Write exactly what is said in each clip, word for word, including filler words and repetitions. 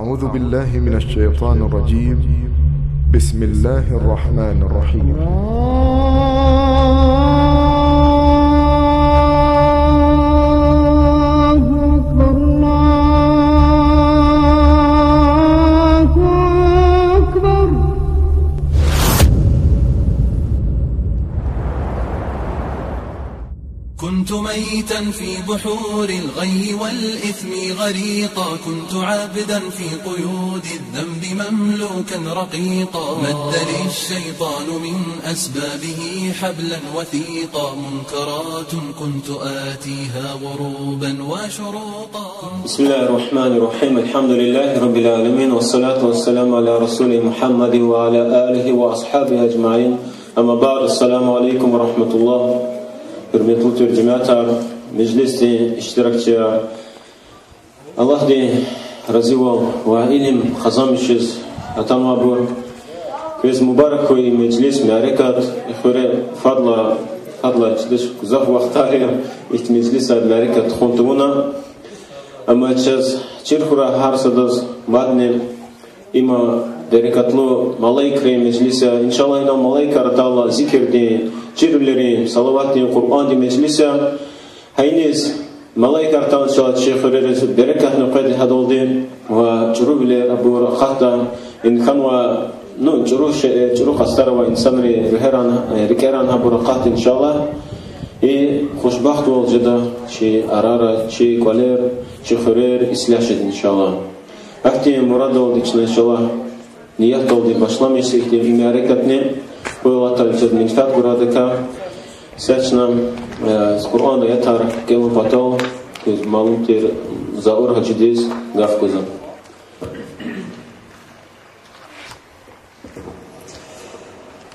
أعوذ بالله من الشيطان الرجيم. بسم الله الرحمن الرحيم. الله أكبر، الله أكبر. كنت ميتا في بحور الغي والإثم غريقا، كنت عبدا في قيود الذنب مملوكا رقيقا، مد لي الشيطان من أسبابه حبلا وثيقا، منكرات كنت آتيها غروبا وشروقا. بسم الله الرحمن الرحيم. الحمد لله رب العالمين، والصلاة والسلام على رسول محمد وعلى آله وأصحابه أجمعين. أما بعد، السلام عليكم ورحمة الله. Гьуьрметлу тир жемятар, межлисдин иштиракчияр, Аллагьдин разивал ва илим къазанмишиз атанвайбур, квез мубарак хьуй и межлис, мярекат. И хуьре фадлай, фадлай чидач, гзаф вахтар я ихьтин межлисар, мярекат тухун тавуна. Амма чаз чир хьурай гьар садаз мадни, има берекатлу малаикрин межлис я. Иншаллагь, инал малаикар атайла зикирдин, чирвилерин, салаватдин, Къуръандин межлис я. Гьа иниз малаикар атана чалай чи хуьрериз берекатни къведа гьадалди ва чӀурувилер абур акъатда, им хьанвай, ну, чӀуру ше-, чӀуру къастар авай инсанрин руьгьеран, э, рикӀеран гьабур акъатда, иншаллагь. И хушбахтвал жеда чи арара, чи кӀвалер, чи хуьрер ислягь жеда, иншаллагь. Ахьтин мурадалди чна, иншаллагь, ниятдалди башламишзава ихьтин и мярекатни. Къуй Аллагь Таалади чаз менфят гурайдакай. Са чна, э, Къуръан аятар кӀелун патал, квез малум тир, Заур гьажидиз гаф гузва.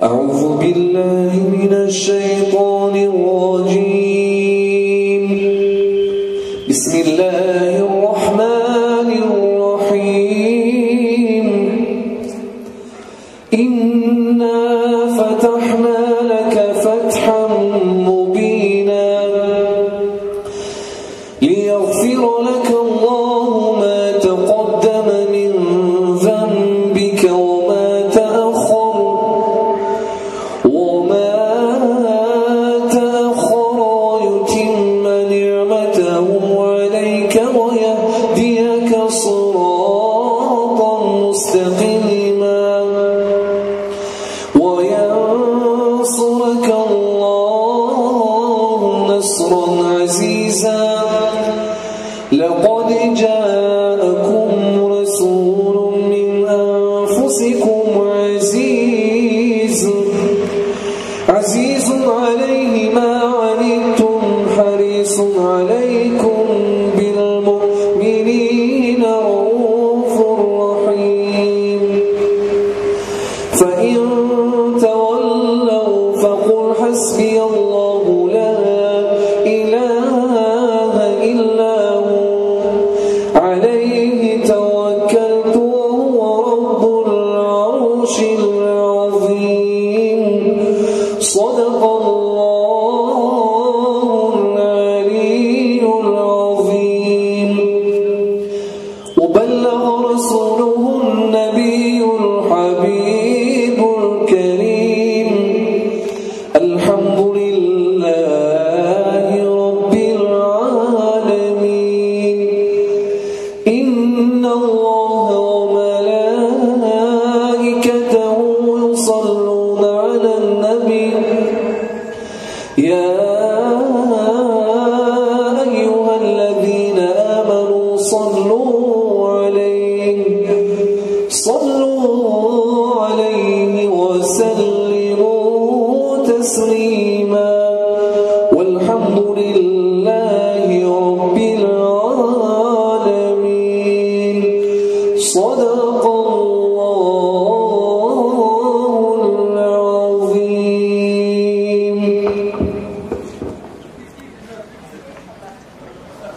أعوذ بالله من الشيطان الرجيم. بسم الله الرحمن الرحيم. إنا فتحنا لك فتحا مبينا. ليغفر لك الله ما تقدم من ذنبك وما تأخر، وما تأخر، ويتم نعمته عليك ويهديك صراطا مستقيما. وينصرك الله نصرا عزيزا. لقد جاءكم رسول من أنفسكم عزيز، عزيز عليه ما عنتم حريص عليكم بالمؤمنين رءوف رحيم. فإن تولوا فقل حسبي الله لا إله إلا هو عليه توكلت وهو رب العرش العظيم. صدق الله العلي العظيم. وبلغ رسوله النبي الحبيب الكريم. الحمد لله رب العالمين. إن الله وملائكته يصلون على النبي. يا أيها الذين آمنوا صلوا عليه، صلوا عليه وسلموا تسليما. والحمد لله رب العالمين. صدق الله العظيم.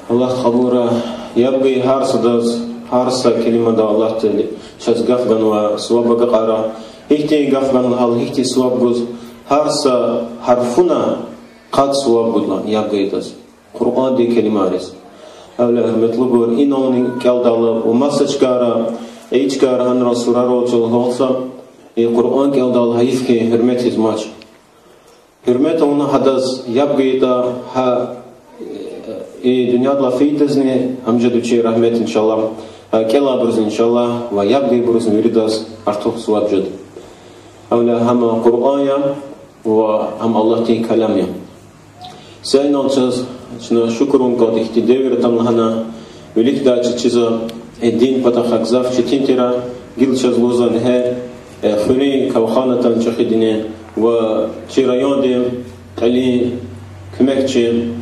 Аллагьди кьабулрай, яб гайи гьар садаз, гьар са келимада Аллагьди чаз гаф ганвай суваб агакьарай. Гьихьтин гаф гана лагьайла, гьихьтин суваб гуз, гьар са гьарфуна къад суваб гудлан яб гайидаз, Къуръандин келимайриз. Гьавиляй, гьуьрметлубур, инални кӀелдайла ва маса чкайра И чкайра гьанра сурарал чӀал гьалца, и Къуръан кӀелдайла гьайиф хьи, гьуьрмет ийиз амач. Гьуьрмет авуна гьадаз яб гайитӀа, гьа, и дуьньядилай фейидазни гьам жеда вичин рагьмет, иншаллагь, гьа кӀелайбурузни, иншаллагь, ва яб гайибурузни виридаз артух суваб жеда. Гьавиляй гьам Къуръан я ва гьам Аллагьдин калам я. Са инал чаз чна шукур авун кӀанда, ихьтин девир атана лагьана, виликдай чаз чизва, и дин патахъай гзаф четин тир, гила чаз лугьузва ингье, э, хуьруьн кавхан атана чӀехидини ва чи райондин кьилин куьмекчи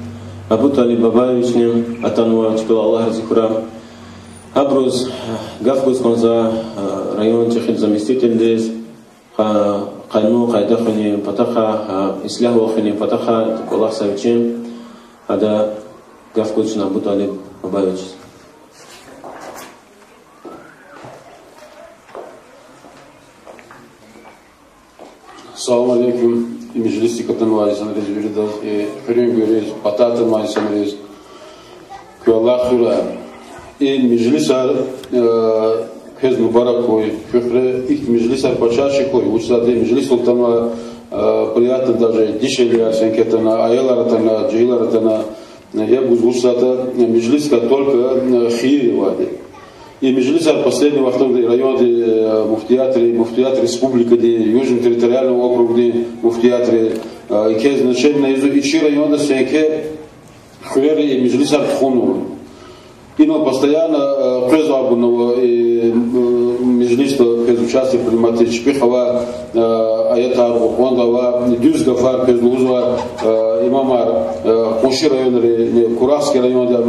Абуталиб Бабаевични атанва, чпелай Аллагь рази хьурай. Гьабуруз гаф гуз кӀанзава, э, район чӀехиди заместительдиз, къа-, къанун къайда хуьнин патахъай, э, ислягьвал хуьнин патахъай кӀвалахзава вичи, ада гаф гуз чна Абуталиб Бабаевичаз. Салам алейкум. И межлисдик атанвай инсанриз виридаз, и хуьруьн гуьриз, патай атанвай инсанриз куьн Аллагь хуьрай. И межлисар, э, квез мубарак хьуй, куь хуьре ихьтин межлисар пачагьши хьуй, вучиз лагьайтӀа и межлисдал атанвай, э, приятно даже дишегьлияр сенкейтӀани, аялар атана, жегьилар атана, э, яб гуз, вучиз лагьайтӀа, э, межлисдикай только, э, хийир авайди. И межлисар последний вахтунда и райондин, э, муфтиятри, муфтият республикадин, Южный территориальный округдин муфтиятри, э, и квез значение ийизва, и чи районда сенкейтӀа хуьрера и межлисар тухунва. Инал постоянно, э, къвезвайбур ава, и, э, межлисда квез участие принимать, чпихъ авай, э, аятар, Къуръанда авай дуьз гафар квез лугьузвай, э, имамар, э, къунши районри, э, Курахский районда,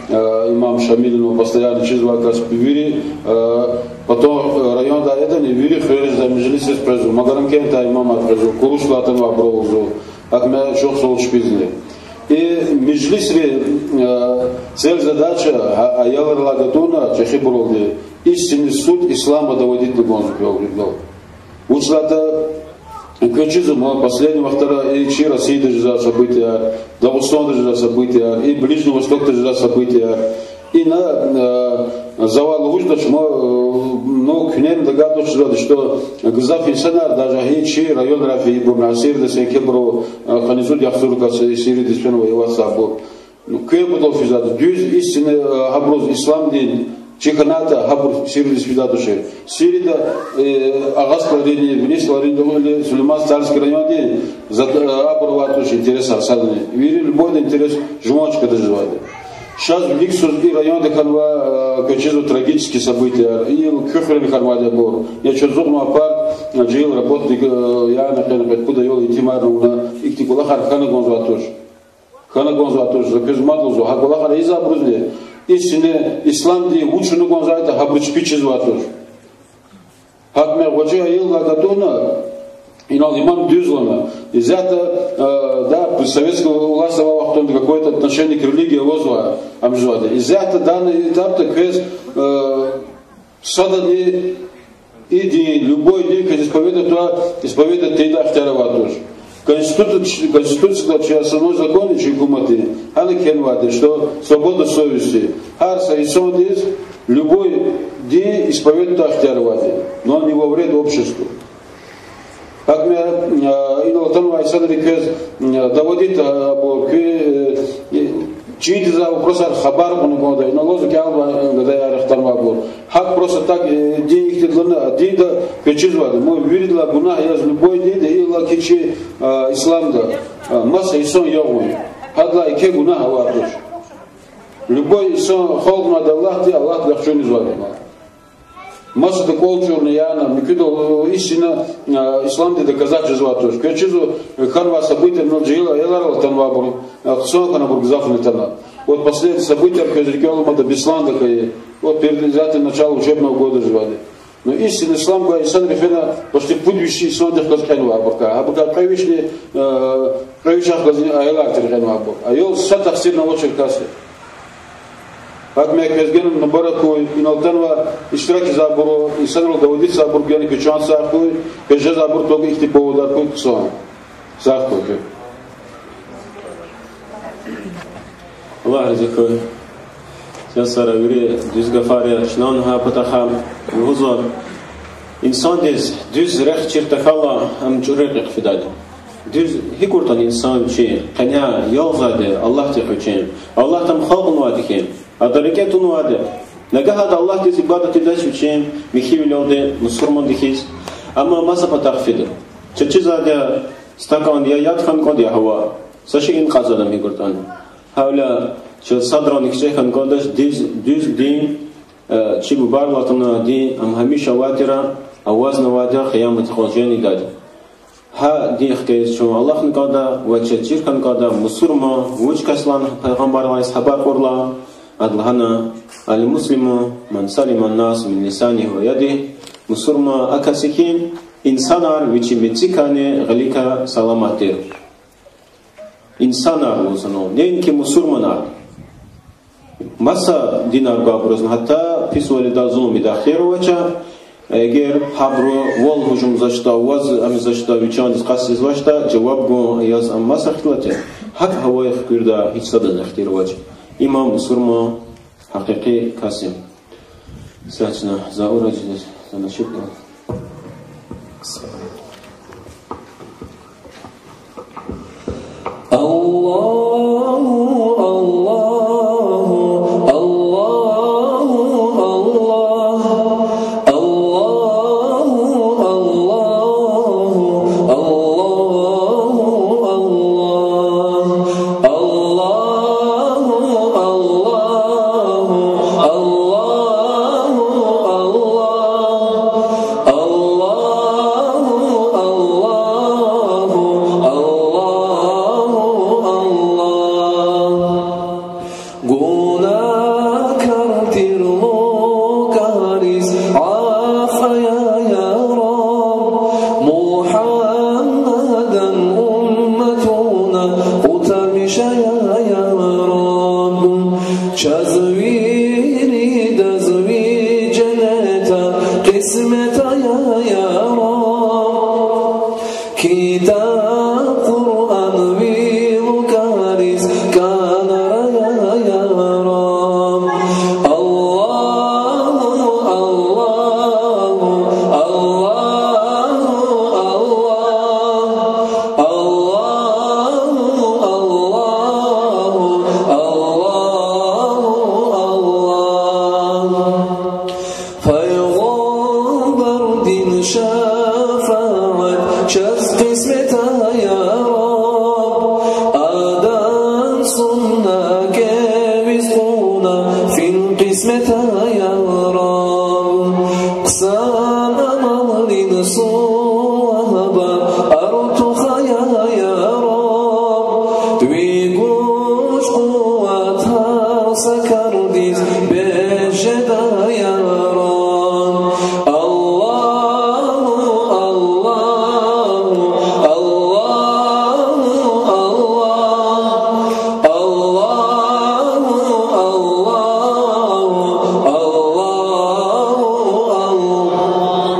э, имам Шамилни постоянно чизвай кас, вири, э, потом, э, райондай ятӀани вири хуьрериз межлисриз къвезва, Магарамкентдай имамар къвезва, Курушдилай атанвайбур лугьузва, гьакӀ ма чухсагъул чпизни. И межлисрин, э, цель, задача, гьа, аялрилай гатӀунна чӀехибуралди, истинный суть ислама доводитьна кӀанзава квел гъилел. Вучиз лагьайтӀа квез чизва ман последний вахтара и чи Россияда жезвай событияр, Дагъустанда жезвай событияр, и Ближний Востокда жезвай событияр. Ина, э, завай лугьузвач ман, э, ну, куьне догадываться жезвайди, что гзаф инсанар, даже гьи чи районрай фейибур, Сириядиз сенкейбур, э, къанни цӀуд яхцӀур кас Сириядиз фена воевать авайбур. Ну, квебур физвайди, дуьз, истинный, э, гьабуруз ислам дин чир хьанайтӀа, гьабур Сириядиз фидайди тушир. Сирияда, э, Агъа СтӀалрини, Вини СтӀалрини, Сулейман Стальский райондин, за-, э, абур авайди туш интересар садани. Вири любой интерес жуван чкада жезвайди. Чаз виликсуз и районда хьанвай, э, квез чизва трагический событияр, и куь хуьре хьанвайди абур. Я чаз зурма парк, э, жегьил работник, э, яна къени къведа, пуд аял итимарна авуна, ихьтин кӀвалахар хьана кӀанзавай туш. Хьана кӀанзавай туш, за квез мад лугьузва, гьа кӀвалахар ийизвайбурузни, истинный ислам дин вуч хьана кӀанзаватӀа, гьабуруз чпи чизвай туш. ГьакӀ ма гъвечӀи аялрилай гатӀунна, инал иман дуьз лагьана. Из-за того, э, да, при советской власти авай вахтунда какое-то отношение к религии авазва, ам жезвайди. Из-за того данный этапда квез, э, садани и дин, любой дин квез исповедовать, исповедовать тийидай ихтияр авайди туш. Конституци-, Конституцияда чи основной закон я чи гьукуматдин, гьана кхьенвайди, что свобода совести. Гьар са инсандиз любой дин исповедовать ийидай ихтияр авайди, но не во вред обществу. ГьакӀ ма, э, инал атанвай инсанри квез, э, доводить, э, абур, куь, э, э, чизвай вопросар хабар кьуна кӀанда, инал лугьузва кӀелзавай, э, гадаяр хтанвайбур. ГьакӀ просто так, э, дин ихьтинди лагьана, динда квез чизвайди, ман виридалай гунагь яз любой динда, иллаки чи, э, исламда, э, маса инсан ягъун. Гьадалай еке гунагь авайди туш. Любой инсан халкьнавайди Аллагьди, Аллагьди яхцӀурни ийизвайди я. Масада кӀвал чӀурна яна, муькуьдал истина, а, исламди доказать жезвайди туш. Квез чизва, хьанвай событияр, ну, жегьил аялрилай атанвайбур, а, хъсан хьанвайбур гзафни атана. Вот последний событияр квез рикӀел аламатӀа Бесланда хьайи. Вот перед, завтра начало учебного года жезвайди. Ну, истина ислам гвай инсанри фена почти пуд виш исандихъ галаз кьенвайбур квай. Абурукай кьве вишни, э, кьве вишахъ галазни аялар тир кьенвайбур. Аял са тахсирни авачир кас я. ГьакӀ ма квез генани мубарак хьуй, инал атанвай иштиракзавайбуру, инсанрал доводитзавайбур генани куь чан сагъ хьуй, квез жезвайбур тӀвар гайи ихьтин поводар хьуй хъсан. Сагъ хьуй. Аллагь рази хьуй. Я сара вири дуьз гафар я, чна гьа патахъай лугьузва: инсандиз дуьз рехъ чир тахьайла, ам чӀуру рекьихъ фидайди. Дуьз гьикӀуртӀани инсан вичин къене ялзавайди Аллагьдихъ вичин, Аллагьди ам халкьнавайди хьи, ада рикӀе тунвайди. Нагагь ада Аллагьдиз ибадат ийидач вичин михьивилелди мусурманди хьиз. Амма маса патахъ фида. Чаз чизвайди я, стакан я яд хьана кӀанда, я гьава. Са шейин кьазвайди ам гьикӀуртӀани. Гьавиляй чаз садрани кичӀе хьана кӀандач, дуьз, дуьз дин, э, чи бубайрилай атана дин, ам гьамиша авай тир, авазнавайди я, къиямат къваз жен ийидайди. Гьа дин хкиз чун алахъна кӀанда ва чаз чир хьана кӀанда: мусурман вуч кас я лагьана, Пайгъамбарди хабар кьурла, ада лагьана: المسلم من سلم الناس من لسانه ويده. Мусурман а кас я хьи, инсанар вичин мецикайни гъиликай саламат тир. Инсанар лугьузва, неинки мусурманар. Маса динар гвайбурузни, гьатта писвалида, зулумда ихтияр авач, эгер гьабуру вал гьужумзавачтӀа, ваз амзавачтӀа, вичиз къастзавачтӀа, жаваб гун яз, ам маса ихтилат я. ГьакӀ гьавай хуьрда гьич садазни ихтияр авач. Им мусурман гьакъикъи кас я. Са чна за ура жез, за начитна. الله، الله، الله، الله. الله، الله، الله، الله. الله، الله، الله، الله. الله، الله، الله، الله. Гунагькар тир лукӀариз гӀафу ая, я Раб. МухӀаммадан умматуна къутармиш ая, я Раб. Чаз виридаз ви женнетар кьисмет ая, я Раб. Китаб Къуръан ви лукӀариз кӀанарая, я Раб. الله، الله، الله، الله. الله، الله، الله، الله. Пайгъамбардин шафаат чаз кьисмет ая, я Раб. Адан сунна кӀевиз кьуна фин кьисмет ая, я Раб. Хъсан амалрин сувабар артух ая, я Раб. Ви гуж-къуватар са кардиз бес жеда, я Раб. الله، الله، الله، الله. الله، الله، الله، الله.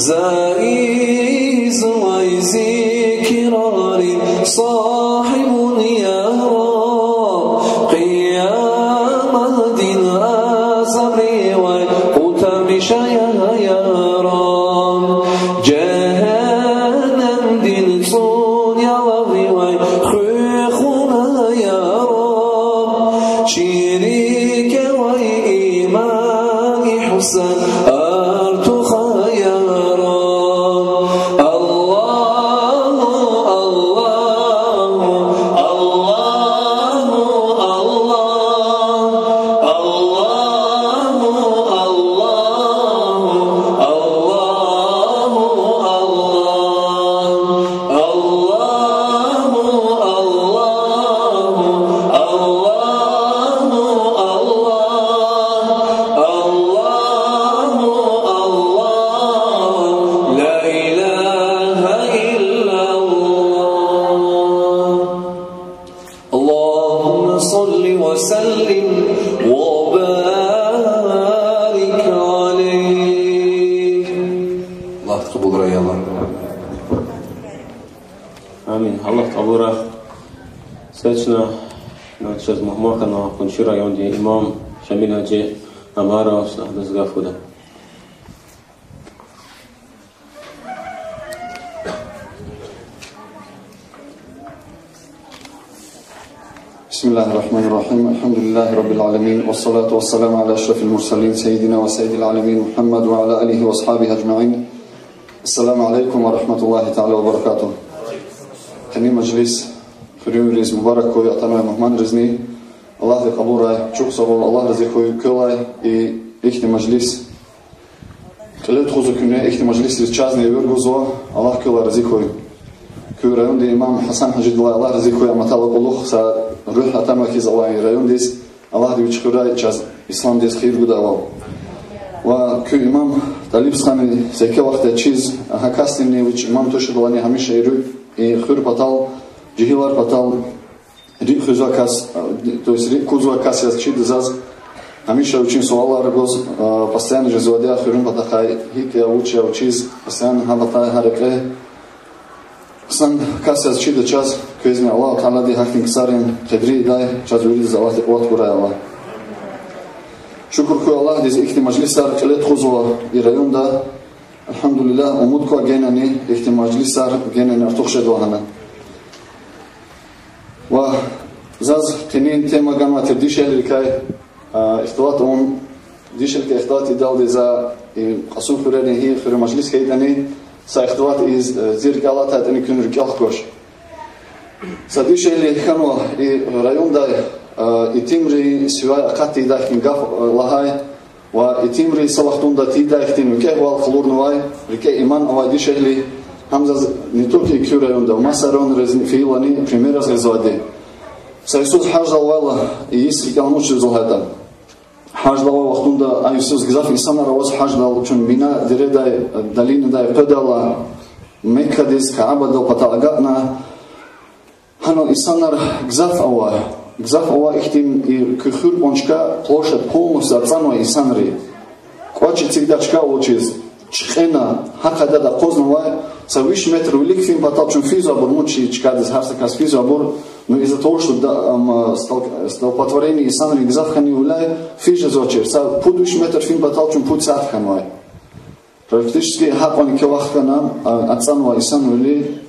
За ийизвай зикрарин сагьибун, я Раб, къияматдин азабривай къутармиш ая, я Раб, жегьеннемдин цӀун ялавривай хуьх вуна, я Раб, чи рикӀевай иман, игьсан артух ая, я Раб. الله، الله، الله، الله. الله، الله، الله، الله. الله، الله، الله، الله، الله، الله، لا إله إلا الله. اللهم صل وسلم وبارك عليه. Аллагь кьабулрай, я Аллагь. Амин. Аллагь кьабулрай. Са чна, ну, чаз мугьман хьана Къунши райондин имам Шамил-гьажи Амаров, Сагьдазгахуда. بسم الله الرحمن الرحيم. الحمد لله رب العالمين، والصلاة والسلام على أشرف المرسلين، سيدنا وسيد العالمين محمد وعلى آله وأصحابه أجمعين. السلام عليكم ورحمة الله تعالى وبركاته. Къенин мажлис хуьруьнриз мубарак хьуй, атанвай мугьманризни. Аллагьди кьабулрай, чухсагъ хьуй, Аллагь рази хьуй квелай, и ихьтин мажлис. Кьиле тухузва куьне, ихьтин мажлисриз чазни эвер гузва, Аллагь квелай рази хьуй. Куь райондин имам Гьасан-гьажидилай Аллагь рази хьуй, ам атайла кьулухъ, са руьгь атанвай хьиз авай райондиз, Аллагьди вич хуьрай, чаз исламдиз хийир гудайвал. Ва куь имам Талибстханни са еке вахтар чиз, гьа касдини вич имам туширвални гьамиша и руьгь, и хуьр патал, жегьилар патал, рикӀ хуьзвай кас, то есть рикӀ кузвай кас яз чида заз, гьамиша вичин суалар гуз, постоянно жезвайди я хуьруьн патахъай, гьикӀ я, вуч я, вучиз, постоянно гьа патай, гьа рекье. Хъсан кас яз чида чаз, квезни Аллагьу Таалади гьахьтин ксарин къедри ийидай, чаз виридаз Аллагьди къуват гурай, Аллагь. Шукур хьуй Аллагьдиз, ихьтин мажлисар кьиле тухузва и районда. Альгьамдулиллагь, умуд ква генани ихьтин мажлисар генани артух жеда лагьана. Ва заз къенин тема ганвай тир дишегьлийрикай, ихтилат авун, дишегьлийрикай ихтилат ийидалди за, и Кьасумхуьрерин гьи хуьре мажлис хьайитӀани, са ихтилат ийиз, зи рикӀел алатайтӀани куьн рикӀел хкваш. Са дишегьли хьанва и райондай, итимри сивяй акъат тийидай хьтин гаф лагьай, ва итимри са вахтунда тийидай хьтин викӀегьвал къалурнавай, рикӀе иман авай дишегьли, гьам заз не только и куь районда, маса районризни фейилани пример яз гъизвайди. Са йисуз гьаждал авайла, йис рикӀел амуч жезва лагьайтӀа. Гьаждал авай вахтунда а йисуз гзаф инсанар аваз гьаждал, чун Мина дередай, долинадай къведайла, Меккадиз, Каабадал патал агакьна, гьанал инсанар гзаф ава, гзаф ава, ихьтин и куь хуьр кьван чка, площадь полностью ацӀанва инсанри. КӀвач эцигдай чка авачиз, чкьена, гьа къайдада акъвазнавай, са виш метр вилик фин патал чун физвайбур, мун чи чкадиз гьар са кас физвайбур, ну, из-за того, что да-, ам, стол-, столпотворение инсанрин гзаф хьанивиляй физ жезвачир. Са пуд виш метр фин патал чун пуд сят хьанвай. Практически гьакьван еке вахт хьана, а, ацӀанвай инсанвиле,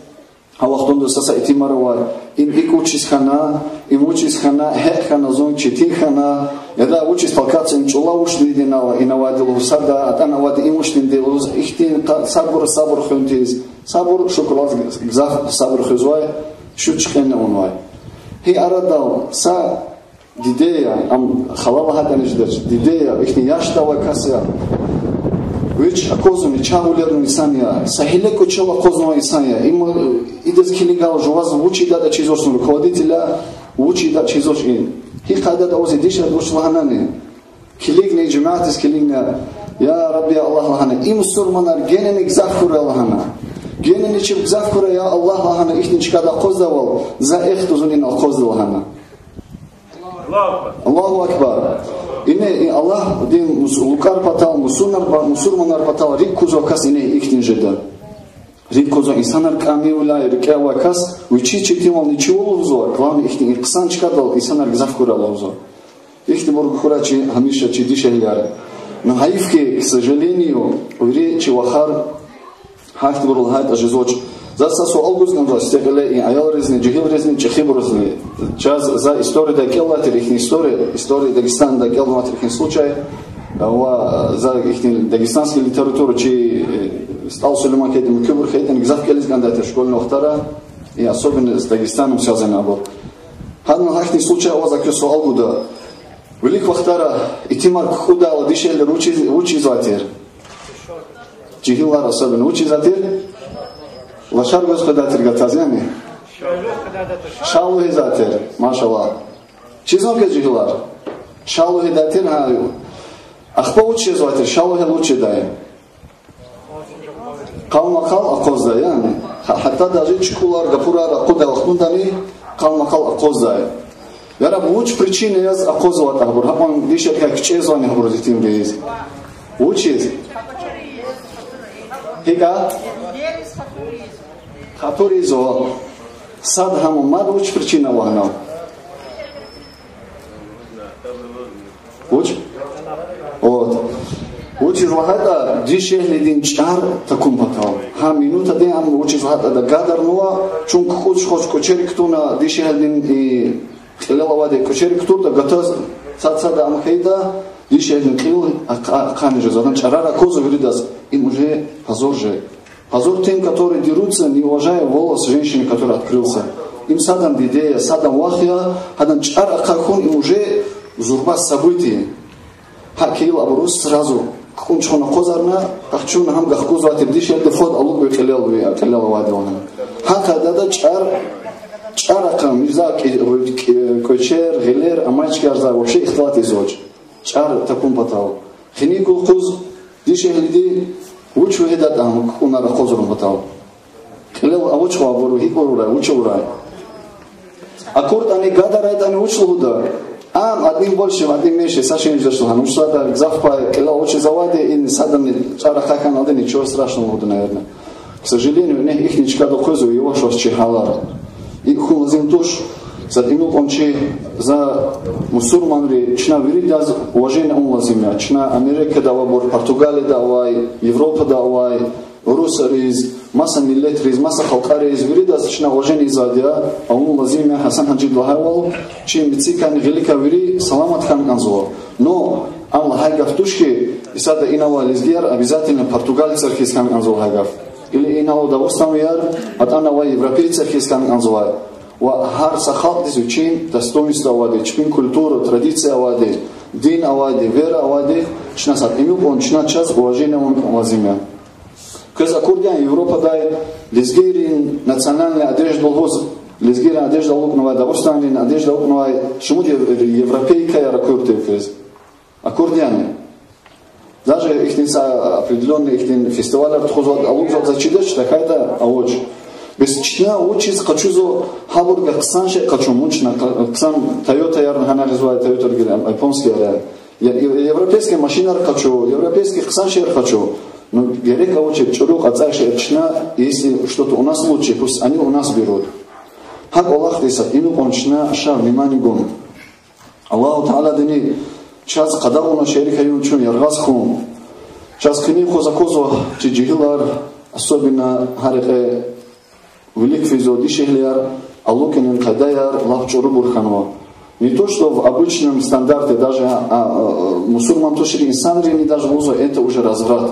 гьа вахтунда са-са итимар авай, им икӀ вучиз хьана, им вучиз хьана, гьекь хьана зун, четин хьана, яда вучиз толкаться, им чӀулав вуч тийидайла ина авайди лугьуз, сада атӀана авайди им вуч тийидайла лугьуз, ихьтин къа-, сабур, сабур хуьн тийиз, сабур, шукур Аллагьдиз, гзаф сабур хуьзвай, чун чкӀена авунвай. Гьи арадал са диде я, ам хала лагьайтӀани жедач, диде я, ихьтин яшда авай кас я. Вич акъвазнавай, чагъ вилернавай инсан я, са гьиле-кӀвачел акъвазнавай инсан я. Им, э, идаз килигайла жуваз вуч ийидатӀа чизвач, руководитель я, вуч ийидатӀа чизвач им. Гьи къайдада аваз и дишегьли вуч лагьанани? Килигна, жемятдиз килигна, я Рабби Аллагь лагьана, и мусурманар генани гзаф хьурай лагьана. Генани чеб гзаф хьурай, я Аллагь лагьана, ихьтин чкада акъваздайвал, за эхда зун ина акъвазда лагьана. Аллагьу акбар. Ине и Аллагьдин мус-, лукӀар патал, мусурманар па-, мусурманар патал рикӀ кузвай кас ине ихьтин жеда. РикӀ кузвай инсанар кӀамивиляй рикӀе авай кас, вичиз четинвал ничего лугьузва, главное, ихьтин и хъсан чкадал инсанар гзаф хьурай лугьузва. Ихьтинбур хьурай чи гьамиша чи дишегьлияр. Ну, гьайиф хьи, к сожалению, вири чи вахар гьахьтинбурал гьайтӀа жезвач. Заз са суал гуз кӀанзава сифте кьиле и аялризни, жегьилризни, чӀехибурузни. Чаз за историядай кӀелнавай тир, ихьтин история, история Дагестанда кӀелнавай тир ихьтин случай. Ва за ихьтин дагестанский литература чи, э, СтӀал Сулейман хьайитӀани, муькуьбур хьайитӀани гзаф кӀелиз кӀандай тир школьный вахтара. И особенно с Дагестаном связанный абур. Гьанал гьахьтин случай аваз за квез суал гуда. Вилик вахтара итимар кукӀудайла дишегьлийри вуч ийиз-, вуч ийизвай тир? Жегьилар особенно вуч ийизвай тир? Лашар гваз къведай тир гатаз, яни? Ша лугьузвай тир, машаллагь. Чизва квез, жегьилар? Ша лугьудай тир, гьа. Ахпа вуч жезвай тир, ша лугьудай вуч жедай? Къалмакъал акъваздай, яни? Гьа-, гьатта даже чукӀулар, гапурар акъуддай вахтундани къалмакъал акъваздай. Яраб вуч причина яз акъвазватӀа гьабур? Гьакьван дишегьлийрикай кичӀезвани гьабуруз итимриз? Вучиз? ГьикӀ я? Хатур ийизва. Сад гьам, мад вуч причина ава гьанал? Вуч? Вот. Вучиз лагьайтӀа дишегьлидин чӀар такун патал. Гьа минутадин ам вучиз лагьайтӀа ада гадарнава, чун кукӀуз чухвач кӀвачерик кутуна дишегьлидин и кьилел авайди кӀвачерик кутуртӀа, гатаз цад-цада ам хьайитӀа, дишегьлидин кьил ахъа-, ахъайна жезва. Адан чӀарар аквазва виридаз, им уже позор же. Позор тем, которые дерутся, не уважая волос женщины, который открылся. Им садан диде я, садан вах я, гьадан чӀар ахъа хьун, им уже зурба событие. Гьа кьил абуруз сразу кукӀун чухвана акъвазарна, къахчуна гьам гахкузвай тир дишегьлиди, фад алукӀ ви кьилел, ви кьилел авайди лагьана. Гьа къайдада чӀар, чӀар ахъа мирза кӀи-, кӀи-, кӀвачер, гъилер, амайчкаяр за вообще ихтилат ийизвач. ЧӀар такун патал. Хинин кул къуз дишегьлиди вуч вегьидатӀа гьам кукӀунар акъвазрун патал. Кьилел авач хьи абуру, гьикӀ авурай, вуч авурай. АкуртӀани, гадарайтӀани вуч лугьуда? Ам одним больше, одним меньше, са шейни жедач лагьана. Вуч сада гзаф пай кьилел авачиз авайди, ин садани чӀар ахъа хьаналди, ничего страшного лугьуда, наверное. К сожалению, инихъ ихьтин чкадал къвезва, яваш-яваш чи гьалар. ИкӀ хьун лазим туш, за тӀимил кьван чи, за мусурманри, чна виридаз уважение авун лазим я. Чна Америкада авайбур, Португалияда авай, Европада авай, урусриз, маса миллетриз, маса халкьариз, виридаз чна уважение ийизвайди я, авун лазим я, Гьасан-гьажид лагьайвал, чи мецикайни гъиликай вири саламат хьана кӀанзава. Но ам лагьай гаф туш хьи, исятда ина авай лезгияр обязательно португалецар хьиз хьана кӀанзава лагьай гаф. Или ина авай дагъустанвияр, атӀана авай европейцар хьиз хьана кӀанзавай. Ва гьар са халкьдиз вичин достоинство авайди, чпин культура, традиция авайди, дин авайди, вера авайди, чна са тӀимил кьван чна чаз уважение авун лазим я. Квез акурди яни Европадай лезгийрин национальная одежда лугьуз, лезгийрин одежда алукӀнавай, Дагъустанрин одежда алукӀнавай шумуд ев-, европейкаяр акурди квез? Акурди яни? Даже ихьтин са определённый ихьтин фестивалар тухузвайди, алукӀзавайди заз чидач, тахьайтӀа авач. Бес чна вучиз къачузва гьабурукай хъсан шей къачун, вуч чна хъ-, хъсан Тойотаяр, гьана гъизвай Тойотаяр гила, японскийяр, я, я, европейский машинаяр къачу, европейский хъсан шейэр къачу. Ну, герек авачир чӀуру ацӀай шейэр чна, если что-то у нас лучше, пусть они у нас берут. ГьакӀ кӀвалахдиз са тӀимил кьван чна ша внимание гун. Аллагьу Тааладини чаз къадагъа авуна шейэрикай авун чун яргъаз хьун. Чаз къенин юкъуз аквазва чи жегьилар, особенно гьа рекье вилик физва дишегьлияр, алукӀунин къайдаяр лап чӀурубур хьанва. Не то что в обычном стандарте, даже, а, а, мусурман тушир инсанрини даже лугьузва, это уже разврат.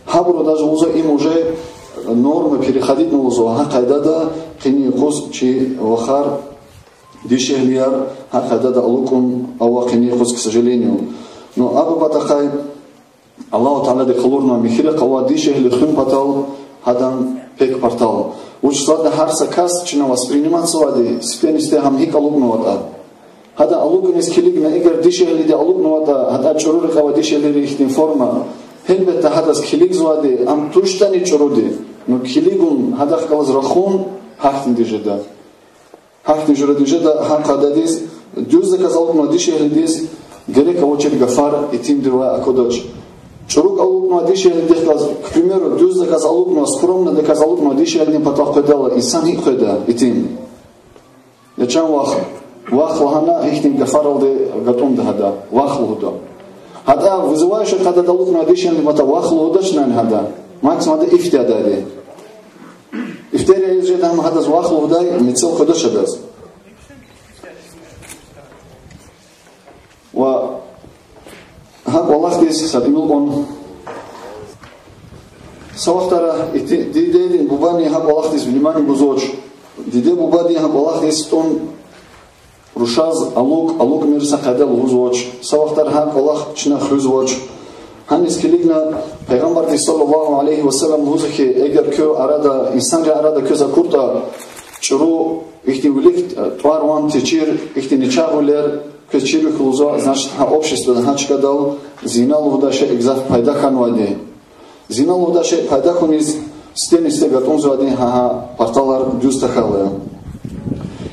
Гьабуру даже лугьузва, им уже норма переходитьна лугьузва, гьа къайдада къенин юкъуз чи вахар, дишегьлияр гьа къайдада алукӀун ава къенин юкъуз, к сожалению. Но абур патахъай Аллагьу Таалади къалурнавай михьи рехъ авай дишегьли хуьн патал, гьадан пек партал. Вучиз лагьайтӀа гьар са кас чна воспринимать ийизвайди, сифтени-сифте гьам гьикӀ алукӀнаватӀа. Гьада алукӀуниз килигна, эгер дишегьлиди алукӀнаватӀа, гьада чӀуру рекье авай дишегьлийрин ихьтин форма, гьелбетда, гьадаз килигзавайди ам туштӀани чӀуруди, ну, килигун, гьадахъ галаз рахун, гьахьтинди жеда. Гьахьтин жуьредин жеда, гьа къайдадиз, дуьздаказ алукӀнавай дишегьлидиз герек авачир гафар итимдивай аквадач. ЧӀуру алукӀнавай дишегьлидихъ галаз, к примеру, дуьздаказ алукӀнавай, скромнодаказ алукӀнавай дишегьлидин патав къведайла, инсан гьикӀ къведа, итим? Я чан вах, вах лагьана, гьихьтин гафаралди гатӀунда гьада, вах лугьуда. Гьада вызывающий къайдада алукӀнавай дишегьлидин патав вах лугьудач нани гьада, максимум гьада ифтиядайди. Ифтери ийиз жеда, гьам гьадаз вах лугьудай мецел къведач адаз. Ва гьа кӀвалахдиз са тӀимил кьван. Са вахтара ити-, дидедин, бубадин гьа кӀвалахдиз внимание гузвач. Диде-бубади гьа кӀвалахдиз тӀун рушаз алукӀ, алукӀмир са къайда лугьузвач. Са вахтара гьа кӀвалах чна хуьзвач. Гьаниз килигна, Пайгъамбарди صلى الله عليه وسلم лугьузва хьи, эгер куь арада, инсанрин арада квез акуртӀа, чӀуру ихьтин вилик, э, тӀвар-ван течир, ихьтин начагъвилер квез чирвиле лугьузва, значит, гьа обществода гьа чкадал зина лугьудай шей гзаф пайда хьанвайди. Зина лугьудай шей пайда хьуниз сифтени-сифте гатӀунзавайди гьа, гьа парталар дуьз тахьайла.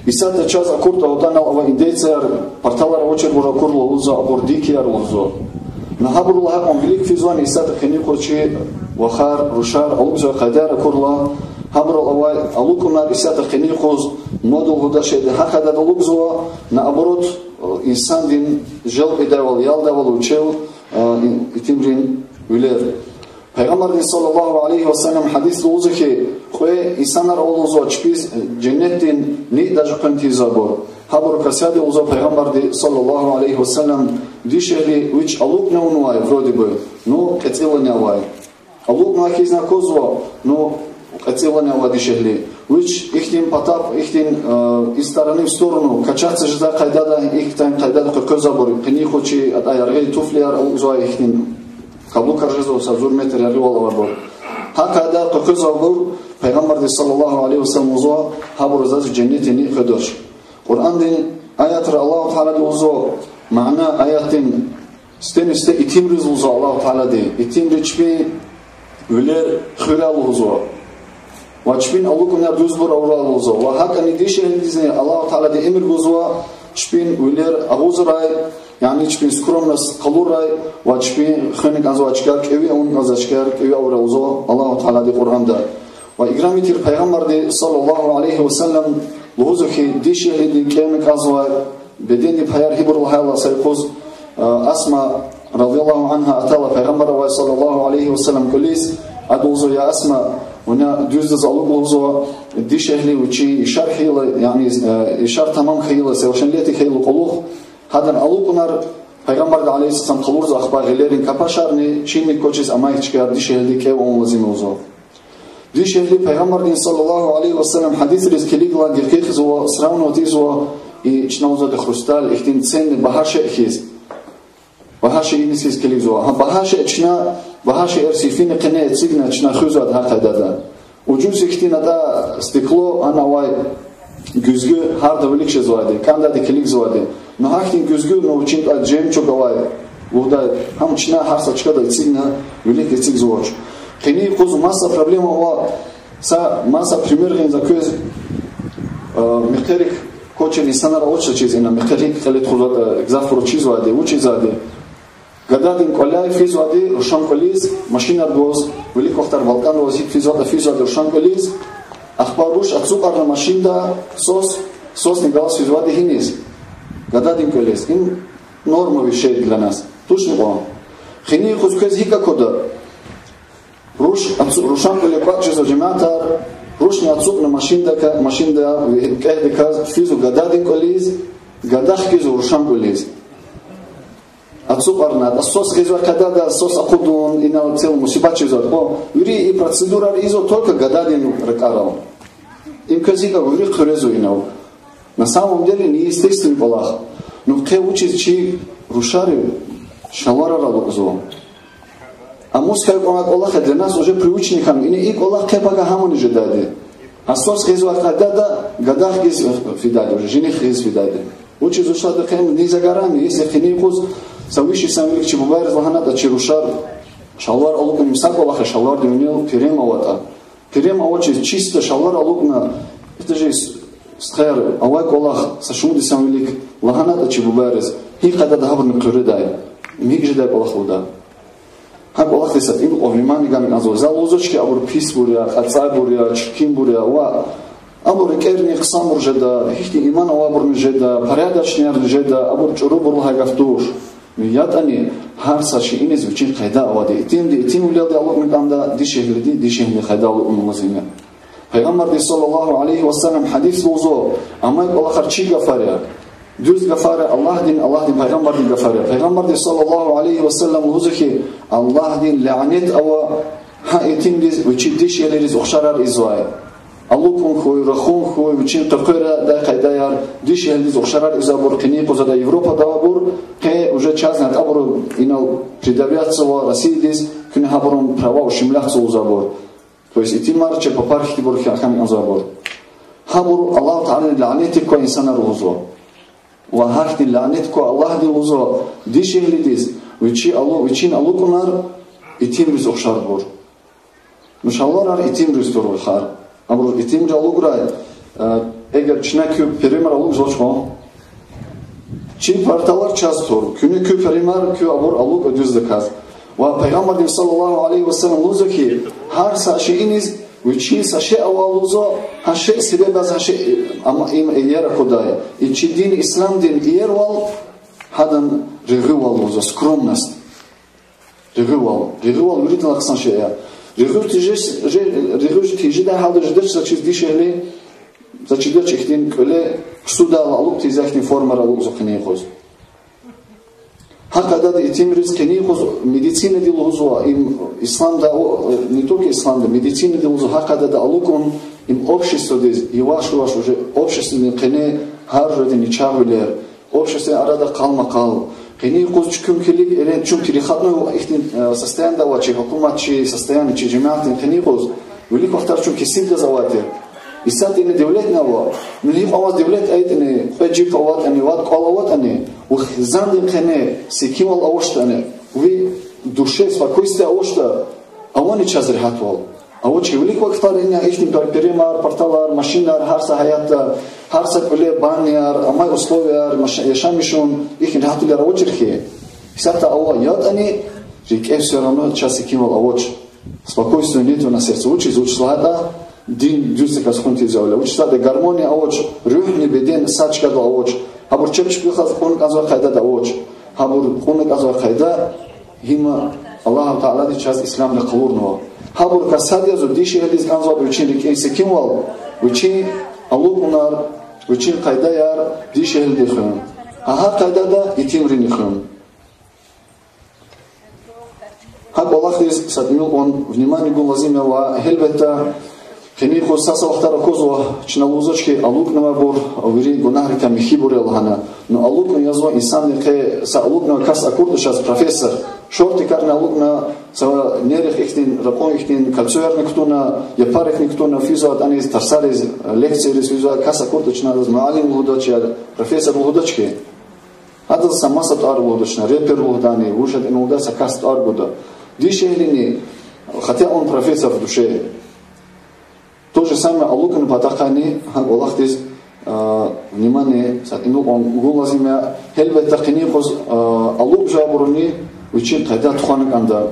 Исятда чаз акуртӀа, ватанал авай индейцаяр, парталар авачирбур акурла лугьузва, абур дикияр лугьузва. Но гьабурулай гьакьван вилик физвани исятда къенин юкъуз чи вахар, рушар алукӀзавай къайдаяр акурла, гьабурал авай алукӀунар исятда къенин юкъуз модада лугьудай шейди, гьа къайдада алукӀзава, наоборот, Инсандин желб ийидайвал, ялдайвал вичел, а, и-, итимрин вилер. Пайгъамбардин صلى الله عليه وسلم гьадисда лугьузва хьи, кьве инсанар ава лугьузва чпиз женнетдин ниъ даже къвен тийизвайбур. Гьабур кас я лугьузва Пайгъамбарди صلى الله عليه وسلم, дишегьли вич алукӀна авунвай вроде бы, ну, кьецӀилани авай. АлукӀнавай хьиз аквазва, ну, кьецӀилани авай дишегьли. Вич ихьтин патапӀ, ихьтин, э, из стороны в сторону качаться жедай къайдада, ихьтин къайдада къекъвезвайбур, къенин юкъуз чи атӀа яргъи туфлияр алукӀзавай, ихьтин каблукар жезва, са зур метр яргъивал авайбур. Гьа къайдада къекъвезвайбур, Пайгъамбарди صلى الله عليه وسلم лугьузва, гьабуруз заз женнетдин ниъ къведач. Къуръандин аятра Аллагьу Таалади лугьузва, мана аятдин: сифтени-сифте итимриз лугьузва Аллагьу Таалади, итимри чпин вилер хуьрай лугьузва. Ва чпин алукӀунар дуьзбур авурай лугьузва. Ва гьакӀни дишегьлидизни Аллагьу Таалади эмир гузва чпин вилер агъузрай, яни чпин скромность къалурай, ва чпин хвена кӀанзавай чкаяр кӀеви авуна кӀанзавай чкаяр кӀеви авурай лугьузва Аллагьу Таалади Къуръанда. Ва играми тир Пайгъамбарди صلى الله عليه وسلم лугьузва хьи, дишегьлидин кӀевна кӀанзавай бедендин паяр гьибур лагьайла, са юкъуз, а, Асма رضي الله عنها атайла Пайгъамбар авай صلى الله عليه وسلم кӀвализ, ада лугьузва: я Асма, вуна дуьздаз алукӀ лугьузва, дишегьли вичин яшар хьайила, яни, э, яшар тамам хьайила, совершеннолетний хьайила кьулухъ, гьадан алукӀунар Пайгъамбарди عليه السلام къалурзава ахпа гъилерин капашарни, чинни квачиз амай чкаяр дишегьлиди кӀев авун лазим я лугьузва. Дишегьли Пайгъамбардин صلى الله عليه وسلم гьадисриз килигайла гекъигзава, сравнивать ийизва, и чна лугьузвайди хрусталь, ихьтин ценный багьа шей хьиз. Багьа шейиниз хьиз килигзава. Гьа, багьа шей чна, багьа шейэр сифини къене эцигна чна хуьзвайди гьа къайдада. Ужуз ихьтин атӀа стекло, ана авай гуьзгуь гьарда вилик жезвайди, кӀандайди килигзавайди. Ну гьахьтин гуьзгуь, ну вичин тӀвар жемчуг авай, лугьудай, гьам чна гьар са чкада эцигна, вилик эцигзавач. Къенин юкъуз маса проблема ава, са маса пример гъин за квез, э, мехъерик квачир инсанар авач са чиз, ина мехъерик кьиле тухузватӀа, гзафбуру чизвайди, вучизвайди. Гададин кӀваляй физвайди рушан кӀвализ, машинар гваз, вилик вахтар балкӀанваз гьикӀ физватӀа, физвайди рушан кӀвализ, ахпа руш ацукьарна машинда, сос, сосни галаз физвайди гьиниз? Гададин кӀвализ. Им нормовый шей для нас. Тушни кьван? Къенин юкъуз квез гьикӀ аквада? Руш ацу-, рушан кӀвале кӀватӀ жезва жемятар, рушни ацукьна машинда ка-, машинда, кӀвалихдаказ физва гададин кӀвализ, гада хкизва рушан кӀвализ. Ацукьарна, а сос гъизвай къайдада, сос акъудун, инал цел мусибат жезва. О, вири и процедураяр ийизва только гададин ракӀарал. Им квез гьикӀ аквада, вири хъуьрезва инал. На самом деле неестественный кӀвалах. Ну къе вучиз чи рушари шалварар алукӀзава? А мус хьайи кӀвалах, кӀвалах я, для нас уже привычный хьана, ина и кӀвалах къе-пака гьамани жедайди. А сос гъизвай къайдада гада хкиз фидайди, уже жених хкиз фидайди. Вучиз рушарди къе низ агарани, если къенин юкъуз са виш йисан вилик чи бубайриз лагьанатӀа, чи рушар шалвар алукӀун, са кӀвалах я шалвардин винел перем аватӀа. Перем авачиз чисто шалвар алукӀна, это же с-, стхаяр, авай кӀвалах, са шумуд йисан вилик лагьанатӀа чи бубайриз, гьи къайдада гьабурни хъуьредай, им гьикӀ жедай кӀвалах лугьуда. Гьа кӀвалахдиз са тӀимил кьван внимание гана кӀанзава. За лугьузвач хьи абур писбур я, кьацӀайбур я, чиркинбур я, ва абур рикӀерни хъсанбур жеда, гьихьтин иман авайбурни жеда, порядочныйярни жеда, абур чӀурубур лагьай гаф туш. ЯтӀани гьар са шейиниз вичин къайда авайди. Итимди итимвилелди алукӀна кӀанда, дишегьлиди дишегьлидин къайда алукӀна лазим я. Пайгъамбарди صلى الله عليه وسلم гьадис лугьузва, амай кӀвалахар чи гафар я. Дуьз гафар я, Аллагьдин, Аллагьдин Пайгъамбардин гафар я. Пайгъамбарди صلى الله عليه وسلم лугьузва хьи, Аллагьдин лянет ава гьа итимдиз вичи дишегьлийриз ухшарар ийизвай. АлукӀун хьуй, рахун хьуй, вичин къекъвера дай къайдаяр, дишегьлидиз ухшарар ийизвайбур, къенин юкъуз ада Европада авайбур, къе уже чазни атӀабуру инал предъявляться ава Россиядиз, куьне гьабурун права ущемляться лугьузвайбур. То есть итимар, чи папар хьтинбур хьана кӀанзавайбур. Гьабур Аллагьу Тааладин лянетдик квай инсанар лугьузва. Ва гьахьтин лянет квай Аллагьди лугьузва дишегьлидиз, вичи алу-, вичин алукӀунар итимриз ухшарбур. Ну шалварар итимриз турвахар. Абур итимри алукӀрай, э, эгер чна куь перемар алукӀзавач кьван, чи парталар чаз тур, куьне куь перемар, куь абур алукӀа дуьздаказ. Ва Пайгъамбарди صلى الله عليه وسلم лугьузва хьи, гьар са шейиниз Вичин са шей авал лугьузва, гьа шей себеб яз, гьа шей, амма им иер аквадай. И чи дин, ислам дин иервал, гьадан регъуьвал лугьузва, скромность. Регъуьвал. Регъуьвал виридалай хъсан шей я. Регъуьв тежи-, же-, регъуьв тежедай гьалда жедач заз чиз дишегьли, заз чидач ихьтин кӀвале ксудайла алукӀ тийизвай ихьтин формаяр алукӀзава къенин юкъуз. Гьа къайдада итимриз къенин юкъуз медицинада лугьузва, им исламда, о, не только исламда, медицинада лугьузва, гьа къайдада алукӀун, им обществодиз, яваш-яваш уже обществодин къене гьар жуьредин начагъвилер, обществодин арада къалмакъал, къенин юкъуз чуькун килиг эрен чун переходной ихьтин, э, состояниеда авачир, гьукуматдин состояние, чи жемятдин къенин юкъуз, вилик вахтара чун кесибдиз авай тир. Исятда ина девлетни ава, ну гьикьван ваз девлет аватӀани, кьве джип аватӀани, вад кӀвал аватӀани, ви хизандин къене секинвал авачтӀани, ви душе спокойствие авачтӀа, авани чаз регьятвал? Авачир. Вилик вахтара ина ихьтин пер-, перемар, парталар, машинар, гьар са гьаятда, гьар са кӀвале баняр, амай условияяр, маш-, яшамишун, ихьтин регьятвилер авачир хьи. Исятда ава, ятӀани рикӀе всё равно чаз секинвал авач. Спокойствия нету на сердце. Вучиз, вучиз лагьайтӀа, дин дуьздаказ хъувун тийизвайвиляй. Вучиз лагьайтӀа гармония авач, руьгьни беден сад чкадал авач. Гьабур чеб чпихъ галаз кьуна кӀанзавай къайдада авач. Гьабур кьуна кӀанзавай къайда, гьим Аллагьу Таалади чаз исламда къалурнава. Гьабурукай сад язва дишегьлидиз кӀанзавайди вичин рикӀин секинвал, вичин алукӀунар, вичин къайдаяр дишегьлидин хуьн. Гьа, гьа къайдада итимрин хуьн. Гьа кӀвалахдиз са тӀимил кьван внимание гун лазим я ва, гьелбетда, къенин юкъуз са-са вахтара аквазва, чна лугьузвач хьи, алукӀнавайбур вири гунагьрикай михьибур я лагьана. Ну, алукӀун язва инсандин къе, са алукӀнавай кас акуртӀа чаз, профессор, шортикарни алукӀна, са нерихъ ихьтин, ракьун ихьтин кольцоярни кутуна, япарикни кутуна, физватӀани, тарсариз, лекцияриз физвай кас акуртӀа, чна адаз муаллим лугьудач я профессор лугьудач хьи. Адаз са маса тӀвар лугьуда чна, рэпер лугьудани, вуж ятӀани лугьудай са кас тӀвар гуда. Дишегьлини, хотя он профессор в душе. То же самое алукӀун патахъайни гьа кӀвалахдиз, а, внимание, са тӀимил кьван гун лазим я, гьелбетда, къенин юкъуз, а, алукӀзавайбуруни вичин къайда тухвана кӀанда.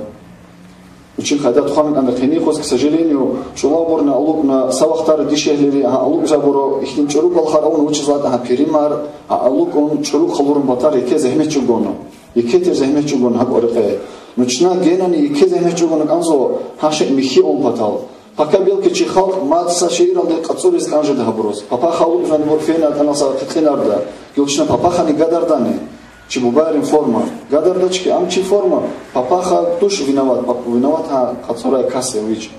Вичин къайда тухвана кӀанда къенин юкъуз, к сожалению, чӀулавбурни алукӀна, са вахтара дишегьлийри, гьа алукӀзавайбуру ихьтин чӀуру кӀвалахар авуна, вучиз лагьайтӀа гьа перимар, гьа алукӀун чӀуру къалурун патара еке зегьмет чӀугуна. Еке тир зегьмет чӀугуна гьа кӀвалахрикай. Ну чна генани еке зегьмет чӀугуна кӀанзава гьа шей михьи авун патал. Пака белки чи халкь мад са шейэралди кьацӀуриз кӀан жеда гьабуруз. Папахъай алукӀзавайбур фена атӀана са кьикьинарда. Гила чна папахъни гадардани? Чи бубайрин форма гадардач хьи, ам чи форма, папахъ туш виноват, пап-, виноват гьа кьацӀурай кас я вич.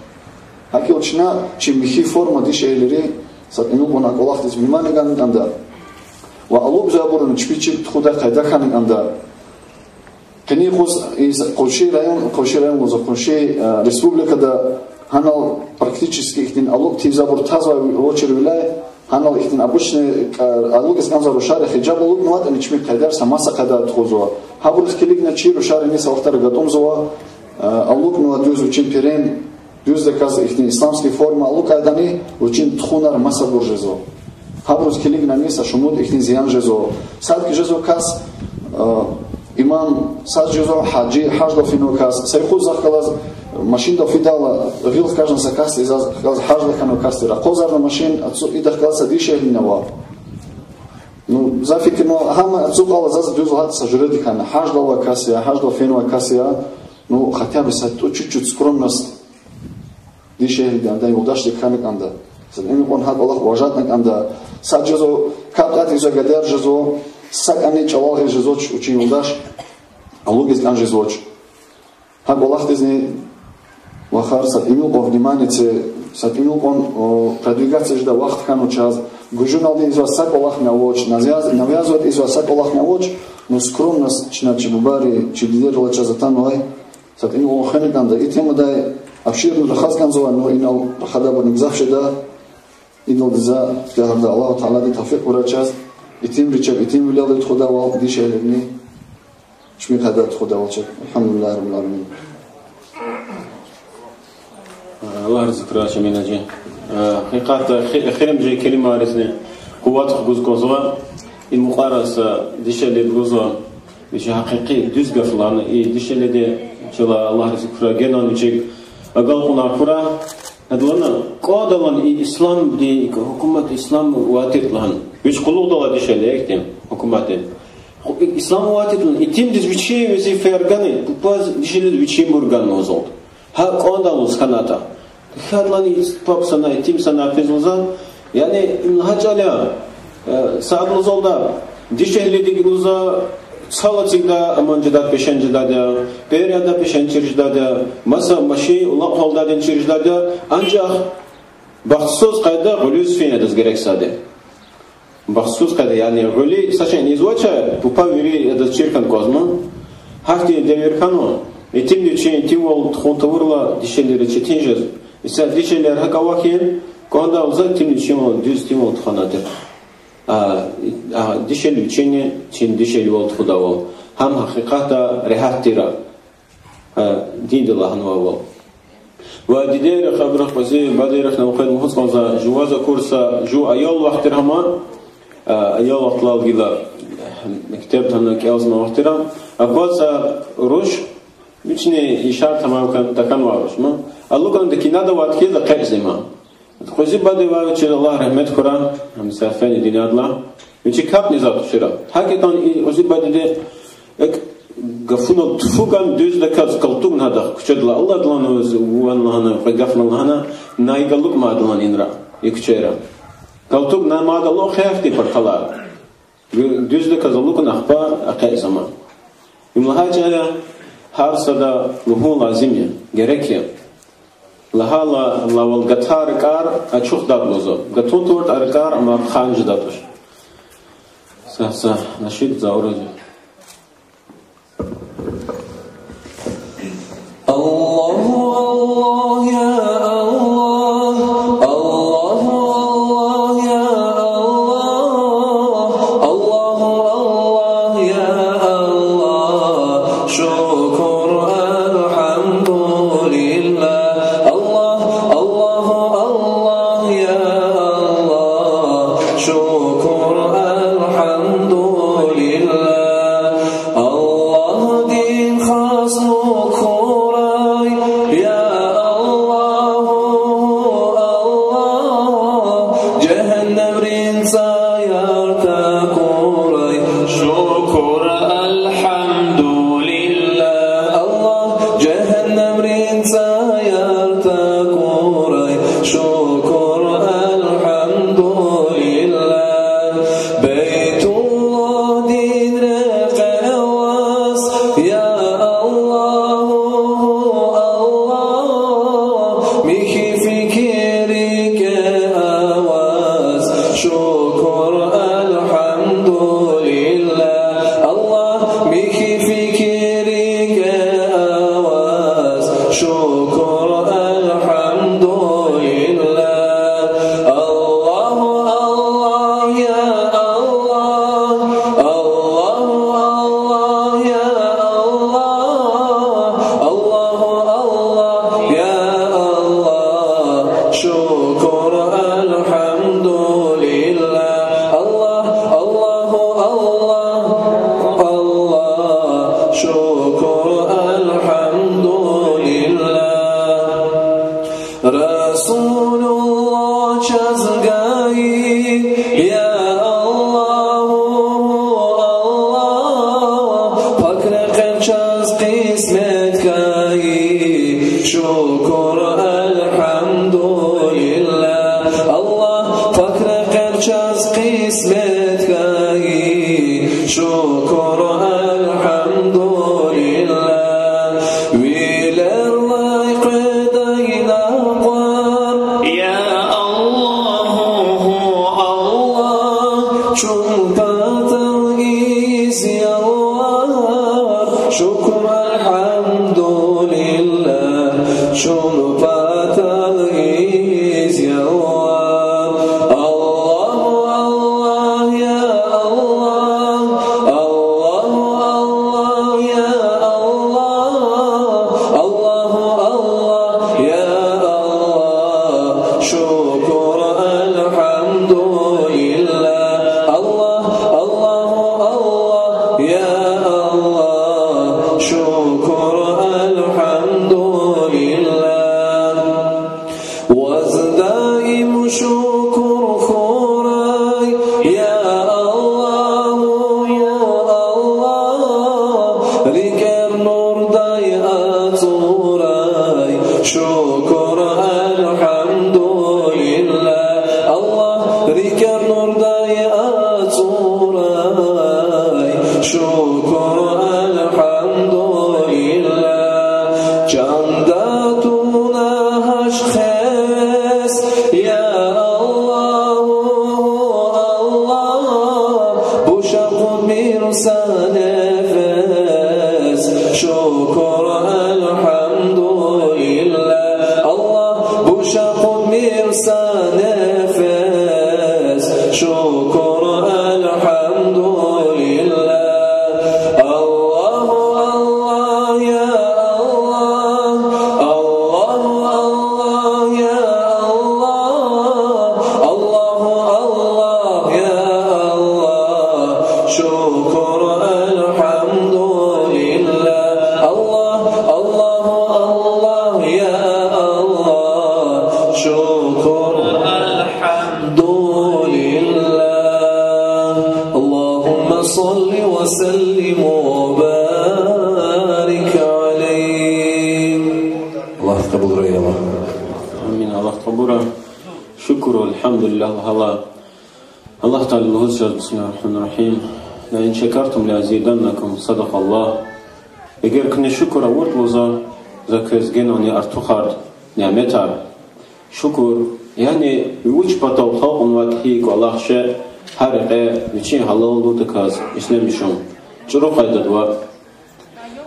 ГьакӀ хьайила чна чи михьи форма, дишегьлийри, са тӀимил кьван а кӀвалахдиз внимание гана кӀанда. Ва алукӀзавайбуруни чпи чеб тухудай къайда хьана кӀанда. Къенин юкъуз и къунши район, къунши район лугьузва, къунши, э, республикада гьанал практически ихьтин алукӀ тийизвайбур тазвай авачирвиляй, гьанал ихьтин обычный, э, алукӀиз кӀанзавай рушари хиджаб алукӀнаватӀани чпин къайдаяр са маса къайдада тухузва. Гьабуруз килигна чи рушарини са вахтара гатӀумзава, э, алукӀнава дуьз вичин перен, дуьздаказ ихьтин исламский форма алукӀайдани вичин тухунар масабур жезва. Гьабуруз килигнани са шумуд ихьтин зиян жезва. Сад хьи жезва кас, э, имам, сад жезва гьажи, гьаждал фенва кас. Са юкъуз захъ галаз машиндал фидайла, гъил хкажна са кас, заз хказ гьаждал хьанва кас тир. Акъвазарна машин, ацу идахъ галаз са дишегьлини ава. Ну, за фикирна, гьам ацукьайла заз дуьз лагьайтӀа са жуьреди хьана. Гьаждал авай кас я, гьаждал фенвай кас я. Ну, хотя бы са тӀу чуть-чуть скромность дишегьлидин, адан юлдашдик хьана кӀанда. Са тӀимил кьван гьа кӀвалах уважатьна кӀанда. Сад жезва, капӀ тӀа ийизвай гадаяр жезва, сакӀани чӀалал гъиз жезвач вичин юлдаш, алукӀиз кӀан жезвач. Гьа кӀвалахдизни вахар са тӀимил кьван внимание це, са тӀимил кьван, о, продвигаться жедай вахт хьанва чаз, гужуналди ийизвай са кӀвалахни авач, навяз-, навязывать ийизвай са кӀвалахни авач, ну, скромность чна чи бубайри, чи дидейрилай чаз атанвай, са тӀимил кьван хвена кӀанда. И темадай обширно рахаз кӀанзава, ну, инал рахадайбурни гзаф жеда, идалди за тагьарда Аллагьу Таалади тавфикь гурай чаз, итимри чеб итимвилелди тухудайвал, дишегьлийрини чпин къайдада тухудайвал чеб. الحمد لله رب العالمين. Аллагь рази хьурай, Шамил гьажи. Гьакъикъатда, эхи-, эхиримжи келимайризни къуват хгуз кӀанзава. И мукьвара са дишегьлиди лугьузва, вичи гьакъикъи дуьз гаф лагьана, и дишегьлиди чалай, Аллагь рази хьурай, генани вичик агалкьунар хьурай. Гьадалай кӀандалай и исламдин гьукумат, ислам авайтир лагьана. Вич къуллугъдалди дишегьли ихьтин гьукуматди. Ислам авайтир лагьана, итимдиз вичин везифаяр гана, папаз дишегьлидиз вичинбур гана лугьузвалда. Гьа кӀандаллаз хьанатӀа. Хьайила и папа санай, итим санай физвалза, яни им лагьай чӀал я, э, сад лугьузвалда, дишегьлидик лугьузва, цал эцигда аман жедай, пешен жедайди я, пӀер ядай, пешен чир жедайди я, маса машин, улакь гьалдайди чир жедайди я, анжах бахтсуз къайдада гъуьлуьз фин адаз герек сад я. Бахтсуз къайдада, яни гъуьлуьз са шей ийизвача, папа вири адаз чир хьана кӀанзава. Гьахьтин девир хьанва, итимдин вичин итимвал тухун тавурла, дишегьлийриз четин жез. Исятда дишегьлияр гьакӀ авахьин, кӀандаллаз итимдин вичинвал, дуьз итимвал тухвана тир. А, а, дишегьли вичини, вичин дишегьливал тухудайвал. Гьам гьакъикъатда регьят тир. А, диндилай гьанвайвал. Ва дидейрихъ, абурухъ къвезвай бадейрихъни вахъ лугьуз кӀанзава, жуваз акурса, жув аял вахт тир гьама, а, аял вахталди гила, мектебда гьана кӀелзамай вахт тир. Акваз са руш, вични ишар тамам хьан-, тахьанвай руш ма. АлукӀна кинода авайди хьиз экъечӀзава. Къвезвай бадедивай вичиз Аллагь рагьмет хьурай, гьам са фена дуьньядилай. Вичи капӀни затӀ тушира. ГьакӀ ятӀани и къвезвай бадеди экв гафунал тфу гана дуьздаказ калтугна гьадахъ куьчедилай аладлана ваз ван лагьана, кьве гафна лагьана, найга алукӀмайдалана инра, и куьчера. Калтугна мад алукӀ хьайифди парталар. Дуьздаказ алукӀна ахпа экъечӀзава. Им лагьай чӀал я, гьар сада лугьун лазим я, герек я. Лагьайла, лагьайвал гатар ракӀар ачухдайд лугьузва. Гатун тавуртӀа ракӀар, амма ханждайд туш. Са, са, нашид завра. الله، الله، يا الله. الله، الله، يا الله. الله، الله، يا الله. شكر، الحمد لله. الله، الله، الله، يا الله. شكر، الحمد لله. Аллагьдин хас нур хьурай, я Аллагь, Аллагь, жегьеннемрин цаяр такурай. Шукур, альгьамдулиллагь, Аллагь, жегьеннемрин цаяр такурай. Шукур, альгьамдулиллагь. Бейтуллагьдин рекье аваз, я Аллагь, Аллагь, михьи фикир рикӀе аваз. Шукур, альгьамдулиллагь. Аллагь, михьи фикир рикӀе аваз. Шукур, альгьамдулиллагь. Аллагь, Аллагь, я Аллагь. Аллагь, Аллагь, я Аллагь. Аллагь, Аллагь, я Аллагь. Шукур, альгьамдулиллагь. Аллагь, Аллагь, Аллагь, Аллагь. Шукур, альгьамдулиллагь. Расулуллагь чаз гайи, я Аллагь, Аллагь, пак рекьер чаз къисмет хьайи. Шукур, альгьамдулиллагь, Аллагь, пак рекьер чаз къисмет хьайи. Шукур, альгьамдулиллагь. Вилерилай къведай накъвар, я Аллагь, Аллагь, чун патал ийиз ялвар. Шукур, альгьамдулиллагь, чун патал ийиз ялвар. Аллагь, Аллагь, я Аллагь, Аллагь. وسلم وبارك عليه. Аллагьди кьабулрай, я Аллагь. Амин, Аллагьди кьабулрай. Шукур, альхамдулиллягь лагьайла, Аллагь Таалади лугьуз жезва, بسم الله الرحمن الرحيم، لئن شكرتم لأزيدنكم، صدق الله. Эгер куьне шукур авуртӀа лугьузва, за квез генани артухарда няметар. Шукур, яни вуч патал халкьнаватӀа гьикӀ, Аллагь, ше гьа рекье вичин гьалаллудаказ ишлемишун, чӀуру къайдада ваъ.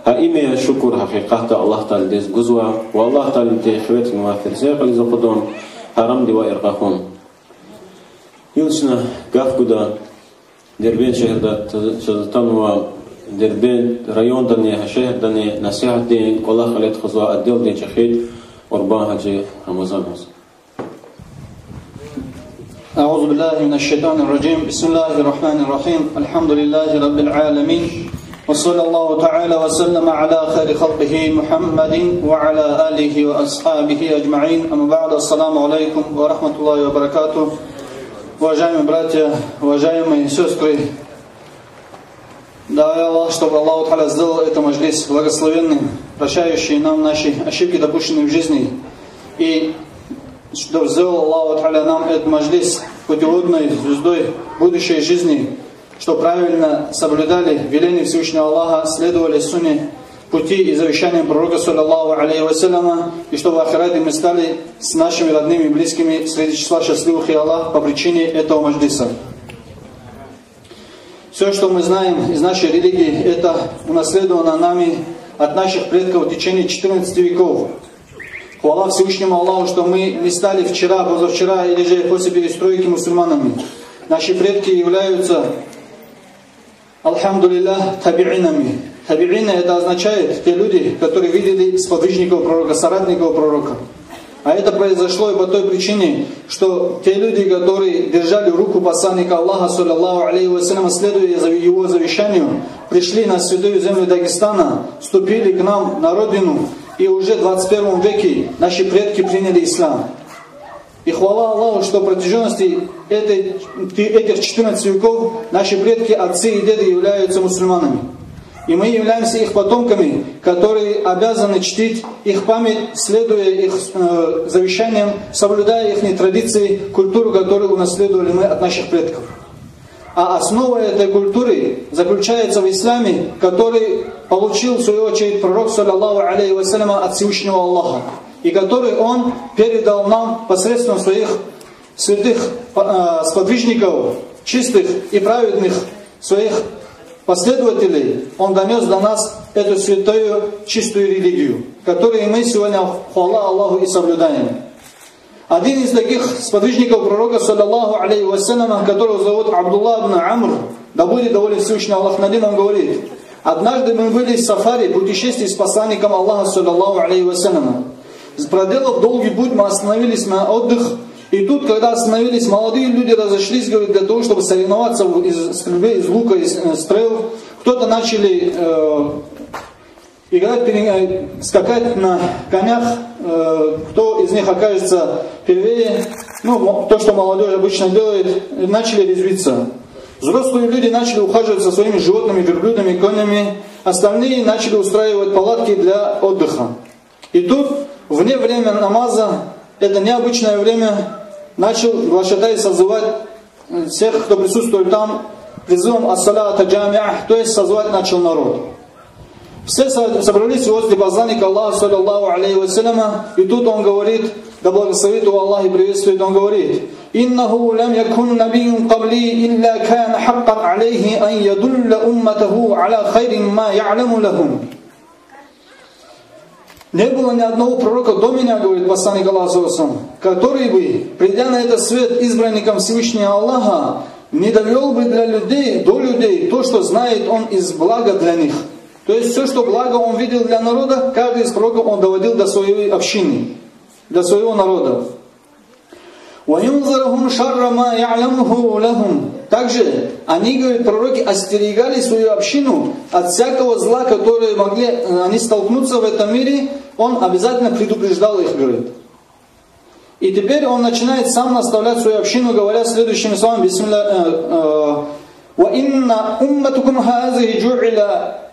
Гьа им я шукур, гьакъикъатда Аллагь Тааладиз гузва ва Аллагь Таалади хиве тунвай ферзея кьилиз акъудун, гьарамдивай иркьахун. Гила чна гаф гуда Дербент шегьерда та-, чаз атанва, Дербент райондани, гьа шегьердани насигьатдин кӀвалах кьиле тухузвай отделдин чӀехиди Къурбан-гьажи Рамазановаз. أعوذ بالله من الشيطان الرجيم. بسم الله الرحمن الرحيم. الحمد لله رب العالمين. وصلى الله تعالى وسلم على خير خلقه محمد وعلى آله وأصحابه أجمعين. أما بعد. السلام عليكم ورحمة الله وبركاته. Уважаемые братья, уважаемые сестры, дай Аллах, чтобы Аллах Тааля сделал этот маджлис благословенным, прощающий нам наши ошибки, допущенные в жизни, и чтобы сделал Аллах Тааля нам этот маджлис путеводной звездой будущей жизни, чтобы правильно соблюдали веления Всевышнего Аллаха, следовали сунне, пути и завещаниям пророка, саллаллаху алейхи ва саллям, и чтобы в ахирате мы стали с нашими родными и близкими среди числа счастливых, я Аллах, по причине этого маджлиса. Всё, что мы знаем из нашей религии, это унаследовано нами от наших предков в течение четырнадцати веков. Хвала Всевышнему Аллаху, что мы не стали вчера, позавчера или же после перестройки мусульманами. Наши предки являются, альхамдулиллях, табиинами. Табиины — это означает те люди, которые видели сподвижников пророка, соратников пророка. А это произошло и по той причине, что те люди, которые держали руку посланника Аллаха, саллаллаху алейхи ва саллям, следуя за его завещанию, пришли на святую землю Дагестана, вступили к нам на родину и уже в двадцать первом веке наши предки приняли ислам. И хвала Аллаху, что в протяженности этой, этих четырнадцати веков наши предки, отцы и деды являются мусульманами. И мы являемся их потомками, которые обязаны чтить их память, следуя их, э, завещаниям, соблюдая ихние традиции, культуру, которую унаследовали мы от наших предков. А основа этой культуры заключается в исламе, который получил, в свою очередь, пророк, саллаллаху алейхи ва саллям, от Всевышнего Аллаха, и который он передал нам посредством своих святых, э, сподвижников, чистых и праведных своих последователей. Он донёс до нас эту святую, чистую религию, которую мы сегодня, хвала Аллаху, и соблюдаем. Один из таких сподвижников пророка, саллаллаху алейхи ва саллям, которого зовут Абдуллах ибн Амр, да будет доволен Всевышний Аллах над ним, он говорит: «Однажды мы были в сафаре, путешествии с посланником Аллаха, саллаллаху алейхи ва саллям. Проделав долгий путь, мы остановились на отдых. И тут, когда остановились, молодые люди разошлись, говорит, для того, чтобы соревноваться в, из стрельбы, из лука, из, э, стрел. Кто-то начали, э, играть, пере-, э, скакать на конях, э, кто из них окажется первее». Ну, мо-, то, что молодёжь обычно делает, и начали резвиться. Взрослые люди начали ухаживать за своими животными, верблюдами, конями. Остальные начали устраивать палатки для отдыха. И тут, вне время намаза, это необычное время, начал глашатай созывать всех, кто присутствовал там, призывом «Ас-салата джамиа», то есть созывать начал народ. Все со-, собрались возле посланника Аллаха, саллаллаху алейхи ва саллям, и тут он говорит, да благословит его Аллах и приветствует, он говорит: «Иннаху лям якун набийюн кабли илля кана хаккан алейхи ан ядулля умматаху аля хайри ма я'ламу лахум». Не было ни одного пророка до меня, говорит посланник Аллаха, саллаллаху алейхи ва саллям, который бы, придя на этот свет избранником Всевышнего Аллаха, не довёл бы для людей, до людей то, что знает он из блага для них. То есть всё, что благо он видел для народа, каждый из пророков он доводил до своей общины, для своего народа. «Ва юнзирахум шарра ма я'ламуху лахум». Также они, говорит, пророки остерегали свою общину от всякого зла, которое могли, э, они столкнуться в этом мире, он обязательно предупреждал их, говорит. И теперь он начинает сам наставлять свою общину, говоря следующими словами, бисмилля, э, э, وإن أمتكم هذه جعل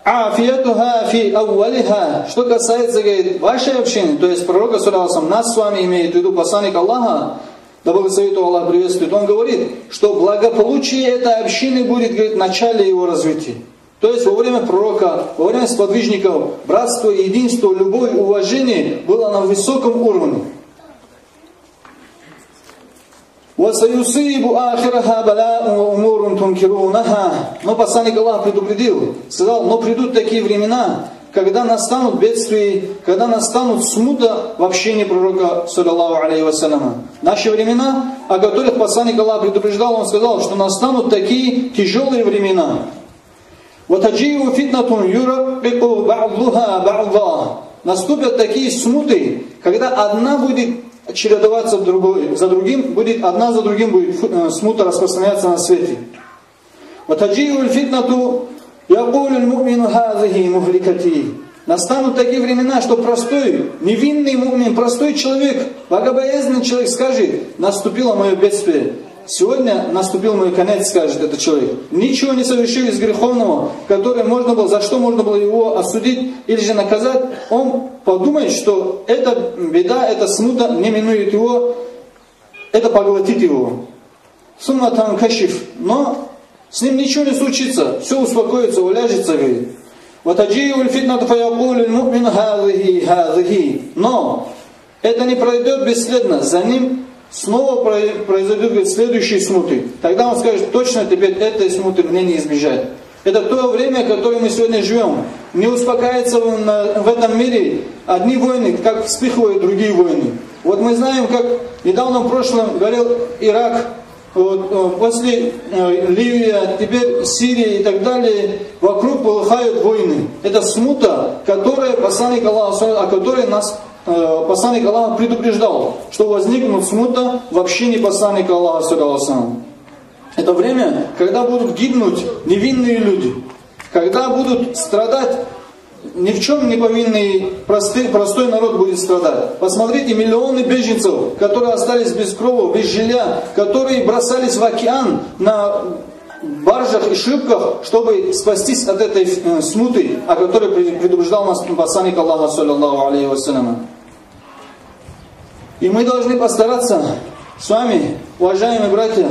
عافيتها في أولها. Что касается, говорит, вашей общины, то есть пророка, саллаллаху алейхи ва саллям, нас с вами имеет в виду посланник Аллаха, да благословит его Аллах, приветствует, он говорит, что благополучие этой общины будет, говорит, в начале его развития. То есть во время пророка, во время сподвижников братство и единство, любовь, уважение было на высоком уровне. وسيصيب آخرها بلاء وأمور تنكرونها. Но посланник Аллаха предупредил, сказал, но придут такие времена, когда настанут бедствия, когда настанут смута в общине пророка, саллаллаху алейхи ва саллям. Наши времена, о которых посланник Аллаха предупреждал, он сказал, что настанут такие тяжёлые времена. وتجيء فتنة يرقق بعضها بعضا. Наступят такие смуты, когда одна будет чередоваться другой, за другим будет, одна за другим будет фу-, э, смута распространяться на свете. وتجيء الفتنة يقول المؤمن هذه مهلكتي. Настанут такие времена, что простой, невинный муъмин, простой человек, богобоязненный человек скажет: «Наступило моё бедствие. Сегодня наступил мой конец», скажет этот человек. Ничего не совершив из греховного, которое можно было, за что можно было его осудить или же наказать, он подумает, что эта беда, эта смута не минует его, это поглотит его. ثم تنكشف. Но с ним ничего не случится, всё успокоится, уляжется, говорит. وتجيء الفتنة فيقول المؤمن هذه، هذه. Но это не пройдёт бесследно, за ним снова про-, произойдут, говорит, следующие смуты. Тогда он скажет: «Точно теперь этой смуты мне не избежать». Это то время, в котором мы сегодня живём. Не успокаивается в, на, в этом мире одни войны, как вспыхивают другие войны. Вот мы знаем, как в недавнем прошлом горел Ирак, вот, э, после, э, Ливия, теперь Сирия и так далее, вокруг полыхают войны. Это смута, которая посланник Аллаха, о которой нас, э, посланник Аллаха предупреждал, что возникнут смута в общине посланника Аллаха, саллаллаху алейхи ва саллям. Это время, когда будут гибнуть невинные люди, когда будут страдать ни в чём не повинный просты-, простой народ будет страдать. Посмотрите, миллионы беженцев, которые остались без крова, без жилья, которые бросались в океан на баржах и шлюпках, чтобы спастись от этой, э, смуты, о которой пред-, предупреждал нас посланник Аллаха, саллаллаху алейхи ва саллям. И мы должны постараться с вами, уважаемые братья,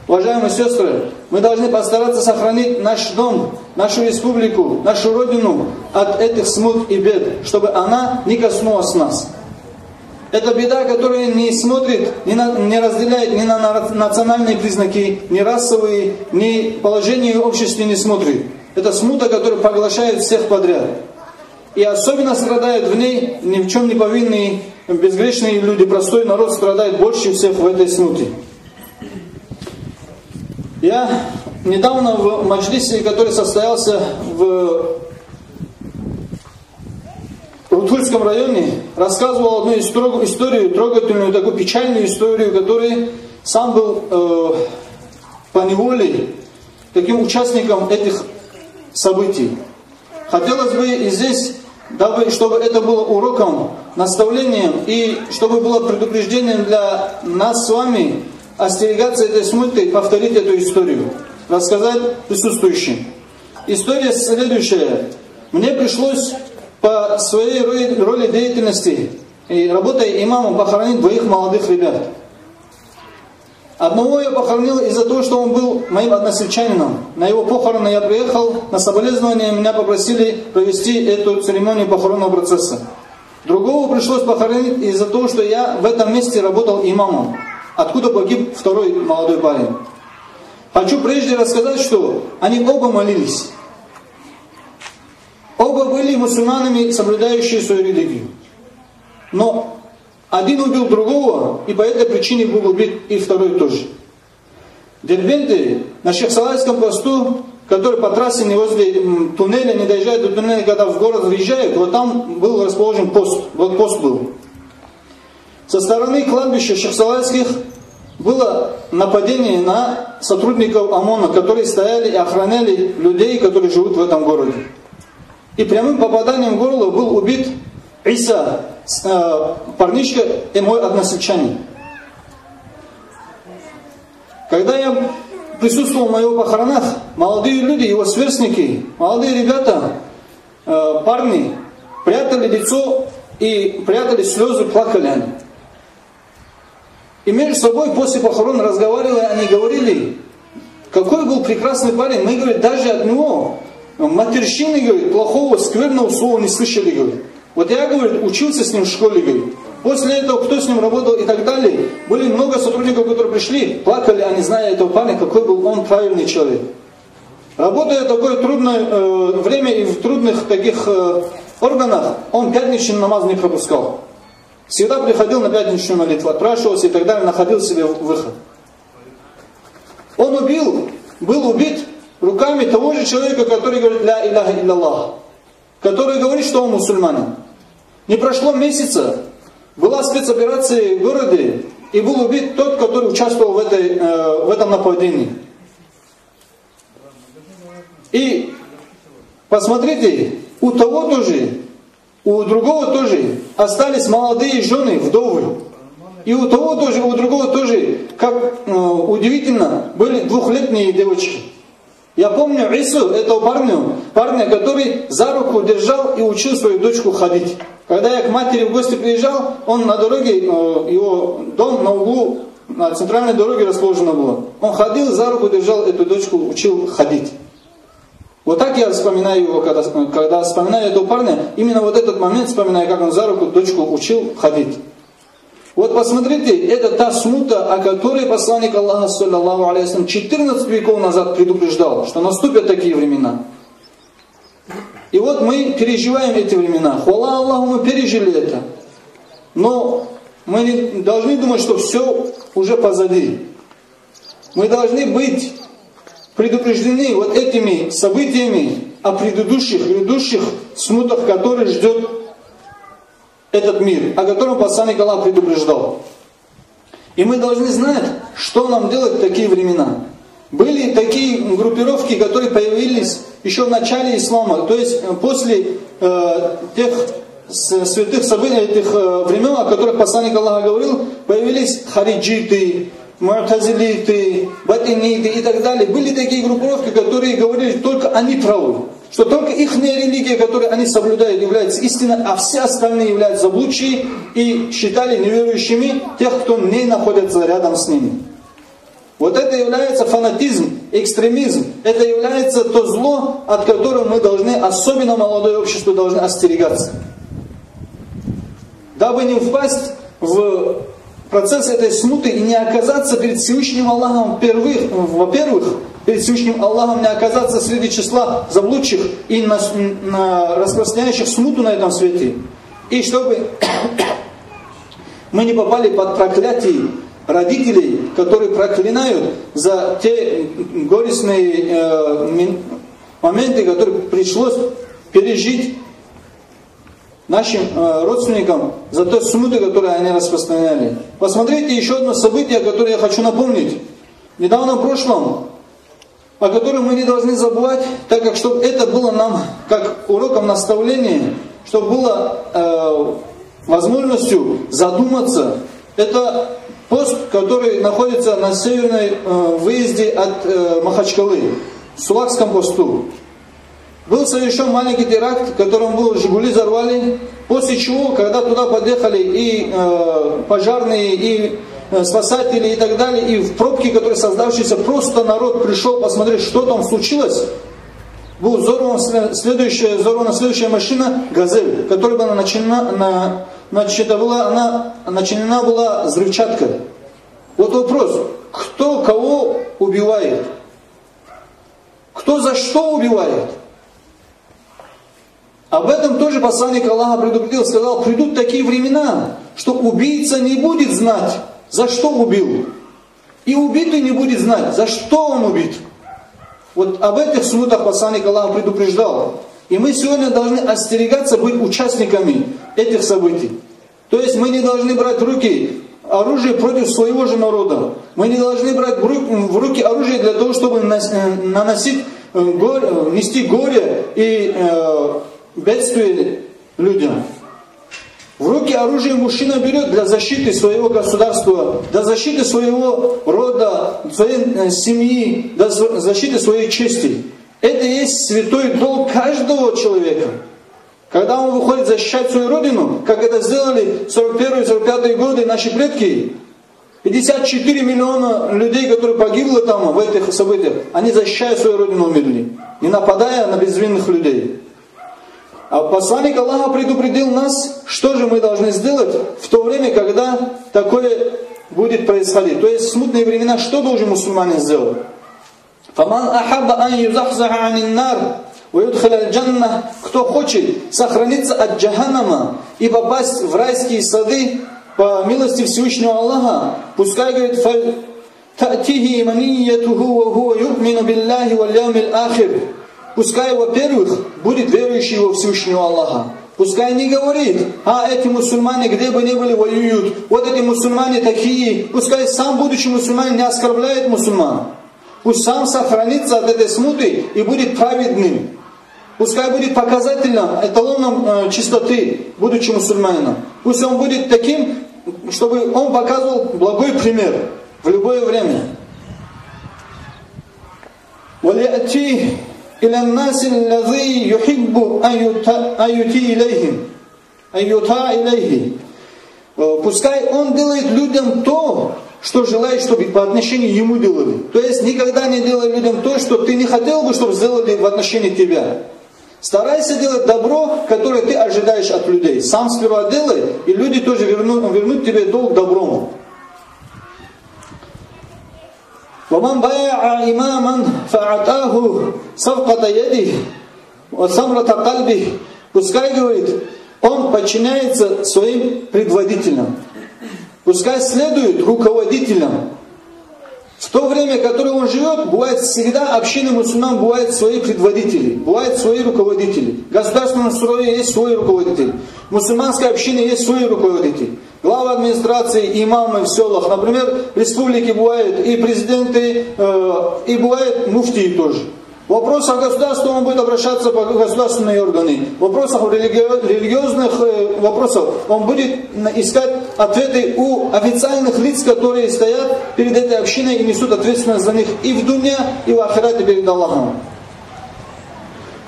уважаемые сестры, мы должны постараться сохранить наш дом, нашу республику, нашу родину от этих смут и бед, чтобы она не коснулась нас. Это беда, которая не смотрит, не на, не разделяет ни на на-, национальные признаки, ни расовые, ни положение в обществе не смотрит. Это смута, которая поглощает всех подряд. И особенно страдают в ней ни в чём не повинные, безгрешные люди, простой народ страдает больше всех в этой смуте. Я недавно в маджлисе, который состоялся в Рутульском районе, рассказывал одну истро-, историю, трогательную, такую печальную историю, который сам был, э, поневоле таким участником этих событий. Хотелось бы и здесь, дабы, чтобы это было уроком, наставлением, и чтобы было предупреждением для нас с вами остерегаться этой смуты, повторить эту историю, рассказать присутствующим. История следующая. Мне пришлось по своей роли, роли деятельности и работая имамом похоронить двоих молодых ребят. Одного я похоронил из-за того, что он был моим односельчанином. На его похороны я приехал, на соболезнования меня попросили провести эту церемонию похоронного процесса. Другого пришлось похоронить из-за того, что я в этом месте работал имамом, откуда погиб второй молодой парень. Хочу прежде рассказать, что они оба молились. Оба были мусульманами, соблюдающие свою религию. Но один убил другого, и по этой причине был убит и второй тоже. В Дербенте, на Шехсалайском посту, который по трассе не возле, м, туннеля, не доезжает до туннеля, когда в город въезжают, вот там был расположен пост, вот пост был. Со стороны кладбища Шехсалайских было нападение на сотрудников ОМОНа, которые стояли и охраняли людей, которые живут в этом городе. И прямым попаданием в горло был убит Иса, с-, э, парнишка и мой односельчанин. Когда я Присутствовал на его похоронах, молодые люди, его сверстники, молодые ребята, э, парни, прятали лицо и прятали слезы, плакали они. И между собой после похорон разговаривая, они говорили: «Какой был прекрасный парень, мы, говорит, даже от него матерщины, говорит, плохого, скверного слова не слышали», говорит. «Вот я, говорит, учился с ним в школе», говорит. После этого, кто с ним работал и так далее, были много сотрудников, которые пришли, плакали они, зная этого парня, какой был он правильный человек. Работая в такое трудное, э, время и в трудных таких, э, органах, он пятничный намаз не пропускал. Всегда приходил на пятничную молитву, отпрашивался и так далее, находил себе выход. Он убил, был убит руками того же человека, который говорит «Ля иляха илляллах», который говорит, что он мусульманин. Не прошло месяца, была спецоперация в городе, и был убит тот, который участвовал в этой, э, в этом нападении. И посмотрите, у того тоже, у другого тоже остались молодые жены, вдовы. И у того тоже, у другого тоже, как, э, удивительно, были двухлетние девочки. Я помню Ису, этого парня, парня, который за руку держал и учил свою дочку ходить. Когда я к матери в гости приезжал, он на дороге, э, его дом на углу, на центральной дороге расположено было. Он ходил, за руку держал эту дочку, учил ходить. Вот так я вспоминаю его, когда, когда вспоминаю этого парня, именно вот этот момент вспоминаю, как он за руку дочку учил ходить. Вот посмотрите, это та смута, о которой посланник Аллаха, саллаллаху алейхи ва саллям, четырнадцать веков назад предупреждал, что наступят такие времена. И вот мы переживаем эти времена. Хвала Аллаху, мы пережили это. Но мы не должны думать, что всё уже позади. Мы должны быть предупреждены вот этими событиями о предыдущих, грядущих смутах, которые ждёт этот мир, о котором посланник Аллаха предупреждал. И мы должны знать, что нам делать в такие времена. Были такие группировки, которые появились ещё в начале ислама, то есть, э, после, э, тех с-, святых событий, этих, э, времён, о которых посланник Аллаха говорил, появились хариджиты, му'тазилиты, батиниты и так далее. Были такие группировки, которые говорили, только они правы, что только ихняя религия, которую они соблюдают, является истинной, а все остальные являются заблудшие, и считали неверующими тех, кто не находится рядом с ними. Вот это является фанатизм, экстремизм. Это является то зло, от которого мы должны, особенно молодое общество, должны остерегаться. Дабы не впасть в процесс этой смуты и не оказаться перед Всевышним Аллахом, первых, во-первых, перед Всевышним Аллахом не оказаться среди числа заблудших и на, на распространяющих смуту на этом свете. И чтобы мы не попали под проклятие родителей, которые проклинают за те горестные, э, мин-, моменты, которые пришлось пережить нашим, э, родственникам за те смуты, которые они распространяли. Посмотрите ещё одно событие, которое я хочу напомнить. В недавнем прошлом, о котором мы не должны забывать, так как, чтобы это было нам как уроком наставления, чтобы было, э, возможностью задуматься. Это пост, который находится на северной, э, выезде от, э, Махачкалы, в Сулакском посту. Был совершён маленький теракт, в котором был «Жигули» взорвали, после чего, когда туда подъехали и, э, пожарные, и, э, спасатели, и так далее, и в пробке, которая создавшаяся, просто народ пришёл посмотреть, что там случилось, был взорван сле-, следующая, взорвана следующая машина, «Газель», которая была начинена, на-, значит, это была, она начинена была взрывчатка. Вот вопрос, кто кого убивает? Кто за что убивает? Об этом тоже посланник Аллаха предупредил, сказал: «Придут такие времена, что убийца не будет знать, за что убил, и убитый не будет знать, за что он убит». Вот об этих смутах посланник Аллаха предупреждал. И мы сегодня должны остерегаться быть участниками этих событий. То есть мы не должны брать в руки оружие против своего же народа. Мы не должны брать в ру-, в руки оружие для того, чтобы нас-, э, наносить, э, горе, э, нести горе и, э, бедствие людям. В руки оружие мужчина берёт для защиты своего государства, для защиты своего рода, своей, э, семьи, для за-, защиты своей чести. Это есть святой долг каждого человека. Когда он выходит защищать свою родину, как это сделали в сорок первый, сорок пятый годы наши предки, пятьдесят четыре миллиона людей, которые погибло там в этих событиях, они, защищая свою родину, умерли, не нападая на безвинных людей. А посланник Аллаха предупредил нас, что же мы должны сделать в то время, когда такое будет происходить. То есть в смутные времена что должен мусульманин сделать? فمن أحب أن يزحزح عن النار ويدخل الجنة, кто хочет сохраниться от джаханнама и попасть в райские сады по милости Всевышнего Аллаха, пускай, говорит, فلتأته منيته وهو يؤمن بالله واليوم الآخر. Пускай, во-первых, будет верующий во Всевышнего Аллаха. Пускай не говорит: «А эти мусульмане, где бы ни были, воюют. Вот эти мусульмане такие». Пускай сам, будучи мусульманин, не оскорбляет мусульман. Пусть сам сохранится от этой смуты и будет праведным. Пускай будет показателем, эталоном, э, чистоты, будучи мусульманином. Пусть он будет таким, чтобы он показывал благой пример в любое время. وليأتي إلى الناس الذي يحب أن يطاع، أن يطاع إليهم. أن يطاع إليه. Э, пускай он делает людям то, что желает, чтобы по отношению ему делали. То есть никогда не делай людям то, что ты не хотел бы, чтобы сделали в отношении тебя. Старайся делать добро, которое ты ожидаешь от людей. Сам сперва делай, и люди тоже верну-, вернут тебе долг добром. ومن بايع إماما فأعطاه صفقة يده وثمرة قلبه. Пускай, говорит, он подчиняется своим предводителям. Пускай следует руководителям. В то время, которое он живёт, бывает всегда, общины мусульман бывают свои предводители, бывают свои руководители. В государственном строе есть свой руководитель. В мусульманской общине есть свой руководитель. Главы администрации, имамы в сёлах. Например, в республике бывают и президенты, э, и бывают муфтии тоже. В вопросах государства он будет обращаться по государственные органы. В вопросах религи-, религиозных, э, вопросов он будет на-, искать ответы у официальных лиц, которые стоят перед этой общиной и несут ответственность за них и в дунья, и в ахирате перед Аллахом.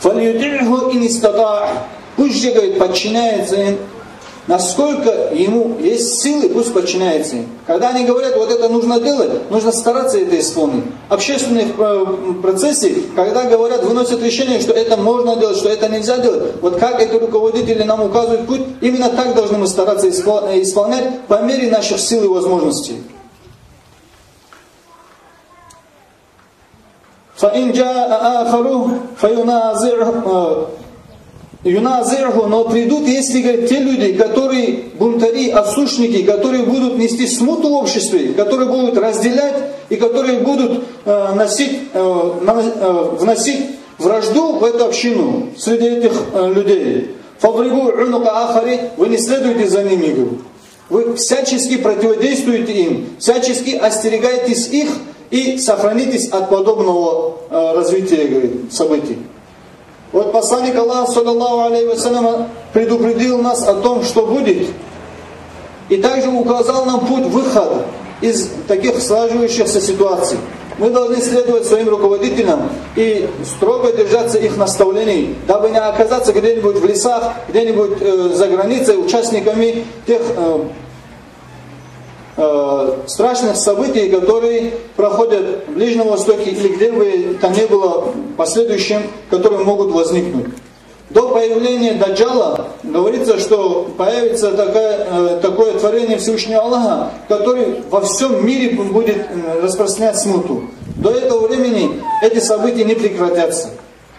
فليطعه إن استطاع. Пусть же, говорит, подчиняется им, насколько ему есть силы, пусть подчиняется им. Когда они говорят: «Вот это нужно делать», нужно стараться это исполнить. Общественные, э, процессы, когда говорят, выносят решение, что это можно делать, что это нельзя делать, вот как эти руководители нам указывают путь, именно так должны мы стараться испол-, э, исполнять по мере наших сил и возможностей. فإن جاء آخر فينازعه, э, ينازعه, но придут, если, говорит, те люди, которые бунтари, отступники, которые будут нести смуту в обществе, которые будут разделять и которые будут, э, носить, э, на-, э, вносить вражду в эту общину среди этих, э, людей. فاضربوا عنق آخر, вы не следуйте за ними, говорит. Вы всячески противодействуйте им, всячески остерегайтесь их и сохранитесь от подобного, э, развития, говорит, событий. Вот посланник Аллаха, саллаллаху алейхи ва саллям, предупредил нас о том, что будет, и также указал нам путь, выход из таких сложившихся ситуаций. Мы должны следовать своим руководителям и строго держаться их наставлений, дабы не оказаться где-нибудь в лесах, где-нибудь, э, за границей участниками тех, э, э, страшных событий, которые проходят в Ближнем Востоке или где бы то ни было в последующем, которые могут возникнуть. До появления Даджала говорится, что появится такая, э, такое творение Всевышнего Аллаха, который во всём мире бу-, будет, э, распространять смуту. До этого времени эти события не прекратятся.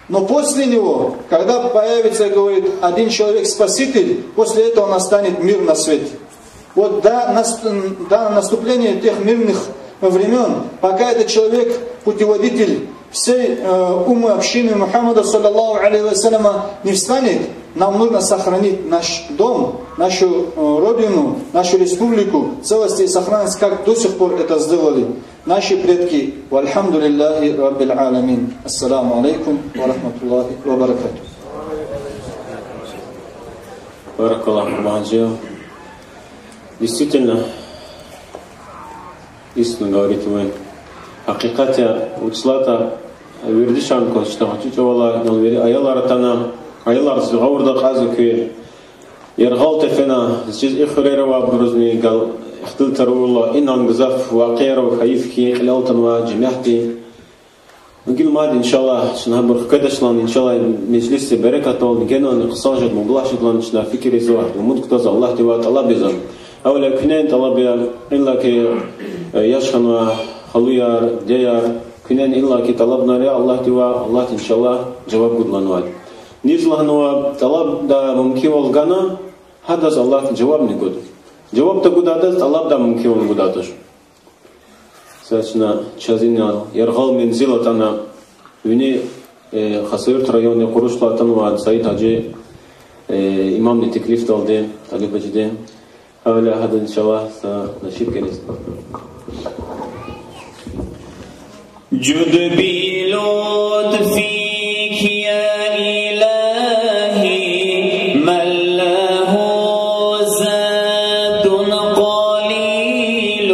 Но после него, когда появится, говорит, один человек-спаситель, после этого настанет мир на свете. Вот до нас-, до наступления тех мирных времён, пока этот человек, путеводитель всей, э, уммы, общины Мухаммада, саллаллаху алейхи ва саллям, не встанет, нам нужно сохранить наш дом, нашу, э, родину, нашу республику в целости и сохранности, как до сих пор это сделали наши предки. والحمد لله رب العالمين. السلام عليكم ورحمة الله وبركاته. Баракаллаху, Магьаджи. Действительно, истинно говорите вы. Гьакъикъат я, вучиз лагьайтӀа вердишарни кваз чна гьа чӀавалай, инал вири аялар атана, аялар зи гъавурда кьазва куь. Яргъал тефена, заз чиз и хуьрера авайбурузни гал ихтилатар авурла, инал гзаф вакъиаяр ава, гьайиф хьи, кьилел атанвай жемятди. Гила мад, иншаллагь, чна гьабур хкведач лагьана, иншаллагь, межлисдин берекатдалди генани хъсан жеда, мублагь жеда лагьана чна фикир ийизва, умуд кутазва, Аллагьдивай тӀалаб ийизва. Гьавиляй куьнени тӀалаб я, иллаки, э, яш хьанвай халуяр, дидеяр, куьнени иллаки тӀалабунар я Аллагьдивай, Аллагьди, иншаллагь, жаваб гуда лагьанвайди. Низ лагьанва, тӀалабдай мумкинвал гана, гьадаз Аллагьди жавабни гуда. Жаваб тагудайдаз тӀалабдай мумкинвал гудай туш. Са чна чаз ина яргъал мензил атана, вини, э, Хасавюрт районни Къурушдалай атанвай Саид-гьажи, э, имамдин теклифдалди, Талиб-гьажиди. Гьавиляй гьада, иншаллагь, са нашид кӀелиз. جد بلطفك يا إلهي من له زاد قليل،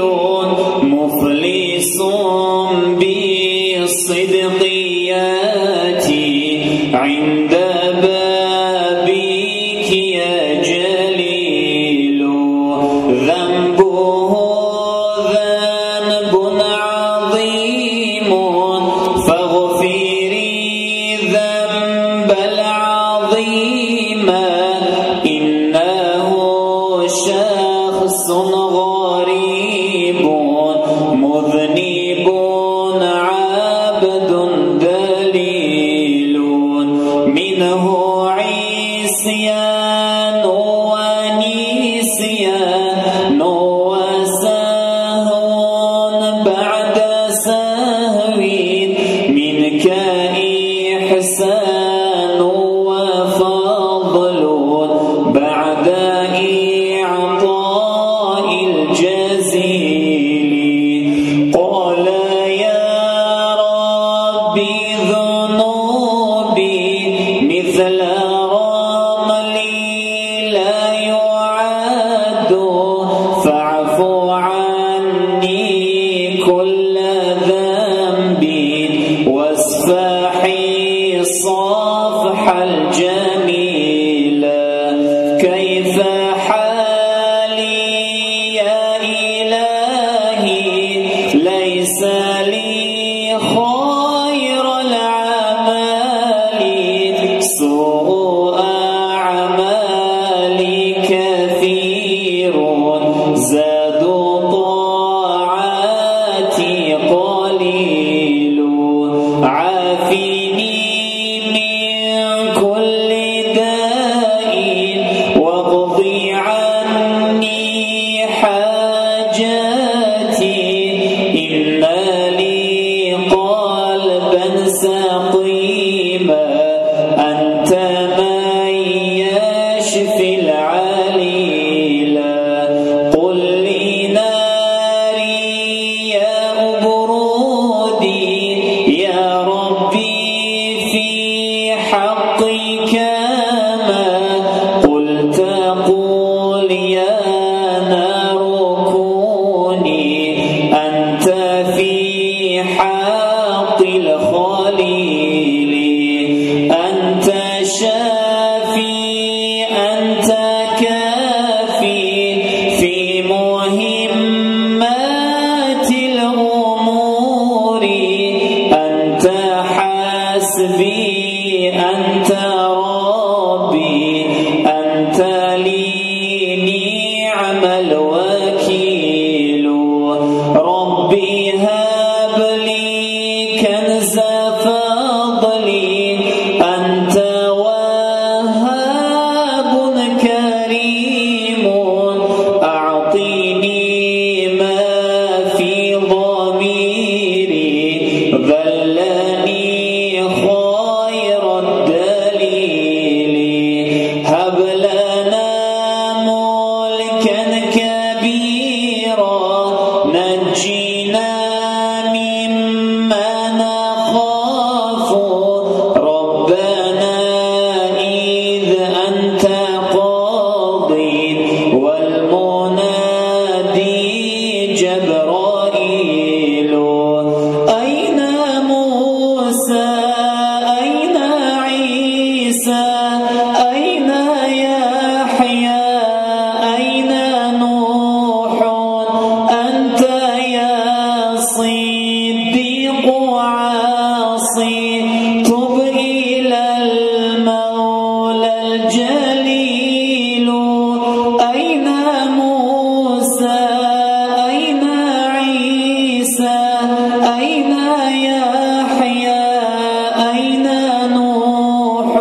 مفلس بالصدق يأتي عند بابك يا جليل. ذنبه ذنب عظيم فاغفري الذنب العظيم، إنه شخص غريب مذنب عبد ذليل، منه عصيان ونسيان وسهو بعد سهو، منك إحسان وفضل بعد إعطاء الجزيل. قال يا رب ذنوبي مثل رمل لا يعد، فاعف عني كل ذنب واصفح الصفح الجميل. كيف حالي يا إلهي، ليس لي خير الأعمال، سوء أعمالي كثير، زاد طاعاتي قليل. عافني من كل داء، واقض عني حاجتي، إن لي قلبا سقيما، أنت من يشفي العليلا. قل لناري يا برودي، يا ربي في حقك ما قلت، قل يا نار كوني أنت في حق الخليل. أنت شافي، أنت كافي في مهمات الأمور، أنت حسبي، أنت ربي، أنت لي نعم الوكيل. ربي هب لي كنز فضل، أنت وهاب كريم، أعطني ما في ضميري ذلني خير الدليل. هب لنا ملكا كبيرا، نجنا مما نخاف عاصي، تب إلى المولى الجليل. أين موسى؟ أين عيسى؟ أين يحيى؟ أين نوح؟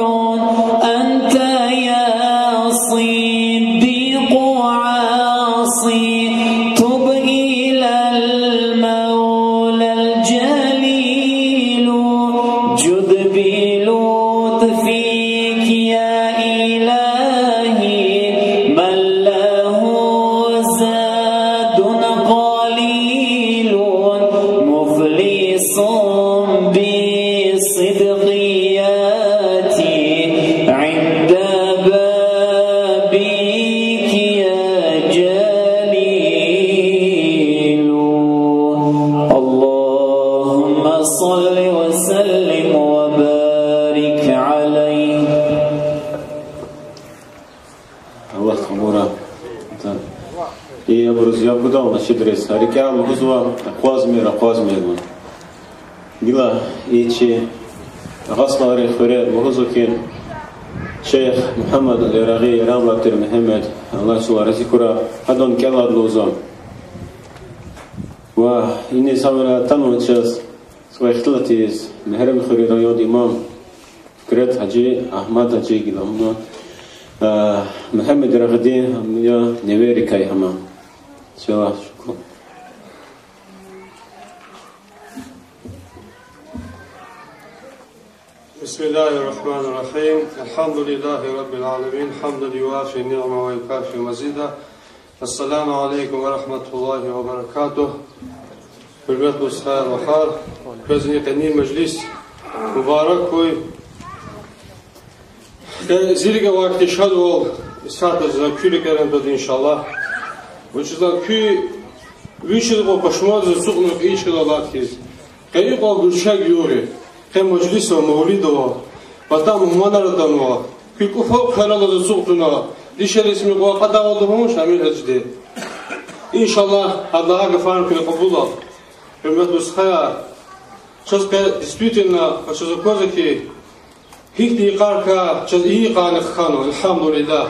أنت يا صديق عاصي، تب إلى المولى الجليل. جد بلطفك يا إلهي من له زاد قليل، مخلص بالصدق ياتي عند بابك يا جليل. اللهم صل وسلم وبارك عليه. Аллагь кьабулрай. И абуруз яб гудал машидриз, гьа рикӀел лугьузва, акъвазмир, акъвазмир. Гила и чи Агъа Сталрин хуьре лугьузва хьи, шейх Мугьаммад ал-Ярагъи, Ярагълай тир Мегьамед, Аллагь чалай рази хьурай, гьадан кӀелайд лугьузва. Ва иниз гьавиляй атанва чаз, са ихтилат ийиз, Мегьарамдхуьруьн районда имам Фикрет гьажи, Агьмад гьажи гила гьама, а, Мегьамед Ярагъидин гьама я, неверикай гьама. Чалай шукур. بسم الله الرحمن الرحيم. الحمد لله رب العالمين. حمدا يوافي نعمه ويكافئ مزيده. السلام عليكم ورحمة الله وبركاته. Гьуьрметлу стхаяр, вахар, квезни къенин межлис мубарак хьуй. Къе зи рикӀе авай хьтин шадвал исятда за куь рикӀерин тӀварда, иншаллагь. Вучиз лагьайтӀа куь вичиз кьван пашмандиз ацукьна кьейи чкадал алад хьиз. Къе икьван гуьрчег югъ я. Къе межлис ава, мавлид ава. Патай мугьманар атанва. Куь кӀуфа хъвер алаз ацукь туна. Дишегьлиди исмин кьван кьадайвал тавуна Шамил гьажиди. Иншаллагь, гьада лагьай гафарни куьне кьабулда. Гьуьрметлу стхаяр, чаз къе действительно, чаз аквазва хьи, гьихьтин йикъарикай чаз и йикъарни хканва, альгьамдулиллагь.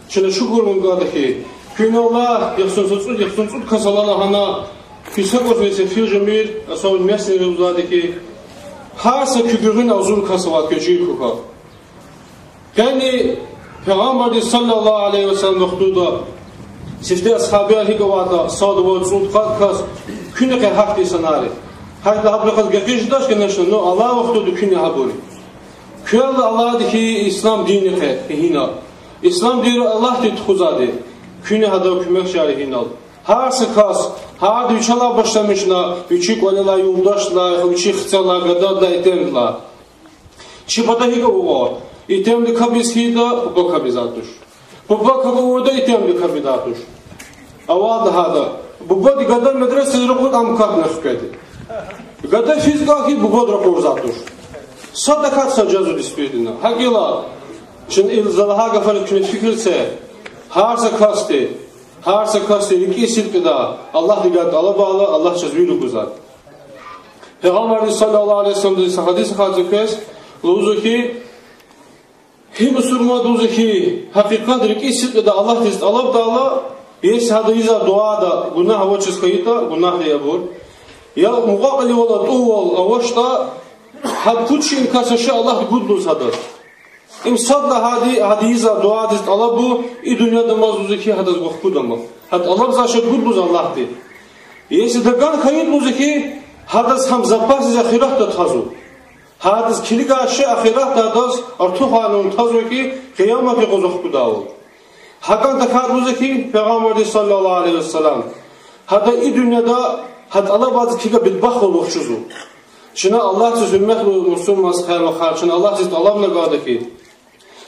Чна шукур авун кӀанда хьи, куьне Аллагь яхцӀурни са цӀуд, яхцӀурни цӀуд кас ала лагьана, куьн са кӀус сефил жемир, особенно местныйри лугьузвайди хьи, гьар са куь гуьгъуьна агъзур кас авайди квез чир хьухь. Къени Пайгъамбарди صلى الله عليه وسلم вахтунда сифте асгьабияр гьикӀ авайтӀа, сад, вад, цӀуд, къад кас, куьне къе гьахьтин санари. Гьахьтин гьабурухъ гекъигиз жедач, конечно, но алай вахтунда куьне гьабур я. Квелай алайди хьи ислам динни къе гьина. Ислам динра Аллагьди тухузвайди. Куьне гьадав куьмекчияр гьинал. Гьар са кас, гьарда вичелай башламишна, вичин кӀвалелай, юлдашдилай, вичин хцелай, гададилай, итимдилай. Чи пата гьикӀ ава? Итимди капӀ ийиз хьайитӀа, буба капӀ ийизвайди туш. Буба капӀ авуртӀа, итимди капӀ ийизвайди туш. Авайди гьада. Бубади гада медресадиз ракъуртӀа, ам катна хкведи. Гада физ кӀан хьайитӀа, бубади ракъурзавайди туш. Сад тахьайтӀа са жезва действительно. ГьакӀ я. Чна и за лагьай гафариз куьне фикир це. Гьар са касди, гьар са касди рикӀин сидкьидай Аллагьдивай тӀалабайла, Аллагьди чаз вири гузвайди. Пайгъамбарди صلى الله عليه وسلمдин са гьадис хьайитӀа квез, лугьузва хьи, гьи мусурман, лугьузва хьи, гьакъикъат рикӀин сидкьидай Аллагьдиз тӀалабдайла, если гьада ийизвай дуада гунагь авачиз хьайитӀа, гунагьдин абур, я мукьва-кьиливал, тӀуввал авачтӀа, гьада пуд шейиникай са шей Аллагьди гуда лугьуз гьадаз. Им сад лагьайди, гьада ийизвай дуадиз тӀалабун, и дуьньядамаз, лугьузва хьи, гьадаз вахкудамаз. Гьада тӀалабзавай шей гуда лугьуз Аллагьди. Если даган хьайитӀа, лугьузва хьи, гьадаз гьам запасдиз ахиратда тазва. Гьадаз килигай шей ахиратда гьадаз артухарун тазва хьи, къиямат юкъуз вахкудайвал. ГьакӀан тахьайтӀа, лугьузва хьи, Пайгъамбарди صلى الله عليه وسلم, гьада и дуьньяда гьа тӀалабайдаз килигай бедбахтвал вахчузва. Чна Аллагьдиз, гьуьрметлу мусурман стхаяр, вахар, чна Аллагьдиз тӀалабна кӀанда хьи,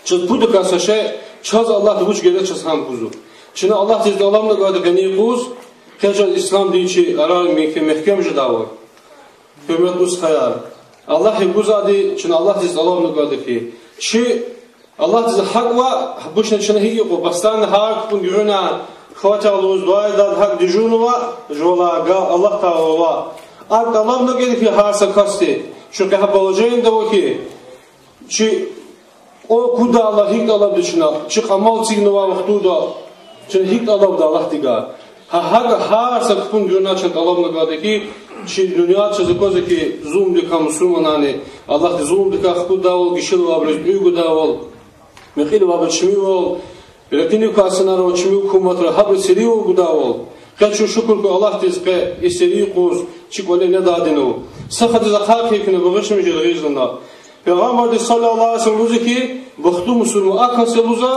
чаз пудакай са шей, чаз Аллагьди вуч герек, чаз гьам гузва. Чна Аллагьдиз тӀалабна кӀанда къенин юкъуз, къе чаз ислам дин чи арада мягькем, мягькем жедайвал. Гьуьрметлу стхаяр, Аллагьди гузвайди, чна Аллагьдиз тӀалабна кӀанда хьи, чи Аллагьдиз гьакӀ ва, обычно чна гьикӀ я кьван, постоянно гьар кпӀунин гуьгъуьна Фатигьа лугьуз, дуа ийиз, гьакӀ дежурный ва, жувалай гал Аллагьдивай ва. АкӀ тӀалабна герек я гьар са касди, чун къе гьа положениеда ава хьи, чи кӀвал кудайла гьикӀ тӀалабда чна, чи кьамал цигнавай вахтунда чна гьикӀ тӀалабда Аллагьдивай. Гьа, гьакӀ гьар са кпӀундивай чна тӀалабна герек я хьи, чи дуьньяда чаз аквазва хьи, зулумдикай мусурманарни, Аллагьди зулумдикай хкуддайвал, гишила авайбуруз уьй гудайвал, мекьила авайбур чимивал, рекьинив касанар ва чими гьукуматра гьабуруз серивал гудайвал. Къе чун шукур хьуй Аллагьдиз, къе и серин юкъуз чи кӀвале недайди я. Са хадиз ахъа хьайила багъишламиш жеда гъизлана. Пайгъамбарди صلى الله عليه وسلم лугьузва хьи, вахту мусурман а кас я лугьузва,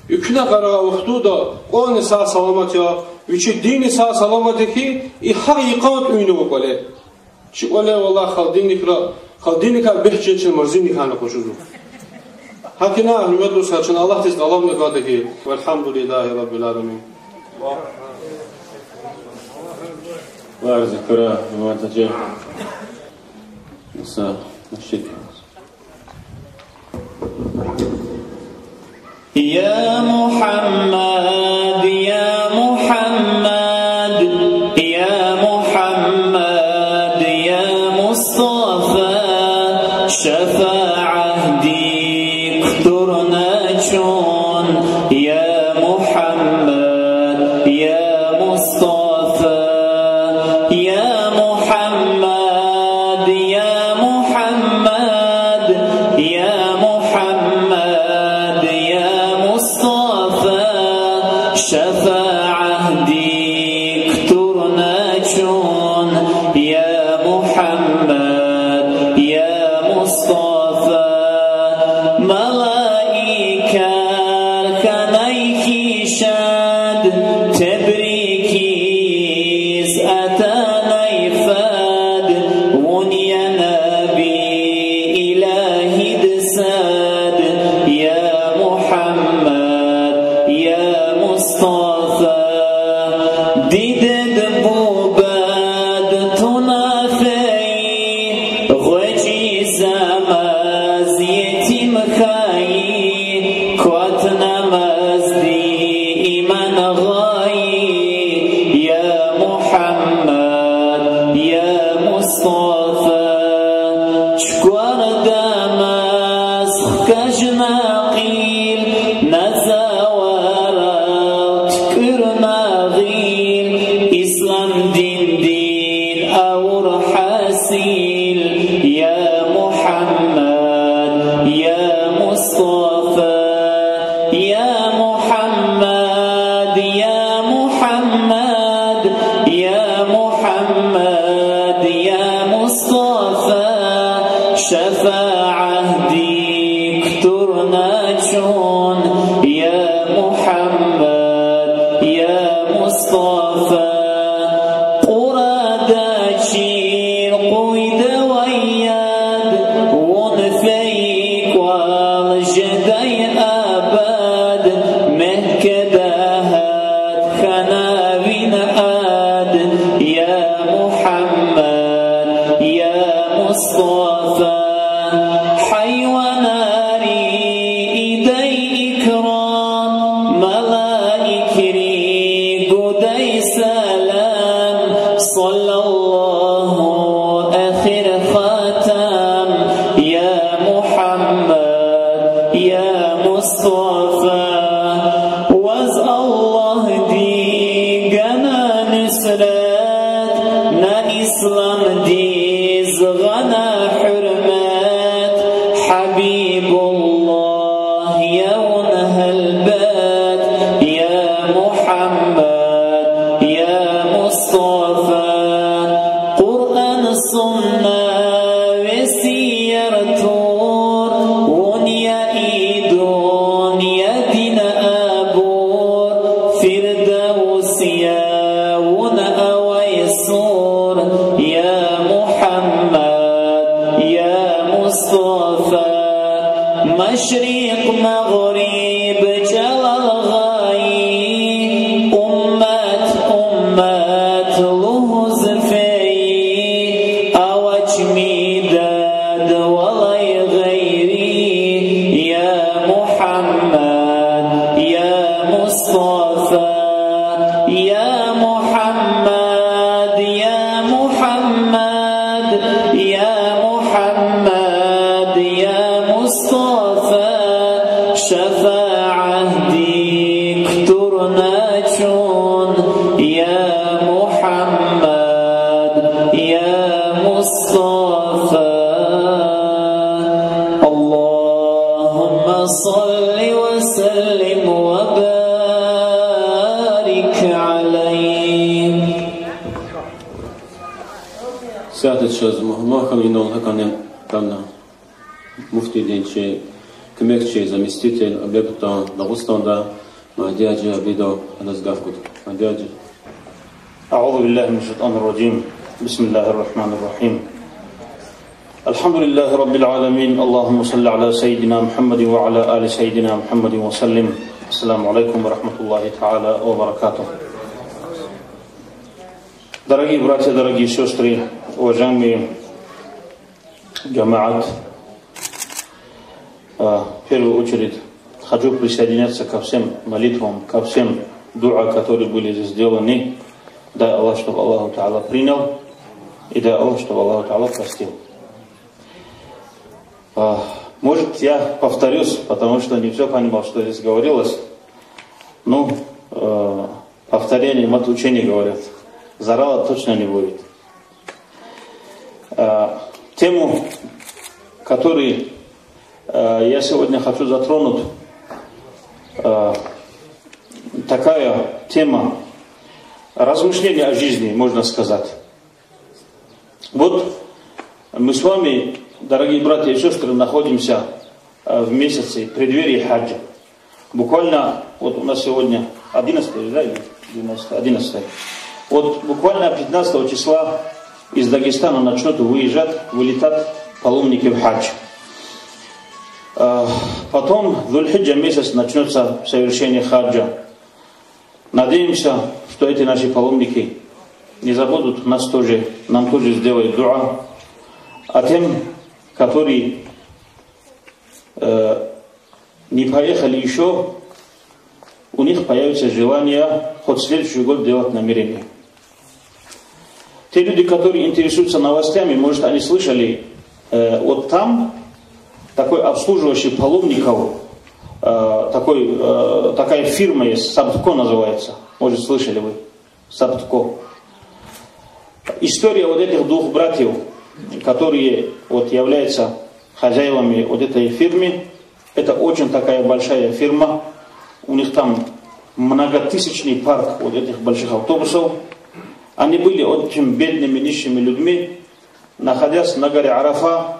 экуьнахъ авай вахтунда кӀвални сагъ-саламат я, вичин динни сагъ-саламат я хьи, и гьакӀ йикъан тӀуьнва кӀвале. Чи кӀвале, валлагь, халкьдинникра, халкьдинникай бес чна марзинникайни къачузва. ГьакӀ ина, гьуьрметлу стхаяр, чна Аллагьдиз тӀалабна герек я хьи, والحمد لله رب العالمين. Ва закара, иман таджи. Муса, машит. يا محمد، يا محمد، يا محمد، يا مصطفى، شفاعة ديك ترنا چون، يا محمد، يا مصطفى، يا محمد، يا محمد، يا محمد، يا مصطفى، شفاعة ديك ترنا چون، يا محمد، يا مصطفى. Малаикар хьанай хьи шад, тебрик ийиз атанай фад, вун я наби, илагьидин сад, я Мугьаммад, я Мустафа. Дидед-бубад туна фейи, гъвечӀизамаз етим хьайи, кватнамазди иман гъайи, я Мугьаммад, я Мустафа. ЧукӀвардамаз хкажна кьил, назаварал туькӀуьрна гъил, ислам диндин авур гьасил, я Мугьаммад, я Мустафа. يا محمد، يا محمد، يا محمد، يا مصطفى، شفاعة ديك ترنا چون، يا محمد، يا مصطفى. Къурада чир къуйдавай яд, вун фейи кӀвал жедай абад, Меккеда гьат хьана ви ад, я Мугьаммад, я Мустафа. Гьайванри ийидай икрам, малаикри гудай салам, صلى الله آخر ختم، يا محمد، يا مصطفى. Ваз Аллагьди гана нусрат, на исламдиз гъана гьуьрмет, Гьабибуллагь я вун гьелбет, я Мугьаммад, я Мустафа. Къуръан, сунна веси яртур, вун я и дуьньядин абур, Фирдавс я вун авай сур, я Мугьаммад, я Мустафа. Машрикь, магъриб чӀалал гъайи, уммат, уммат лугьуз фейи, авач мидад валай гъейри, я Мугьаммад, я Мустафа. يا محمد، يا محمد، Чаз мугьман хьана инал гьакӀани кана муфтидин чи куьмекчи, заместитель, объектда, Дагъустанда, Магьди-гьажи Абидов, адаз гаф гуда. Магьди-гьажи. أعوذ بالله من الشيطان الرجيم. بسم الله الرحمن الرحيم. الحمد لله رب العالمين. اللهم صل على سيدنا محمد وعلى آل سيدنا محمد وسلم. السلام عليكم ورحمة الله تعالى وبركاته. Дорогие братья, дорогие сестры, уважаемые джамаат, а, в первую очередь хочу присоединяться ко всем молитвам, ко всем дуа, которые были здесь сделаны. Дай Аллах, чтобы Аллах Тааля принял, и дай Аллах, чтобы Аллах Тааля простил. А, может, я повторюсь, потому что не всё понимал, что здесь говорилось. Ну, э, повторение мать учения, говорят. Зарала точно не будет. Э, тему, который, э, я сегодня хочу затронуть, э, такая тема размышления о жизни, можно сказать. Вот мы с вами, дорогие братья и сестры, находимся, э, в месяце, в преддверии хаджа. Буквально вот у нас сегодня одиннадцатое, да, или двенадцатое? Одиннадцатое. Вот буквально пятнадцатого числа из Дагестана начнут выезжать, вылетать паломники в хадж. Э, потом Зуль-Хиджа месяц, начнётся совершение хаджа. Надеемся, что эти наши паломники не забудут нас тоже, нам тоже сделают дуа. А тем, которые, э, не поехали ещё, у них появится желание хоть следующий год делать намерение. Те люди, которые интересуются новостями, может, они слышали, э, вот там такой обслуживающий паломников, э, такой, э, такая фирма есть, Сабтко называется. Может, слышали вы? Сабтко. История вот этих двух братьев, которые вот являются хозяевами вот этой фирмы, это очень такая большая фирма. У них там многотысячный парк вот этих больших автобусов. Они были очень бедными, нищими людьми. Находясь на горе Арафа,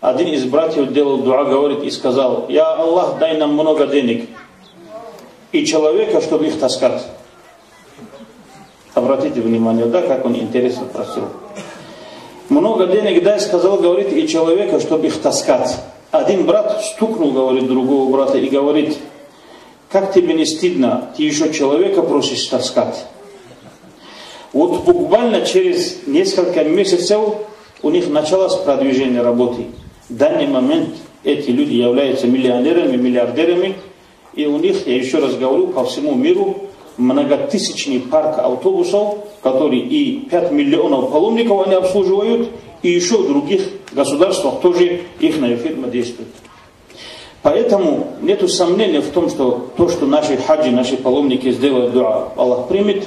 один из братьев делал дуа, говорит, и сказал: «Я Аллах, дай нам много денег и человека, чтобы их таскать». Обратите внимание, да, как он интересно просил. «Много денег дай, сказал, говорит, и человека, чтобы их таскать». Один брат стукнул, говорит, другого брата и говорит: «Как тебе не стыдно, ты ещё человека просишь таскать?» Вот буквально через несколько месяцев у них началось продвижение работы. В данный момент эти люди являются миллионерами, миллиардерами, и у них, я ещё раз говорю, по всему миру многотысячный парк автобусов, который и пять миллионов паломников они обслуживают, и ещё в других государствах тоже ихняя фирма действует. Поэтому нету сомнения в том, что то, что наши хаджи, наши паломники сделают дуа, Аллах примет,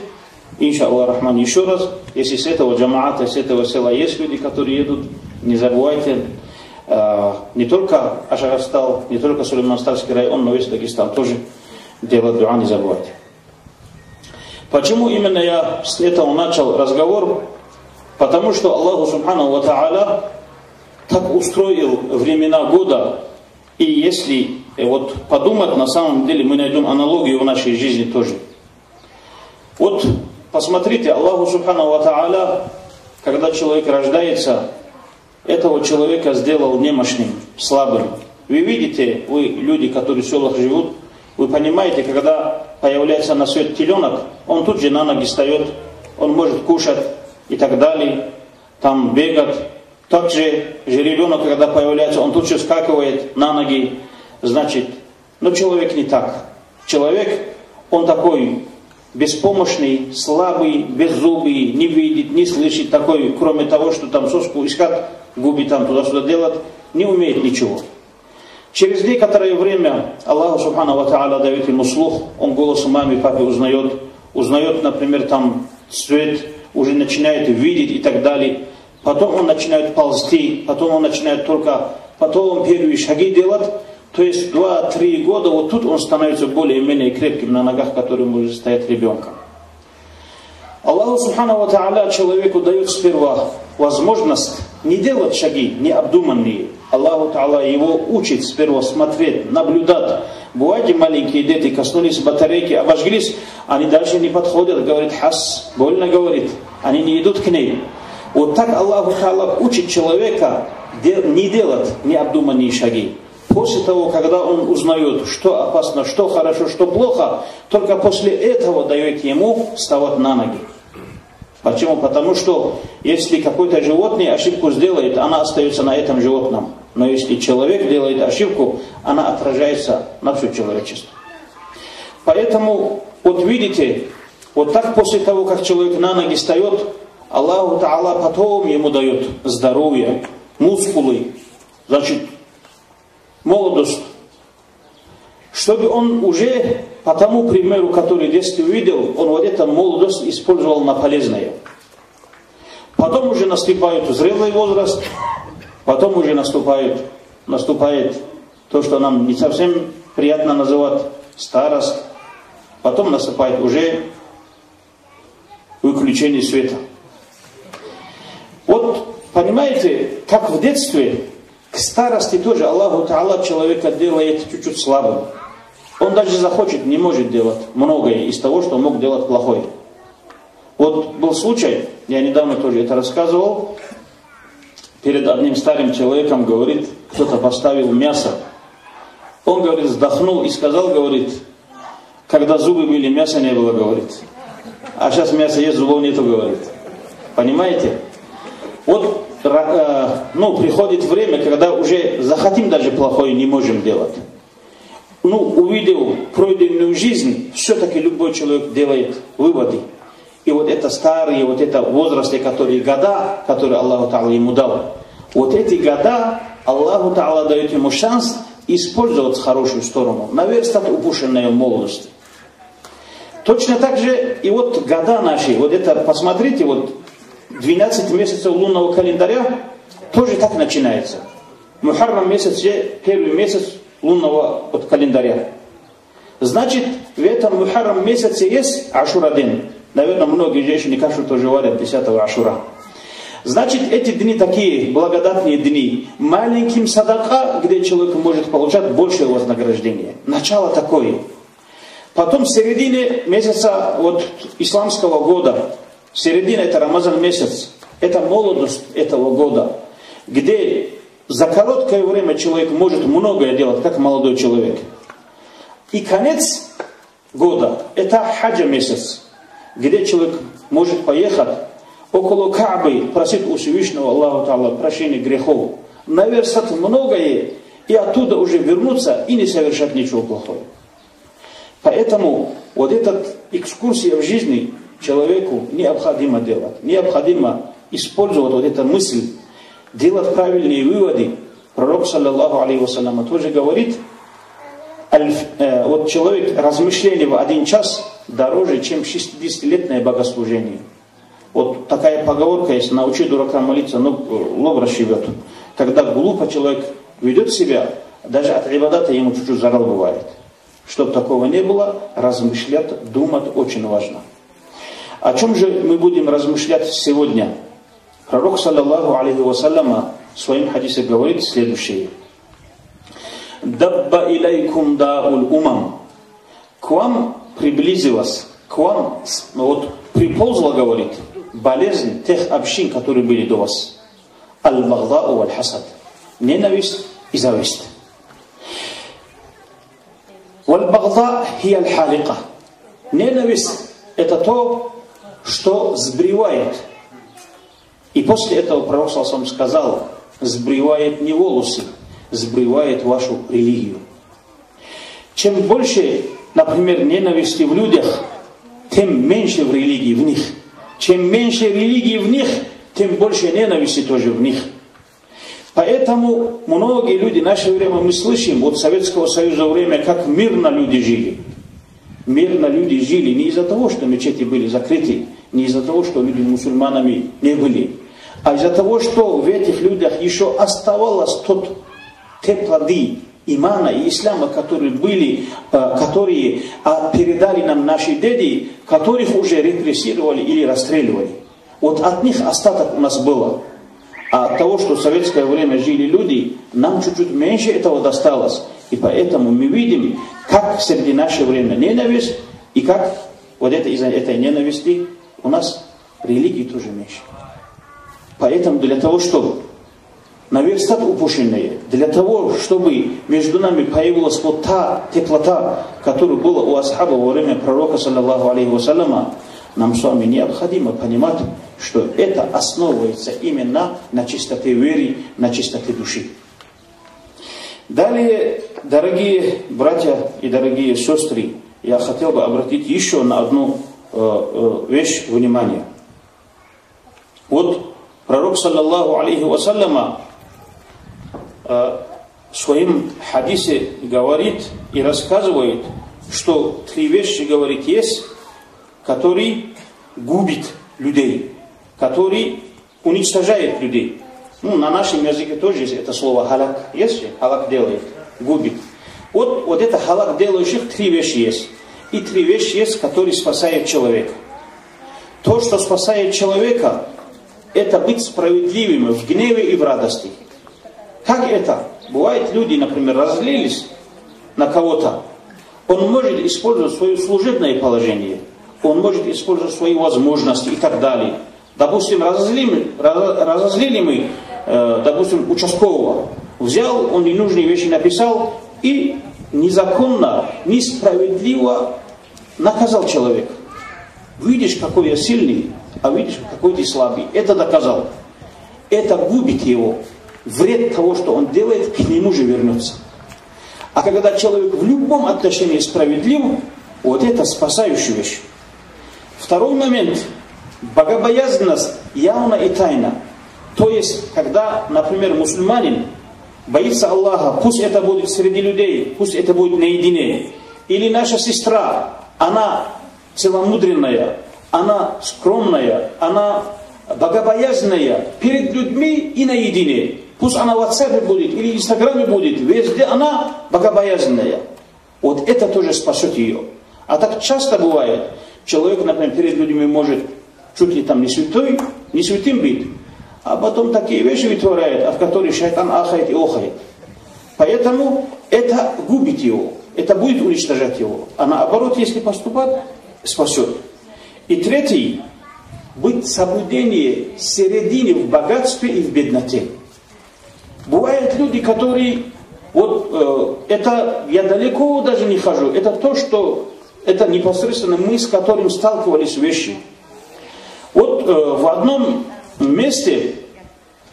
иншааллах рахман, ещё раз, если с этого джамаата, с этого села есть люди, которые едут, не забывайте, э, не только Ашгъарстал, не только Сулейман-Стальский район, но весь Дагестан тоже делать дуа не забывайте. Почему именно я с этого начал разговор? Потому что Аллаху Субханаху ва Тааля так устроил времена года, и если, э, вот подумать, на самом деле мы найдём аналогию в нашей жизни тоже. Вот посмотрите, Аллаху Субханаху ва Тааля, когда человек рождается, этого человека сделал немощным, слабым. Вы видите, вы, люди, которые в сёлах живут, вы понимаете, когда появляется на свет телёнок, он тут же на ноги встаёт, он может кушать и так далее, там бегать. Также жеребёнок, когда появляется, он тут же вскакивает на ноги. Значит, но человек не так. Человек, он такой беспомощный, слабый, беззубый, не видит, не слышит, такой, кроме того, что там соску искать, губы там туда-сюда делать, не умеет ничего. Через некоторое время Аллаху Субханаху ва Тааля даёт ему слух, он голос мамы, папы узнаёт, узнаёт, например, там цвет, уже начинает видеть и так далее. Потом он начинает ползти, потом он начинает только, потом первые шаги делать. То есть два-три года, вот тут он становится более-менее крепким на ногах, который может стоять ребёнком. Аллаху Субханаху ва Тааля человеку даёт сперва возможность не делать шаги необдуманные. Аллаху Тааля его учит сперва смотреть, наблюдать. Бывает, и маленькие дети коснулись батарейки, обожглись, они дальше не подходят, говорит, хас, больно, говорит, они не идут к ней. Вот так Аллаху Тааля учит человека де- не делать необдуманные шаги. После того, когда он узнаёт, что опасно, что хорошо, что плохо, только после этого даёт ему вставать на ноги. Почему? Потому что если какое-то животное ошибку сделает, она остаётся на этом животном. Но если человек делает ошибку, она отражается на всё человечество. Поэтому, вот видите, вот так после того, как человек на ноги встаёт, Аллаху Тааля потом ему даёт здоровье, мускулы, значит, молодость, чтобы он уже по тому примеру, который в детстве увидел, он вот эту молодость использовал на полезное. Потом уже наступает зрелый возраст, потом уже наступает, наступает то, что нам не совсем приятно называть старость, потом наступает уже выключение света. Вот понимаете, как в детстве, к старости тоже Аллаху Тааля человека делает чуть-чуть слабым. Он даже захочет, не может делать многое из того, что мог делать плохое. Вот был случай, я недавно тоже это рассказывал, перед одним старым человеком, говорит, кто-то поставил мясо. Он, говорит, вздохнул и сказал, говорит, когда зубы были, мяса не было, говорит. А сейчас мясо есть, зубов нету, говорит. Понимаете? Вот, ра- э, ну, приходит время, когда уже захотим даже плохое не можем делать. Ну, увидев пройденную жизнь, всё-таки любой человек делает выводы. И вот это старые, вот это в возрасте, которые года, которые Аллаху Тааля ему дал, вот эти года Аллаху Тааля даёт ему шанс использовать в хорошую сторону, наверстать упущенное в молодости. Точно так же и вот года наши, вот это посмотрите, вот двенадцать месяцев лунного календаря тоже так начинается. Мухаррам месяц же первый месяц лунного вот календаря. Значит, в этом Мухаррам месяце есть Ашура день. Наверное, многие женщины кашу тоже варят десятого Ашура. Значит, эти дни такие благодатные дни. Маленьким садака, где человек может получать большее вознаграждение. Начало такое. Потом в середине месяца вот исламского года, середина — это Рамазан месяц, это молодость этого года, где за короткое время человек может многое делать, как молодой человек. И конец года — это хаджа месяц, где человек может поехать около Каабы, просить у Всевышнего Аллаха Тааля прощения грехов, наверстать многое и оттуда уже вернуться и не совершать ничего плохого. Поэтому вот эта экскурсия в жизни человеку необходимо делать, необходимо использовать вот эту мысль, делать правильные выводы. Пророк, саллаллаху алейхи ва саллям, тоже говорит, «Альф-, э, вот человек, размышление в один час дороже, чем шестидесятилетнее богослужение». Вот такая поговорка есть: «Научи дурака молиться, но, э, лоб расшибёт». Когда глупо человек ведёт себя, даже от ибадата ему чуть-чуть зарал бывает. Чтоб такого не было, размышлять, думать очень важно. О чём же мы будем размышлять сегодня? Пророк, саллаллаху алейхи ва саллям, в своём хадисе говорит следующее. «Дабба илейкум дауль умам». К вам приблизилась, к вам с- ну вот, приползла, говорит, болезнь тех общин, которые были до вас. Аль-багъдау валь-хасад. Ненависть и зависть. Валь-багъда хияль халика. Ненависть — это то, что сбривает. И после этого Пророк, саллаллаху алейхи ва саллям, сказал: «Сбривает не волосы, сбривает вашу религию». Чем больше, например, ненависти в людях, тем меньше в религии в них. Чем меньше религии в них, тем больше ненависти тоже в них. Поэтому многие люди, в наше время мы слышим, вот Советского Союза время, как мирно люди жили. Мирно люди жили не из-за того, что мечети были закрыты, не из-за того, что люди мусульманами не были, а из-за того, что в этих людях ещё оставалось тот, те плоды, имана и ислама, которые были, э, которые, а, передали нам наши деды, которых уже репрессировали или расстреливали. Вот от них остаток у нас было. А от того, что в советское время жили люди, нам чуть-чуть меньше этого досталось. И поэтому мы видим, как среди наше время ненависть, и как вот это, из-за этой ненависти у нас религии тоже меньше. Поэтому для того, чтобы наверстать упущенное, для того, чтобы между нами появилась вот та теплота, которая была у асхабов во время пророка, саллаллаху алейхи ва саллама, нам с вами необходимо понимать, что это основывается именно на чистоте веры, на чистоте души. Далее, дорогие братья и дорогие сестры, я хотел бы обратить еще на одну, э, э, вещь внимание. Вот пророк, саллаллаху алейхи ва саллама, э, в своем хадисе говорит и рассказывает, что три вещи, говорит, есть, которые губят людей, которые уничтожают людей. Ну, на нашем языке тоже есть это слово «гьалак». Есть же? Гьалак делает, губит. Вот, вот это гьалак делающих три вещи есть. И три вещи есть, которые спасают человека. То, что спасает человека, это быть справедливым в гневе и в радости. Как это? Бывает, люди, например, разозлились на кого-то. Он может использовать свое служебное положение, он может использовать свои возможности и так далее. Допустим, разозлим-, разо-, разозлили мы, э, допустим, участкового. Взял, он ненужные вещи написал и незаконно, несправедливо наказал человека. Видишь, какой я сильный, а видишь, какой ты слабый. Это доказал. Это губит его. Вред того, что он делает, к нему же вернется. А когда человек в любом отношении справедлив, вот это спасающая вещь. Второй момент. Богобоязненность явно и тайно. То есть, когда, например, мусульманин боится Аллаха, пусть это будет среди людей, пусть это будет наедине, или наша сестра, она целомудренная, она скромная, она богобоязненная перед людьми и наедине. Пусть она в WhatsApp будет или Инстаграме будет, везде она богобоязненная. Вот это тоже спасёт её. А так часто бывает, человек, например, перед людьми может чуть ли там не святой, не святым быть, а потом такие вещи вытворяет, от которых шайтан ахает и охает. Поэтому это губит его, это будет уничтожать его. А наоборот, если поступать, спасёт. И третий, быть соблюдение середины в богатстве и в бедноте. Бывают люди, которые, вот, э, это я далеко даже не хожу, это то, что, это непосредственно мы, с которым сталкивались вещи. Вот, э, в одном месте,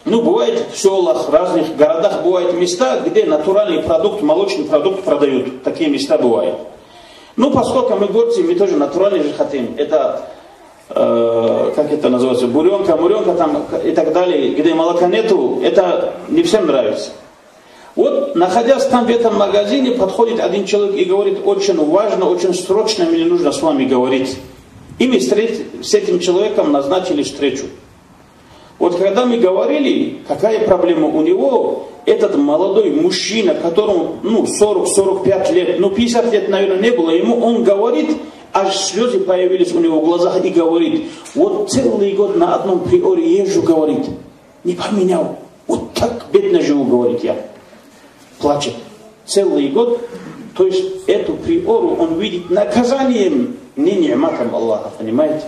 ну, бывает в сёлах, разных городах бывают места, где натуральный продукт, молочный продукт продают. Такие места бывают. Ну, поскольку мы горцы, мы тоже натуральный же хотим. Это, э, как это называется, бурёнка, мурёнка там и так далее, где молока нету, это не всем нравится. Вот, находясь там в этом магазине, подходит один человек и говорит: «Очень важно, очень срочно мне нужно с вами говорить». И мы встреч-, с этим человеком назначили встречу. Вот когда мы говорили, какая проблема у него, этот молодой мужчина, которому, ну, сорок, сорок пять лет, ну, пятьдесят лет, наверное, не было ему, он говорит, аж слёзы появились у него в глазах, и говорит: «Вот целый год на одном приоре езжу, говорит, не поменял. Вот так бедно живу, говорит я». Плачет. Целый год. То есть эту приору он видит наказанием, не ни'матом Аллаха, понимаете?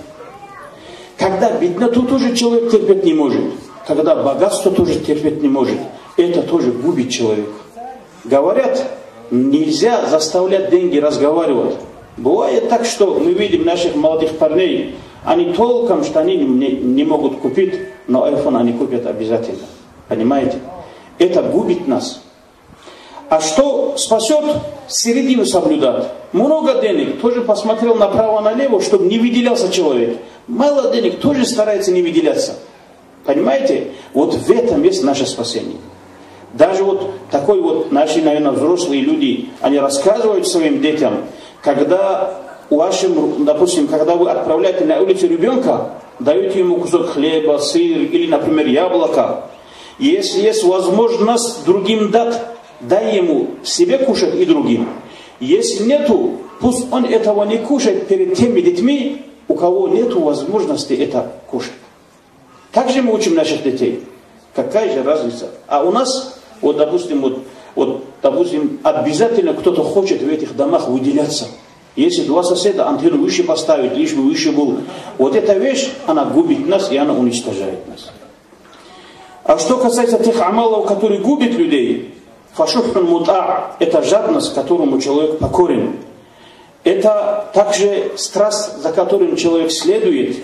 Когда бедноту тоже человек терпеть не может, когда богатство тоже терпеть не может, это тоже губит человека. Говорят, нельзя заставлять деньги разговаривать. Бывает так, что мы видим наших молодых парней, они толком штаны не, не могут купить, но iPhone они купят обязательно. Понимаете? Это губит нас. А что спасёт? Середину соблюдать. Много денег, тоже посмотрел направо-налево, чтобы не выделялся человек. Мало денег, тоже старается не выделяться. Понимаете? Вот в этом есть наше спасение. Даже вот такой вот, наши, наверное, взрослые люди, они рассказывают своим детям, когда вашим, допустим, когда вы отправляете на улицу ребёнка, даёте ему кусок хлеба, сыр или, например, яблоко, если есть возможность другим дать, Дай ему себе кушать и другим. Если нету, пусть он этого не кушает перед теми детьми, у кого нету возможности это кушать. Как же мы учим наших детей? Какая же разница? А у нас, вот, допустим, вот, вот, допустим, обязательно кто-то хочет в этих домах выделяться. Если два соседа антенну выше поставить, лишь бы выше был. Вот эта вещь, она губит нас и она уничтожает нас. А что касается тех амалов, которые губят людей, فشح مطاع, это жадность, которому человек покорен. Это также страсть, за которым человек следует.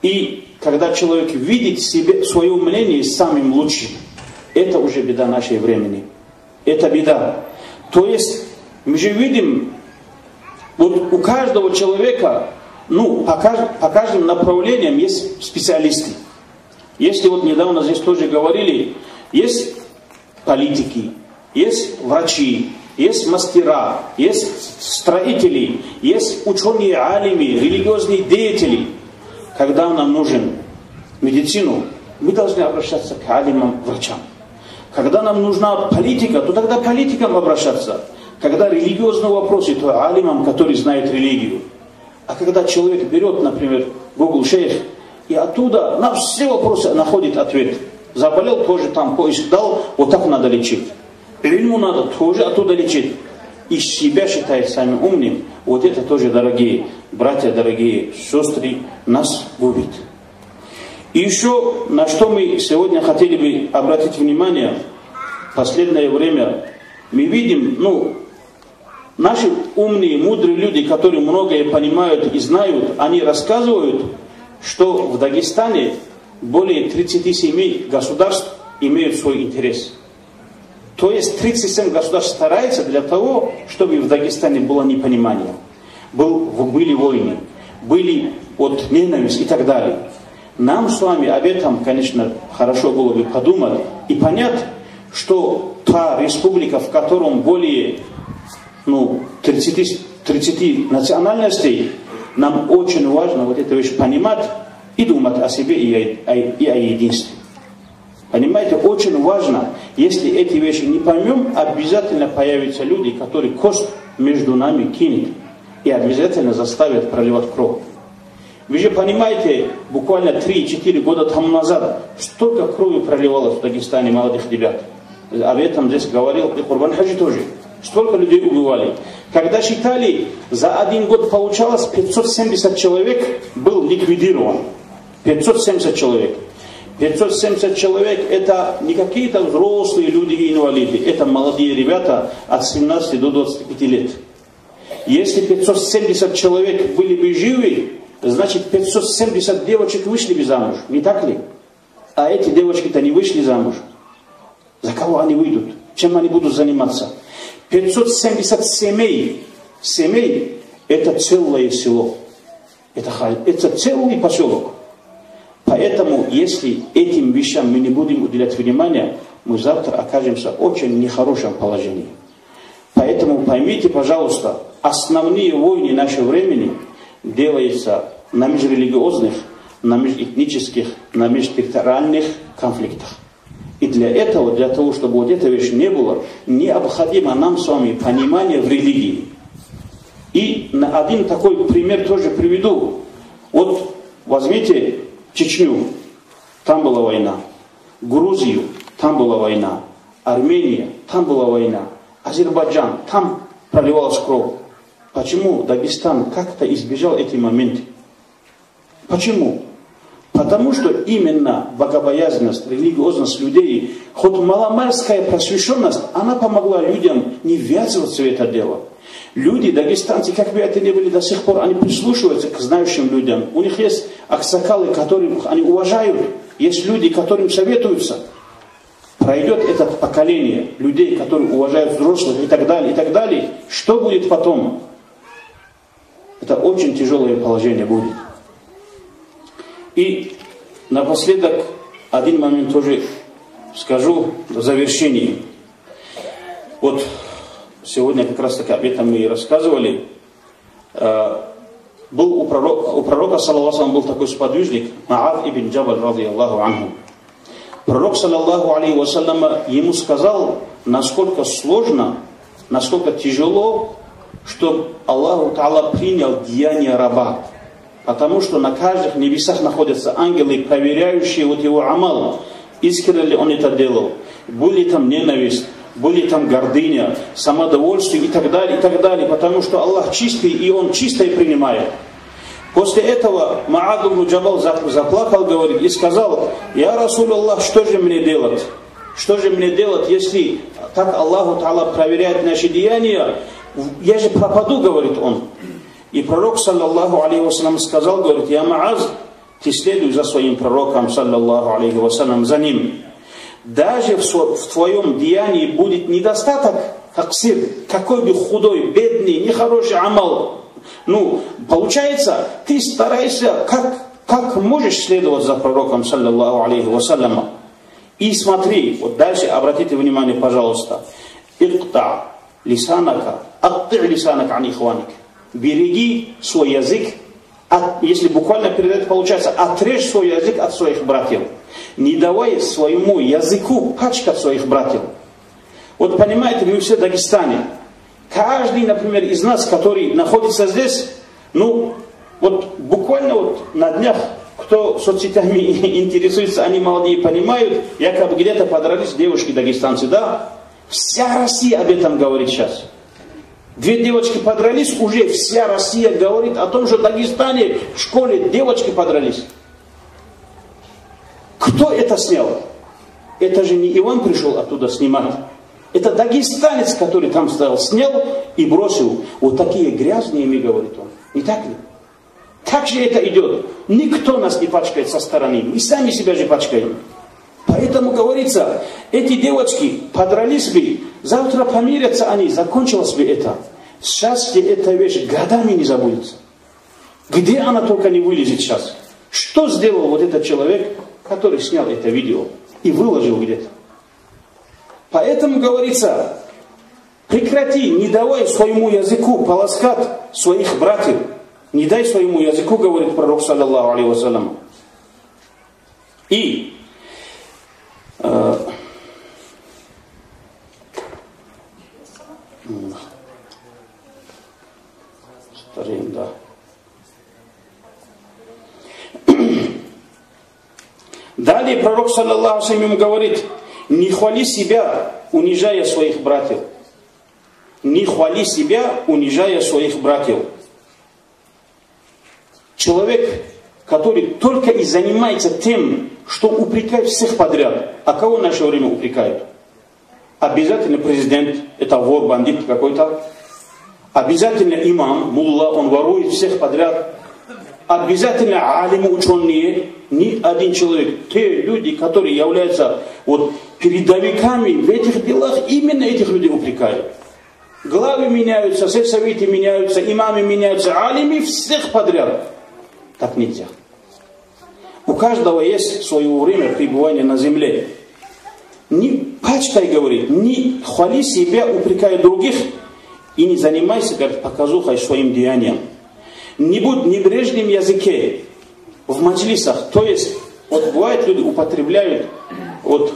И когда человек видит себе свое мнение самым лучшим, это уже беда нашей времени. Это беда. То есть мы же видим, вот у каждого человека, ну, по, кажд- по каждым направлениям есть специалисты. Если вот недавно здесь тоже говорили, есть политики, есть врачи, есть мастера, есть строители, есть учёные, алимы, религиозные деятели. Когда нам нужен медицину, мы должны обращаться к алимам, врачам. Когда нам нужна политика, то тогда политикам обращаться. Когда религиозные вопросы, то алимам, который знает религию. А когда человек берёт, например, Google Sheikh, и оттуда на все вопросы находит ответ. Заболел, тоже там поиск дал, вот так надо лечить. Ильму надо, тоже оттуда лечить. И себя считает самым умным. Вот это тоже, дорогие братья, дорогие сестры, нас губит. И ещё, на что мы сегодня хотели бы обратить внимание, последнее время мы видим, ну, наши умные, мудрые люди, которые многое понимают и знают, они рассказывают, что в Дагестане более тридцати семи государств имеют свой интерес. То есть тридцать семь государств стараются для того, чтобы в Дагестане было непонимание, был, были войны, были вот ненависть и так далее. Нам с вами об этом, конечно, хорошо было бы подумать и понять, что та республика, в котором более, ну, тридцати, тридцати национальностей, нам очень важно вот эту вещь понимать и думать о себе и о, и о единстве. Понимаете, очень важно, если эти вещи не поймём, обязательно появятся люди, которые кость между нами кинет и обязательно заставят проливать кровь. Вы же понимаете, буквально три-четыре года тому назад столько крови проливалось в Дагестане молодых ребят. Об этом здесь говорил и Курбан Хаджи тоже. Столько людей убивали. Когда считали, за один год получалось пятьсот семьдесят человек был ликвидирован. Пятьсот семьдесят человек. Пятьсот семьдесят человек — это не какие-то взрослые люди и инвалиды, это молодые ребята от семнадцати до двадцати пяти лет. Если пятьсот семьдесят человек были бы живы, значит, пятьсот семьдесят девочек вышли бы замуж, не так ли? А эти девочки-то не вышли замуж. За кого они выйдут? Чем они будут заниматься? Пятьсот семьдесят семей, семей — это целое село. Это, ха- это целый поселок. Поэтому, если этим вещам мы не будем уделять внимания, мы завтра окажемся в очень нехорошем положении. Поэтому поймите, пожалуйста, основные войны нашего времени делаются на межрелигиозных, на межэтнических, на межтерриториальных конфликтах. И для этого, для того, чтобы вот эта вещь не было, необходимо нам с вами понимание в религии. И на один такой пример тоже приведу. Вот возьмите Чечню, там была война. Грузию, там была война. Армения, там была война. Азербайджан, там проливалась кровь. Почему Дагестан как-то избежал эти моменты? Почему? Потому что именно богобоязненность, религиозность людей, хоть маломальская просвещённость, она помогла людям не ввязываться в это дело. Люди, дагестанцы, как бы это ни были, до сих пор они прислушиваются к знающим людям. У них есть аксакалы, которых они уважают, есть люди, которым советуются. Пройдёт это поколение людей, которые уважают взрослых и так далее, и так далее. Что будет потом? Это очень тяжёлое положение будет. И напоследок один момент тоже скажу в завершении. Вот сегодня как раз таки об этом мы и рассказывали. Э, был у пророка, у пророка, саллаллаху алейхи ва саллям, был такой сподвижник, Муаз ибн Джабаль, радияллаху анху. Пророк, саллаллаху алейхи ва саллям, ему сказал: Насколько сложно, насколько тяжело, чтоб Аллаху Тааля принял деяния раба. Потому что на каждых небесах находятся ангелы, проверяющие вот его амал, искренне ли он это делал, был ли там ненависть, был ли там гордыня, самодовольствие и так далее, и так далее, потому что Аллах чистый, и Он чистое принимает. После этого Муаз ибн Джабал зап-, заплакал, говорит, и сказал: «Я Расул Аллах, что же мне делать? Что же мне делать, если так Аллаху Тааля проверяет наши деяния? Я же пропаду», говорит он. И пророк, саллаллаху алейхи ва саллям, сказал, говорит: «Я Муаз, ты следуй за своим пророком, саллаллаху алейхи ва саллям, за ним. Даже в сво-, в твоём деянии будет недостаток, таксир, какой бы худой, бедный, нехороший амал, ну, получается, ты старайся, как, как можешь, следовать за пророком, саллаллаху алейхи ва саллям. И смотри», вот дальше обратите внимание, пожалуйста: «اقطع لسانك، قطع لسانك عن إخوانك». Береги свой язык, от-, если буквально передать, получается, отрежь свой язык от своих братьев. Не давай своему языку пачкать своих братьев. Вот понимаете, мы все в Дагестане. Каждый, например, из нас, который находится здесь, ну, вот буквально вот на днях, кто соцсетями интересуется, они молодые понимают, якобы где-то подрались девушки-дагестанцы, да? Вся Россия об этом говорит сейчас. Две девочки подрались, уже вся Россия говорит о том, что в Дагестане в школе девочки подрались. Кто это снял? Это же не Иван пришёл оттуда снимать. Это дагестанец, который там стоял, снял и бросил. Вот такие грязные мы, говорит он. Не так ли? Как же это идёт? Никто нас не пачкает со стороны. Мы сами себя же пачкаем. Поэтому, говорится, эти девочки подрались бы, завтра помирятся они, закончилось бы это. Счастье — это вещь годами не забудется. Где она только не вылезет сейчас. Что сделал вот этот человек, который снял это видео и выложил где-то? Поэтому, говорится, прекрати, не давай своему языку полоскать своих братьев. Не дай своему языку, говорит пророк, саллаллаху алейхи ва саллям. И, э, м, стареем, да. Далее пророк, саллаллаху алейхи ва саллям, говорит: «Не хвали себя, унижая своих братьев». Не хвали себя, унижая своих братьев. Человек, который только и занимается тем, что упрекает всех подряд. А кого в наше время упрекают? Обязательно президент — это вор, бандит какой-то. Обязательно имам, мулла, он ворует всех подряд. Обязательно алимы, учёные. Ни один человек. Те люди, которые являются вот передовиками в этих делах, именно этих людей упрекают. Главы меняются, сельсоветы меняются, имамы меняются, алимы — всех подряд. Так нельзя. У каждого есть своё время пребывания на земле. Не пачкай, говорит, не хвали себя, упрекая других, и не занимайся, говорит, показухой своим деянием. Не будь небрежным в языке, в маджлисах. То есть, вот бывает, люди употребляют вот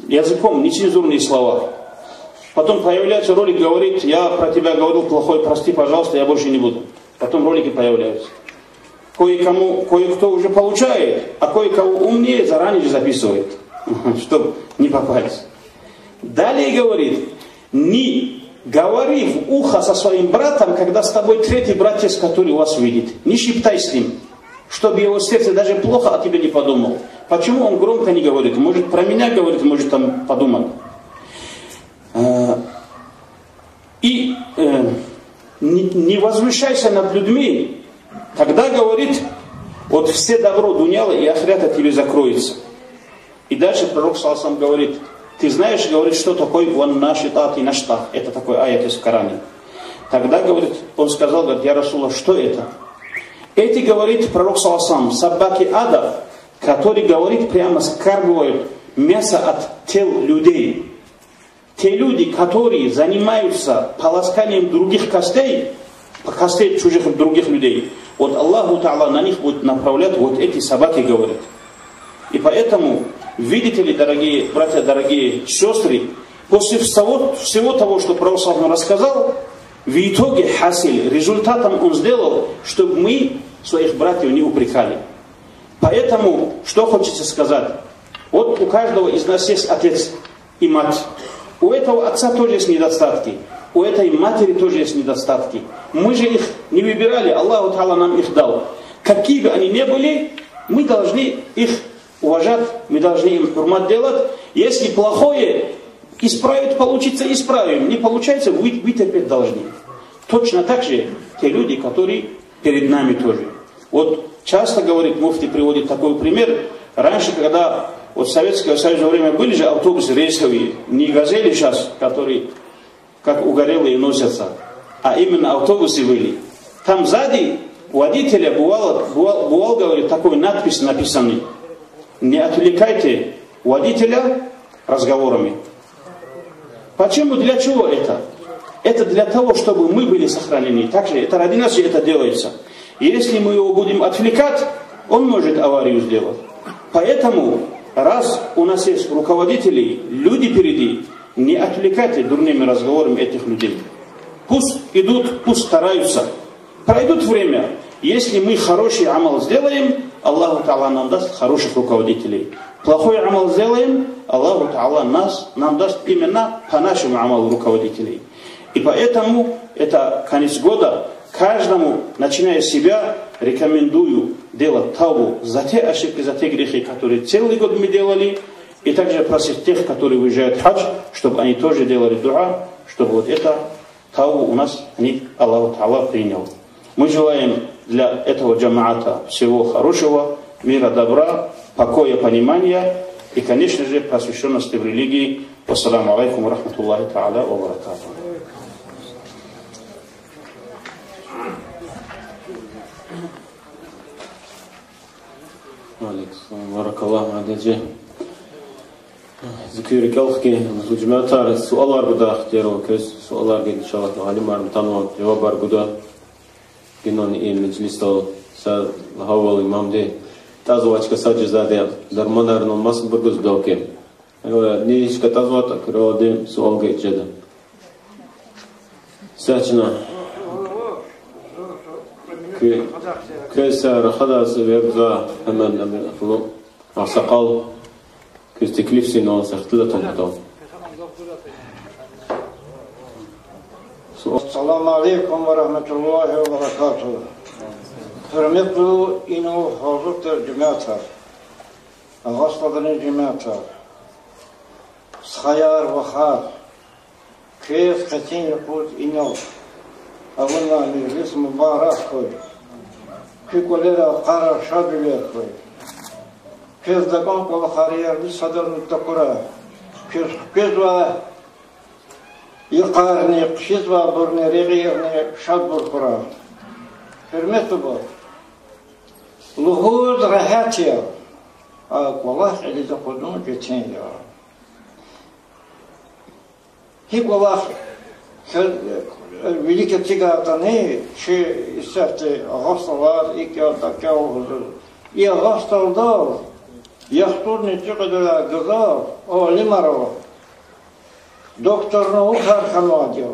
языком нецензурные слова. Потом появляется ролик, говорит: «Я про тебя говорил плохое, прости, пожалуйста, я больше не буду». Потом ролики появляются. Кое-кому, кое-кто уже получает, а кое-кого умнее заранее же записывает, чтоб не попасть. Далее говорит: «Не говори в ухо со своим братом, когда с тобой третий брат есть, который вас видит. Не шептай с ним, чтобы его сердце даже плохо о тебе не подумал». Почему он громко не говорит? Может, про меня говорит, может, там подумать. Э, и, э, не, не возвышайся над людьми, тогда, говорит, вот все добро дуньяла и ахирата тебе закроется. И дальше пророк, саллаллаху алейхи ва саллям, говорит: «Ты знаешь, говорит, что такое «ваннашитати нашта»?» Это такой аят есть в Коране. Тогда, говорит, он сказал, говорит: «Я Расулаллах, что это?» Эти, говорит пророк, саллаллаху алейхи ва саллям, собаки ада, которые, говорит, прямо скармливают мясо от тел людей. Те люди, которые занимаются полосканием других костей, костей чужих, других людей, вот Аллаху Тааля на них будет направлять вот эти собаки, говорит. И поэтому, видите ли, дорогие братья, дорогие сёстры, После всего, всего того, что Пророк саллаллаху алейхи ва саллям рассказал, в итоге хасил, результатом он сделал, чтобы мы своих братьев не упрекали. Поэтому, что хочется сказать, вот у каждого из нас есть отец и мать. У этого отца тоже есть недостатки, у этой матери тоже есть недостатки. Мы же их не выбирали, Аллаху Таала нам их дал. Какие бы они ни были, мы должны их уважать, мы должны им хурмат делать. Если плохое исправить получится, исправим. Не получается, вы-, вытерпеть должны. Точно так же те люди, которые перед нами тоже. Вот часто говорит муфти, приводит такой пример. Раньше, когда вот Советского Союза время были же автобусы рейсовые, не газели сейчас, которые как угорелые носятся, а именно автобусы были. Там сзади водителя бывало, бывал, бывал, говорит, такой надпись написанный: «Не отвлекайте водителя разговорами». Почему, для чего это? Это для того, чтобы мы были сохранены. Так же, это ради нас же это делается. Если мы его будем отвлекать, он может аварию сделать. Поэтому, раз у нас есть руководители, люди впереди, не отвлекайте дурными разговорами этих людей. Пусть идут, пусть стараются. Пройдет время. Если мы хороший амал сделаем, Аллаху Таала нам даст хороших руководителей. Плохой амал сделаем, Аллаху Таала нас, нам даст именно по нашему амалу руководителей. И поэтому это конец года. Каждому, начиная с себя, рекомендую делать тавбу за те ошибки, за те грехи, которые целый год мы делали, и также просить тех, которые выезжают в хадж, чтобы они тоже делали дуа, чтобы вот это тавбу у нас они Аллаху Таала принял. Мы желаем для этого джамаата всего хорошего, мира, добра, покоя, понимания и, конечно же, просвещённости в религии. Вассаламу алейкум ва рахматуллахи тааля ва баракатух. Ва алейкум салам. Баракаллах, Мадеджи. Зи куь рикӀел хкин, гьуьрметлу жемятар, суалар гудай ихтияр ава квез, суалар гайи, иншаллагь, алимар атанва, жавабар гуда. Генани и межлисдал са лагьайвал, имамди, тӀазвай чка сад жезвайди, дарманарни масабур гуз далки. Эва, ни чка тӀазватӀа, куьрелди суал гайи жеда. Са чна. Квез са рахадай эвер гузвай, гьаман агъсакъал, квез теклифзава, са ихтилат авун патал. Ассаламу алейкум ва рагьматуллагьи ва баракатугь. Гьуьрметлу инал гьазур тир жемятар, Агъа Сталдин жемятар, стхаяр, вахар, квез къенин юкъуз инал авунвай межлис мубарак хьуй. Куь кӀвалера, къара шадвилер хьуй. Квез такӀан кӀвалахар иерли садазни такурай. Квез хквезвай йикъарни, хъфизвайбурни регъуьрни шадбур хьурай. Гьуьрметлубур, лугьуз регьят я, а кӀвалах кьилиз акъудун четин я. Гьи кӀвалах вилик эцигайтӀани, чи исятда Агъа Сталдал икӀ я, акӀ я лугьуз, и Агъа Сталдал яхцӀурни цӀикьвед лагьай гзаф алимар ава, доктор наукаяр хьанвайди я.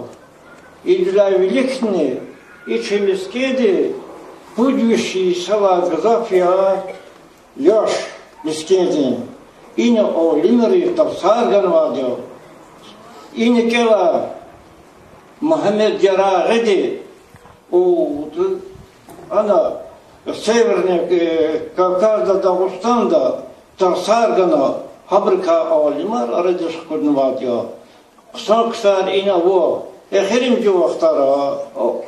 Идалай виликни и чи мискӀинди пуд виш йисалай гзаф я яш мискӀинди. Ина алимриз тарсар ганвайди я. Ина кӀелай Мугьаммед Ярагъиди, у, ана, Северный, э, Кавказда, Дагъустанда тарсар гана, гьабурукай алимар арадиз хкуднавайди я. Хъсан ксар ина ава, эхиримжи вахтара, о,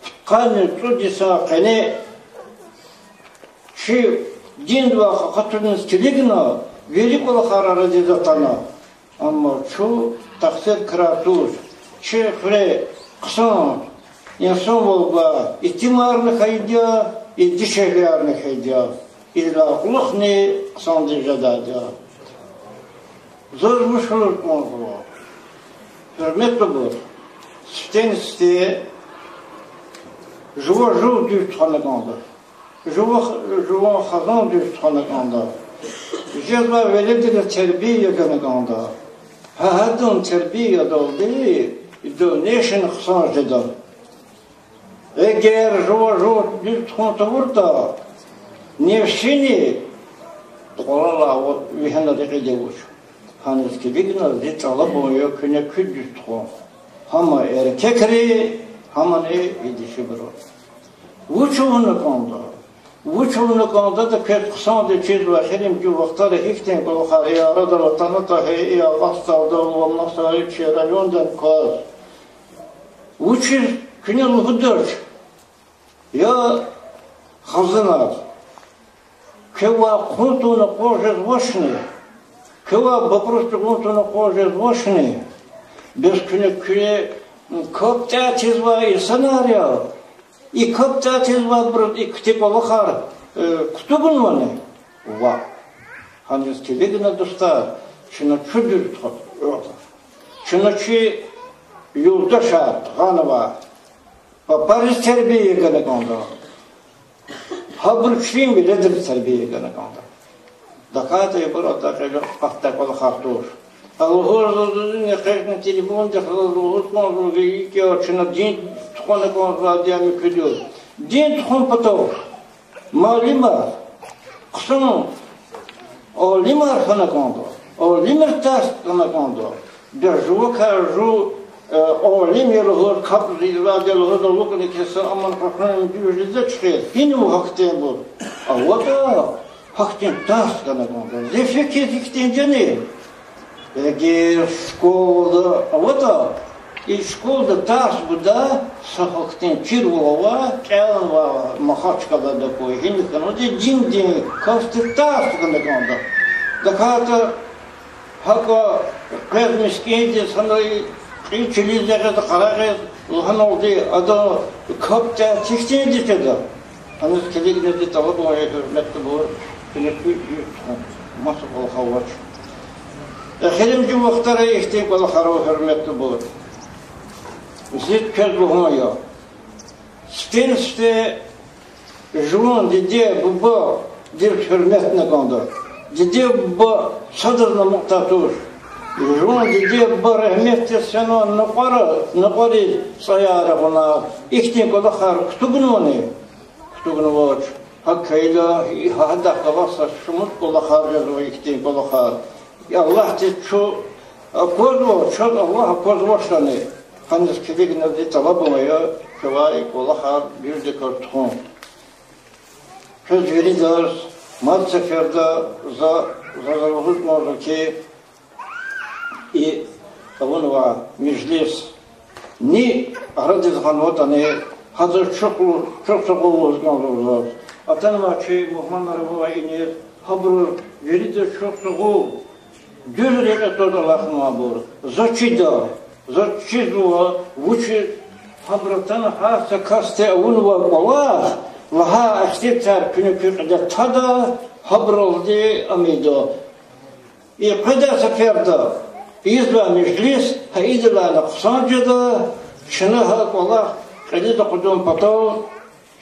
пудкъанни цӀуд йисан къене чи диндивай къакъатуниз килигна, вири кӀвалахар арадиз атана. Амма чун тахсир крар туш, чи хуьре хъсан инсанвал гвай итимарни хьайиди я, и дишегьлиярни хьайиди я. Идалай кьулухъни хъсандиз жедайди я. Заз вуч лугьуз кӀанзава, гьуьрметлубур, сифтени-сифте жува жув дуьз тухвана кӀанда. Жува, жуван хизан дуьз тухвана кӀанда. Жезвай веледриз тербия гана кӀанда. Гьа гьадан тербиядалди дальнейшем хъсан жеда. Эгер жува жув дуьз тухун тавуртӀа, нефсини кьвалалай вегьена рекьида вуч. Гьаниз килигна зи тӀалабун я куьне куь дуьз тухун. Гьама эркекри, гьамани и дишегьлийри. Вуч авуна кӀанда? Вуч авуна кӀандатӀа квез хъсанди чизва, эхиримжи вахтара гьихьтин кӀвалахар, и арадал атанатӀа гьа, и Аллагьдал ва маса чи районда кваз. Вучиз куьне лугьудач, я хазанар, квевай хъун тавуна къваз жезвачни, квевай бубрус чӀугун тавуна къваз жезвачни, бес куьне куьне капӀ тӀятӀизвай инсанар я, и капӀ тӀятӀизвайбуруз ихьтин кӀвалахар, э, кутугнавани? Ваъ. Гьаниз килигна, дустар, чна чу дуьз тухун, чна чи юлдашар гъанвай папариз тербия гана кӀанда. Гьабуру чпин веледриз тербия гана кӀанда. ТахьайтӀа ибур атӀа кьиле къатдай кӀвалахар туш. А лугьуз, заз экъечӀна телефондихъ, заз лугьуз кӀанзава, икӀ я, чна дин тухвана кӀанзавайди ам куьд я. Дин тухун патал муаллимар, хъсан алимар хьана кӀанда, алимрин тарс хьана кӀанда. Бес жувакай жув, э, алим я лугьуз, капӀ ийизвайди я лугьуз алукӀна кеса, амма къахуна дуьз жезвач хьи, гьинва гьахьтинбур? АватӀа гьахьтин тарс хьана кӀанда. Зи фикир гьихьтин жени? Эгер школада аватӀа, и школада тарс гуда, са гьахьтин чирвал ава, кӀелнава Махачкъалада хьуй, гьина хьанвайди диндин касди тарс гана кӀанда. ТахьайтӀа гьакӀа къвез мискӀиндиз, гьанай кьил чилиз ягъиз, къарагъиз лагьаналди, адан капӀ тӀя тихтинди жеда. Гьаниз килигна, зи тӀалабун я, гьуьрметлубур, куьне куьн дуьз тухун, маса кӀвалах авач. Эхиримжи вахтара ихьтин кӀвалахар ава, гьуьрметлубур. Зи квез лугьун я. Сифтени-сифте жуван диде-бубадиз гьуьрмет авуна кӀанда. Диде-буба садазни амукьдай туш. Жуван диде-буба рагьметдиз фена накьвара, накьвариз цӀаяр агъуна. Ихьтин кӀвалахар кутугнавани? Кутугнавач. ГьакӀ хьайила, гьадахъ галаз са шумуд кӀвалахар жезва, ихьтин кӀвалахар. Аллагьдиз чун аквазва, чаз Аллагь аквазвач лана. Гьаниз килигна, зи тӀалабун я, чавай кӀвалахар дуьздаказ тухун. Квез виридаз мад сеферда за, заз лугьуз кӀанзава хьи, и авунвай межлис ни арадиз гъанватӀани, гьадаз чухсагъул, чухсагъул лугьуз кӀанзава заз. Атанвай чи мугьманар авунвай иниз, гьабуруз виридаз чухсагъул. Дуьз рекье тваз алахънавайбур. Заз чида, заз чизва, вучиз гьабур атана, гьар са касди авунвай кӀвалах, лагьай ихтилатар куьне куь кьиле тада, гьабуралди ам ийида. И къведай сеферда ийизвай межлис гьа идалайни хъсан жеда, чна гьа кӀвалах кьилиз акъудун патал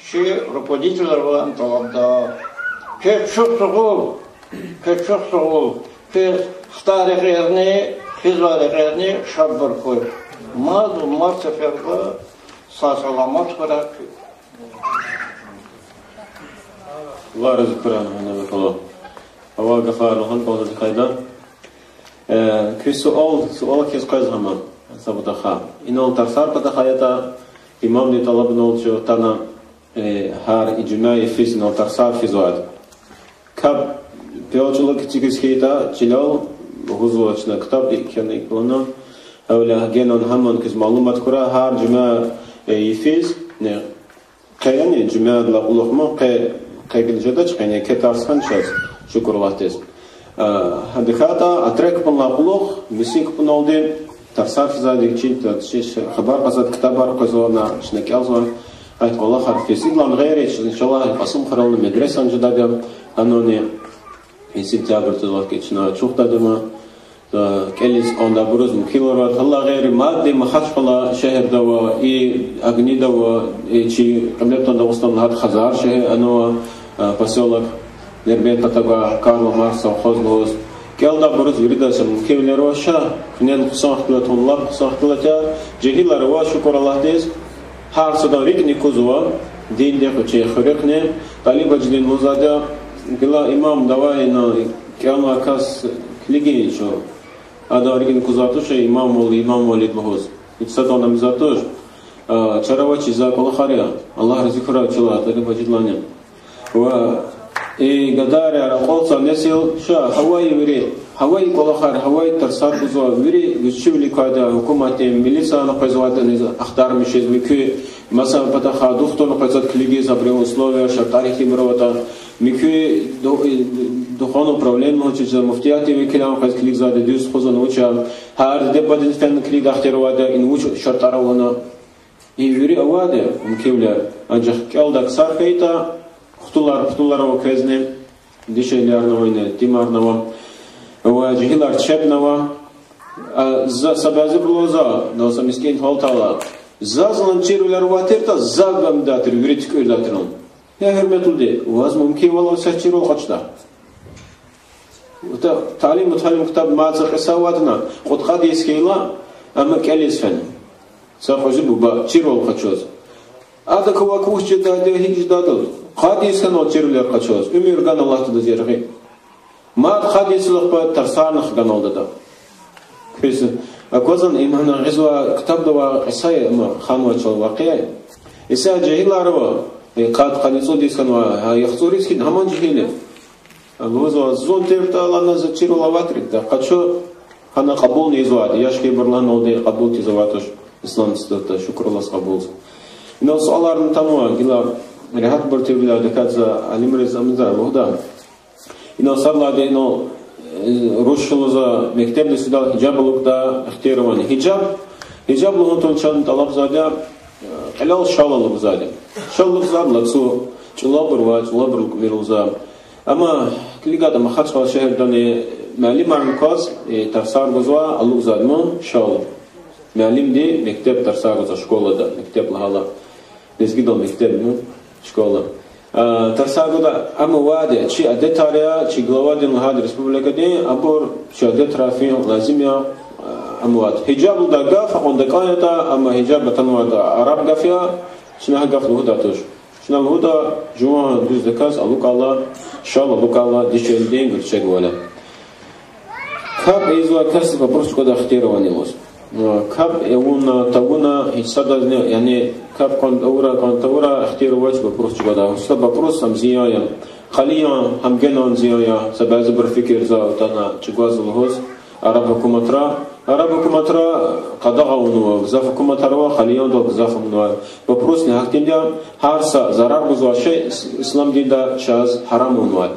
чи руководителривай тӀалабда. Квез чухсагъул, квез чухсагъул, квез хтай рекьерни, физвай рекьерни шадбур хьуй. Мад ва мад сеферда сагъ-саламат хьурай куьн. Аллагь рази хьурай, Мугьаммед Абдулла. Авай гафар лагьана кӀанзавайди хьайила. Э, куь суал, суал хьиз къвезва ман, Сабутахъа. Инал тарсар патахъ ятӀа, имамди тӀалабунал чун атана, э, гьар жуьмя йифиз инал тарсар физвайди. КапӀ пел чӀулав эцигиз хьайитӀа, чилел лугьузва чна ктаб кхьена икӀ лагьана. Гьавиляй генани гьамани квез малумат хьурай, гьар жуьмя, э, йифиз, не, къе яни жуьмядилай кьулухъ ман, къе, къе гила жедач, къе яни еке тарс хьана чаз, шукур Аллагьдиз. А, гьа тахьайтӀа отрек кпӀунилай кьулухъ, муькуь кпӀуналди тарсар физвайди, чи, чи хабар кьазвайди, ктабар къвезва, чна кӀелзава, гьа кӀвалахар физ. Идалай гъейри, чна, иншаллагь, Кьасумхуьрелни медресани жедайди я, гьанани и сентябрдилай чна ачухдайди я, кӀелиз кӀандайбуруз муькуьлар ава. Гьадалай гъейри мадни Махачкъала шегьерда ава, и Агнида ава, и чи Кьиблепатан Дагъустанда гьат Хазар шегьер, ана ава, а, посёлок, Дербент патав гвай Карл Маркс совхоз лугьуз. КӀелдайбуруз виридаз са мумкинвилер ава, ша куьнени хъсан ихтилат, лап хъсан ихтилат я, жегьилар ава, шукур Аллагьдиз, гьар садан рикӀни кузва диндихъ, вичин хуьруьхъни. ТӀалиб Гьажидин лугьузвайди я, гила имам давай ина кӀелнавай кас килигин чун. Адан рикӀни кузвай туш, имамвал, имамвал ид лугьуз. Ид садан ам ийизвай туш. А, чара авачиз за кӀвалахар я. Аллагь рази хьурай чалай ТӀалиб Гьажидилайни. Ва и гадайрин акьалтзавай несил ша гьавай вири, гьавай кӀвалахар, гьавай тарсар гузва, вири вичивилик квайди я, гьукуматдин, милицияни къвезвайди я, ахтармишиз муькуь, маса патахъай духтурни къвезвайди я килигиз, абурун условия, шартӀар ихьтинбур аватӀа, муькуь ду-, духовный управление лугьуз чизвай, муфтиятдин векиларни къвез килигзавайди я, дуьз тухузвани вуч я, гьар диде-бубадиз фена килигда, ахтарвайди я, ина вуч шартӀар ава лагьана. И вири авайди я мумкинвилер, анжах кӀелдай ксар хьайитӀа, хтулар, хтулар ава квезни, дишегьлиярни ава, ина итимарни ава, ва жегьилар чебни ава. А, за са бязибуру лугьузва, ну, са мискӀин гьалтайла, заз лагьана чирвилер авай тиртӀа, за гамдай тир, вири туькӀуьрдай тир лагьана. Я гьуьрметлуди, ваз мумкинвал ава са чирвал къачудай? Ата, Талим-у-Талим ктабда мад са кьиса авайди я, кьудкъад йис хьайила, амма кӀелиз фена. Са кьуьзуь буба чирвал къачуз. Адакай ваз вуч жедайди, гьикӀ жедайди? Кьудкъад йис хьанвай чирвилер къачуз, уьмуьр гана Аллагьди адаз яргъи. Мад кьудкъад йисилай кьве тарсарни хгана ада. Квез аквазва, им гьана гъизвай ктабда авай кьиса я, ма ханвай чал вакъиа я. Исятда жегьилар ава, э, кьудкъад-кьудкъад йис хьанвай, гьа, яхцӀур йис хьайитӀа, гьаман жегьил я. Лугьузва, зун тиртӀа, лагьана, за чирвал авай тиртӀа, къачу, гьана кьабулни ийизвайди, яш хьайибур лагьана, алди кьабулиз ийизвай туш, ислам институтда, шукур Аллагьдиз, кьабулзава. Инал суаларни атанва, гила регьятбур тирвиляй, адакай за алимриз амза лугьуда. Инал садлагьана, инал, э, руш лугьузва, мектебдиз фидайла гьижаб алукӀдай ихтияр авани. Гьижаб, гьижаб лугьун тун чан тӀалабзавайди я, э, кьилел шал алукӀзавайди. Шал алукӀзавайди лацу, чӀулавбур ваъ, чӀулавбур алукӀмир лугьузва. Амма килигайтӀа Махачкъала шегьердани муаллимарни кваз, э, тарсар гузвай, алукӀзавайди ман шал. Муаллимди мектеб тарсар гузвай школада, мектеб лагьайла, лезгидал мектеб, ну, школа. А, тарсар гуда, амма ваъди, чи адетар я, чи главадин лагьайди республикадин, абур чи адетрай фин лазим я, а, амма ваъди. Гьижаб лугьудай гаф, акьван дакӀан ятӀа, амма гьижаб атанвайди араб гаф я, чна гьа гаф лугьудай туш. Чна лугьуда, жуван дуьздаказ алукӀайла, шал алукӀайла, дишегьлидин гуьрчегвал я. КапӀ ийизвай касдиз вопрос чӀугвадай ихтияр авани лугьуз. Э, капӀ авуна, тавуна, гьич садазни, яни капӀ кьван тавурай, кьван тавурай ихтияр авач вопрос чӀугвадай. Са вопрос ам зиян я. Къалиян, гьамгенан зиян я, са бязибуру фикирзава атана чӀугваз лугьуз, араб гьукуматра, араб гьукуматра къадагъа авунва, гзаф гьукуматар ава, къалияндал гзаф авунва. Вопросни гьахьтинди я, гьар са зарар гузвай шей ис-, ислам динда чаз гьарам авунвай.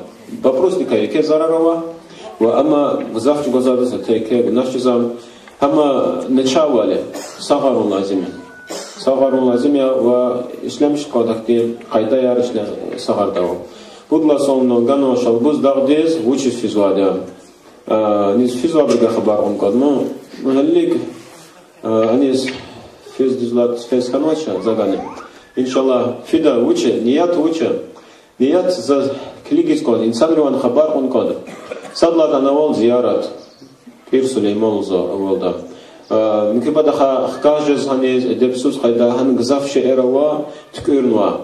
Вопросдикай еке зарар ава, ва амма гзаф чӀугвазвайдаз еке гунагь жезва, гьама начагъвал я, сагъарун лазим я. Сагъарун лазим я ва ишлемишзавай ахьтин къайдаяр ишле-, сагъардайвал. Пуд лагьай суал: ганвай Шалбуз дагъдиз вучиз физвайди я? А, аниз физвайбурувай хабар кьун кӀанда. Ну, гьелелиг, а, аниз физ дуьз лагьайтӀа, физ хьанвач за гана. Иншаллагь, фида, вуч я, ният вуч я? Ният за килигиз кӀанда, инсанривай хабар кьун кӀанда. Сад лагьайтӀа, анавал зиярат. Пир Сулейман лугьузва авалда. А, муькуь патахъай хкаж жез гьаниз, эдебсуз къайда, гьана гзаф шейэр ава, туькӀуьрнава.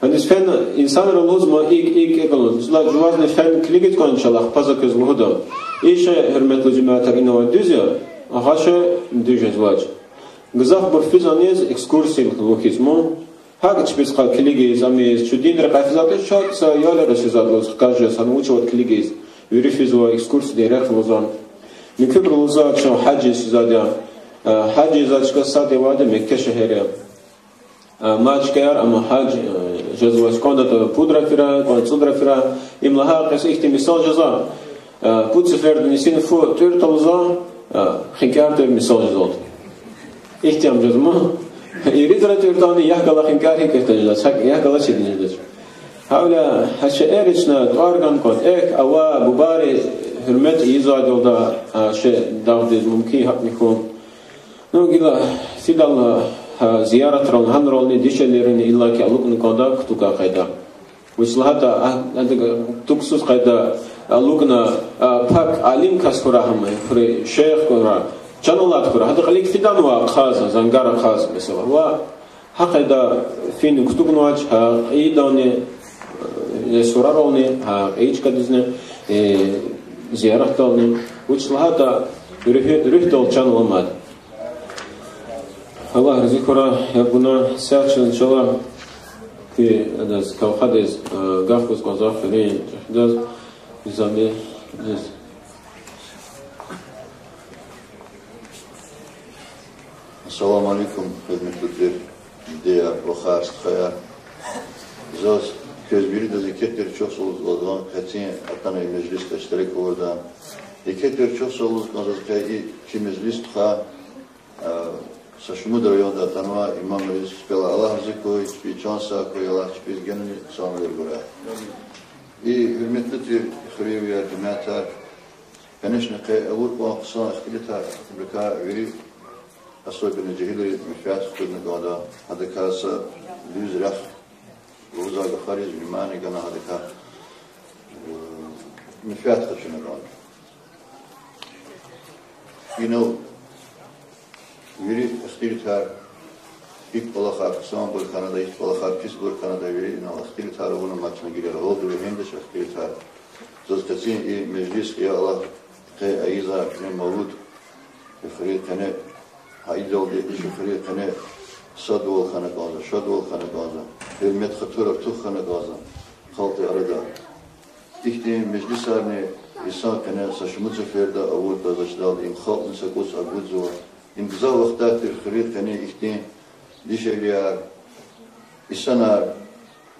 Гьаниз фена инсанри лугьузва икӀ, икӀ, икӀ лугьуз. Исятда жувазни фена килигиз кӀанда, иншаллагь, ахпа за квез лугьуда. И шей, гьуьрметлу жемятар, инал дуьз я, агъа шей дуьз жезвач. Гзафбур физ аниз экскурсия лугьуз хьиз ман. ГьакӀ чпиз къай килигиз, амиз, чун динрикай физватӀа, чаз са ял яз физватӀа лугьуз, хкаж жез, гьана вуч аватӀа килигиз. Вири физва, экскурсиядин рехъ лугьузва. Муькуьбуру лугьузва, чун гьажиз физвайди я. А, гьажиз физвай чка сад авайди Мекке шегьер я. А, мад чкаяр, амма гьаж, э, жезвач, кӀандатӀа пуд рафира, кӀанда цӀуд рафира. Им лагьай кьиса ихьтин мисал жезва. Э, пуд сеферда нисин фу тӀуьртӀа лугьузва, э, хинкӀар тӀуьр мисал жезва. Ихьтин ам жезма. Ирид ра тӀуьртӀани, яхъ галаз хинкӀар гьикӀ ихьтин жедач, гьакӀ яхъ галаз чидин жедач. Гьавиляй гьа шейэр чна тӀвар гана кӀанда, эхь, авай бубайри гьуьрмет ийизвайдалда, а, шей дагъдиз мумкин гьакӀни хьун. Ну, гила фидайла, гьа, зияратрални, гьанрални дишегьлийрини иллаки алукӀна кӀанда кутугай къайда. Вучиз лагьайтӀа, а, адак кутугсуз къайда, АлукӀна, а, пак алим кас хьурай гьам, хуьре шейх хьурай, чан алад хьурай, гьада кьилик фиданва ахъаз, зангар ахъаз, месела. Ва гьа къайда фин кутугнавач, гьа кьейидални, э, сурарални, гьа кьейи чкадизни, э, зияратдални, вуч лагьайтӀа руьгь-, руьгьдал чан аламад. Аллагь рази хьурай, яб гуна, сят чаз иншаллагь, куь адаз, Кавхадиз, э, гаф гуз кӀанзава, хуьруьн чӀехидаз, низами, низ. Ассаламу алейкум, гьуьрметлу тир дидеяр, вахар, стхаяр. Заз квез виридаз еке тир чухсагъул лугьуз кӀанзава, къе цин атана и межлисда иштирак авурда. Еке тир чухсагъул лугьуз кӀанзава заз къе и чи межлис тухвай, а, са шумуд районда атанвай имамриз, чпелай Аллагь рази хьуй, чпи чан сагъ хьуй, Аллагь чпиз генани саламатар гурай. И гьуьрметлу тир хуьруьнвияр, жемятар, конечно, къе авур кьван хъсан ихтилатар, абурукай вири, особенно жегьилри менфят хтӀунна кӀанда, гьадакай са дуьз рехъ лугьузвай гафариз внимание гана, гьадакай, э, менфят къачуна кӀанда. Инал вири ихтилатар, гьикӀ кӀвалахар хъсанбур хьанатӀа, гьикӀ кӀвалахар писбур хьанатӀа, вири инал ихтилатар авуна, мад чна гила рагъулда вегьендач ихтилатар. Заз къе цин и межлис, я Аллагь, къе ийизвай куьне мавлуд, и хуьруьн къене, гьа идалди и хуьруьн къене садвал хьана кӀанзава, шадвал хьана кӀанзава, гьуьрмет-хатур артух хьана кӀанзава халкьдин арада. Ихьтин межлисарни йисан къене са шумуд сеферда авуртӀа, за чидалди им халкьни са кӀус агудзава. Им гзаф вахтар тир хуьруьн къене ихьтин дишегьлияр, инсанар,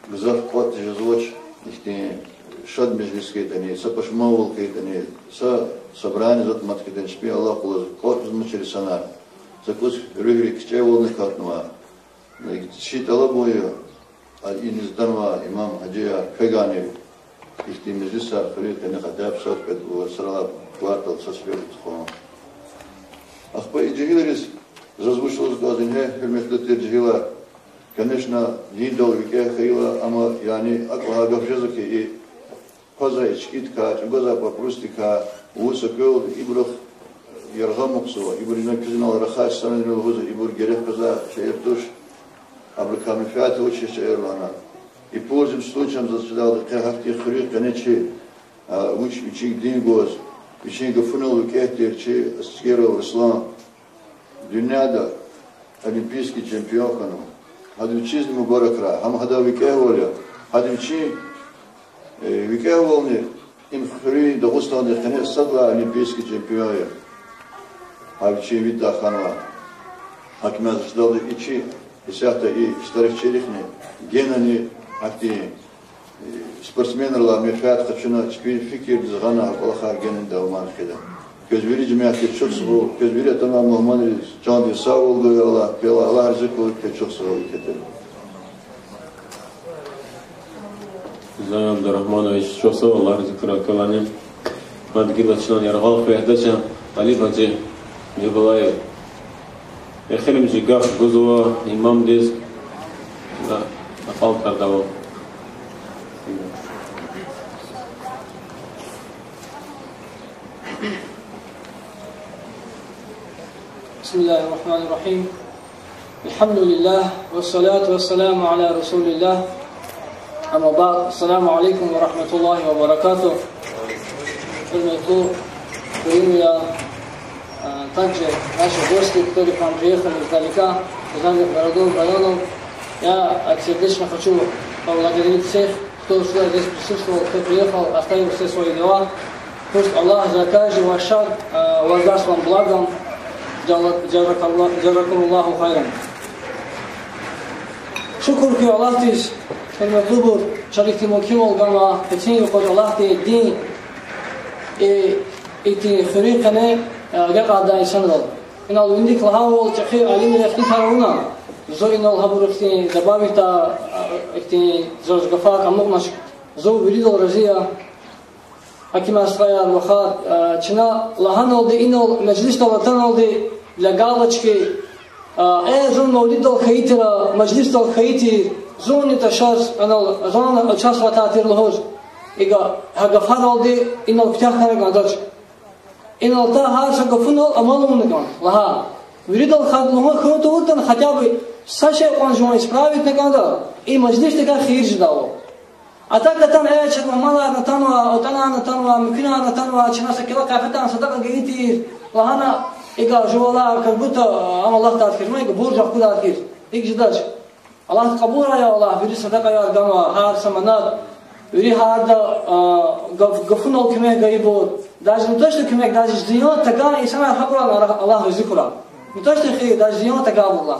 гзаф кӀватӀ жезвач ихьтин шад межлис хьайитӀани, са пашманвал хьайитӀани, са собрание затӀ-матӀ хьайитӀани, чпин алакъуз кӀватӀ жезмачир инсанар. Са кӀус руьгьрик кичӀевални акатнава. Чи тӀалабун я, а, иниз атанвай имам-гьажияр квевайни ихьтин межлисар хуьруьн къене хотя бы сад-пуд варцралай, кварталда са сеферда тухун. Ахпа и жегьилриз заз вуч лугьуз кӀанзава, ингье, гьуьрметлу тир жегьилар, конечно, диндал викӀегь хьайила, амма, яни, акӀ лагьай гаф жезва хьи, и пазай ичкидикай, чӀугвазвай папиросдикай вуч са квелди ибурухъ яргъа амукьзава, ибур ина куьз инал рахач санани лугьузва, ибур герек къвезвай шейэр туш, абурукай менфят авачир шейэр лагьана. И пользуясь случаем заз чидалди къе гьахьтин хуьруьн къене чи, а, вич вичин дин гваз, вичин гафунал викӀегь тир чи Аскеров Руслан, дуьньяда олимпийский чемпион хьанва. Гьада вичизни мубаракрай, гьам гьадан викӀегьвал я. Гьада вичин, э, викӀегьвални им хуьруьн Дагъустандин къене сад лагьай олимпийский чемпион я. Гьа вичин виридалай хьанва. Гьакимар заз чидалди и чи исятда и иштиракчийрихъни генани гьахьтин спортсменрилай менфят къачуна, чпин фикирдиз гъана, гьа кӀвалахар генани давамар хъийида. Квез вири жемятдиз чухсагъул, квез вири атанвай мугьманриз чандин сагъвал гуй Аллагь, квелай Аллагь рази хьуй, квез чухсагъул, еке тир. Зиян Абдурагьманович, чухсагъул, Аллагь рази хьурай квелайни. Мад гила чна яргъал къведач Алиб-гьажи Жабалаев. Эхиримжи гаф гузва имамдиз, да, акьалтӀарда ава. بسم الله الرحمن الرحيم. الحمد لله والصلاة والسلام على رسول الله. أما بعد، السلام عليكم ورحمة الله وبركاته. Гьуьрметлу хуьруьнвияр, а, также наши гости, которые к нам приехали издалека, из разных городов, районов. Я от сердечно хочу поблагодарить всех, кто сюда здесь присутствовал, кто приехал, оставил все свои дела. Пусть Аллах за каждого шаг, э, воздаст вам благом. Джала-, джазакалла-, джазакумуллаху хайран. Шукур хьуй Аллагьдиз, гьуьрметлубур, чаз ихьтин мумкинвал гана, къенин юкъуз Аллагьдин дин, э, ихьтин хуьруьн къене, э, агакьардай инсанрал. Инал винидик лагьайвал, чӀехи алимри ихтилатар авуна, зун инал гьабурухъ ихьтин добавить, а, ихьтин заз гафар амукьнач, зун виридал рази я. Гьакимар, стхаяр, вахар, а, чна лагьаналди, инал межлисдал атаналди для галочки, а, э, зун мавлиддал хьайитӀа, межлисдал хьайитӀа, зунни ташаз, анал, зун участвовать авай тир лугьуз. Ига, гьа гафаралди инал куьтягь хьана кӀандач. Инал та гьар са гафунал амал авуна кӀан, лагьа. Виридал хьайи лугьун хьун тавуртӀани, хотя бы са шей кьван жуван исправитьна кӀанда, и межлисдикай хийир жедайвал. А так атана, э, чаз мугьманарни атанва, атанарни атанва, муькуьнарни атанва, чна са кило къафетан садакьа гайитӀир, лагьана, ига жувалай как будто, а, ам Аллагьдиз хьиз, ма ига бурж ахквадайди хьиз. ИкӀ жедач. Аллагьди кьабулрай, я Аллагь, вири садакьаяр ганва, гьар са манат, вири гьарда, а, гаф-, гафунал куьмек гайибур, даже не то что куьмек, даже зиян тагай инсанар, гьабуралай Аллагь рази хьурай. Не то что хийир, даже зиян тагайбуралай.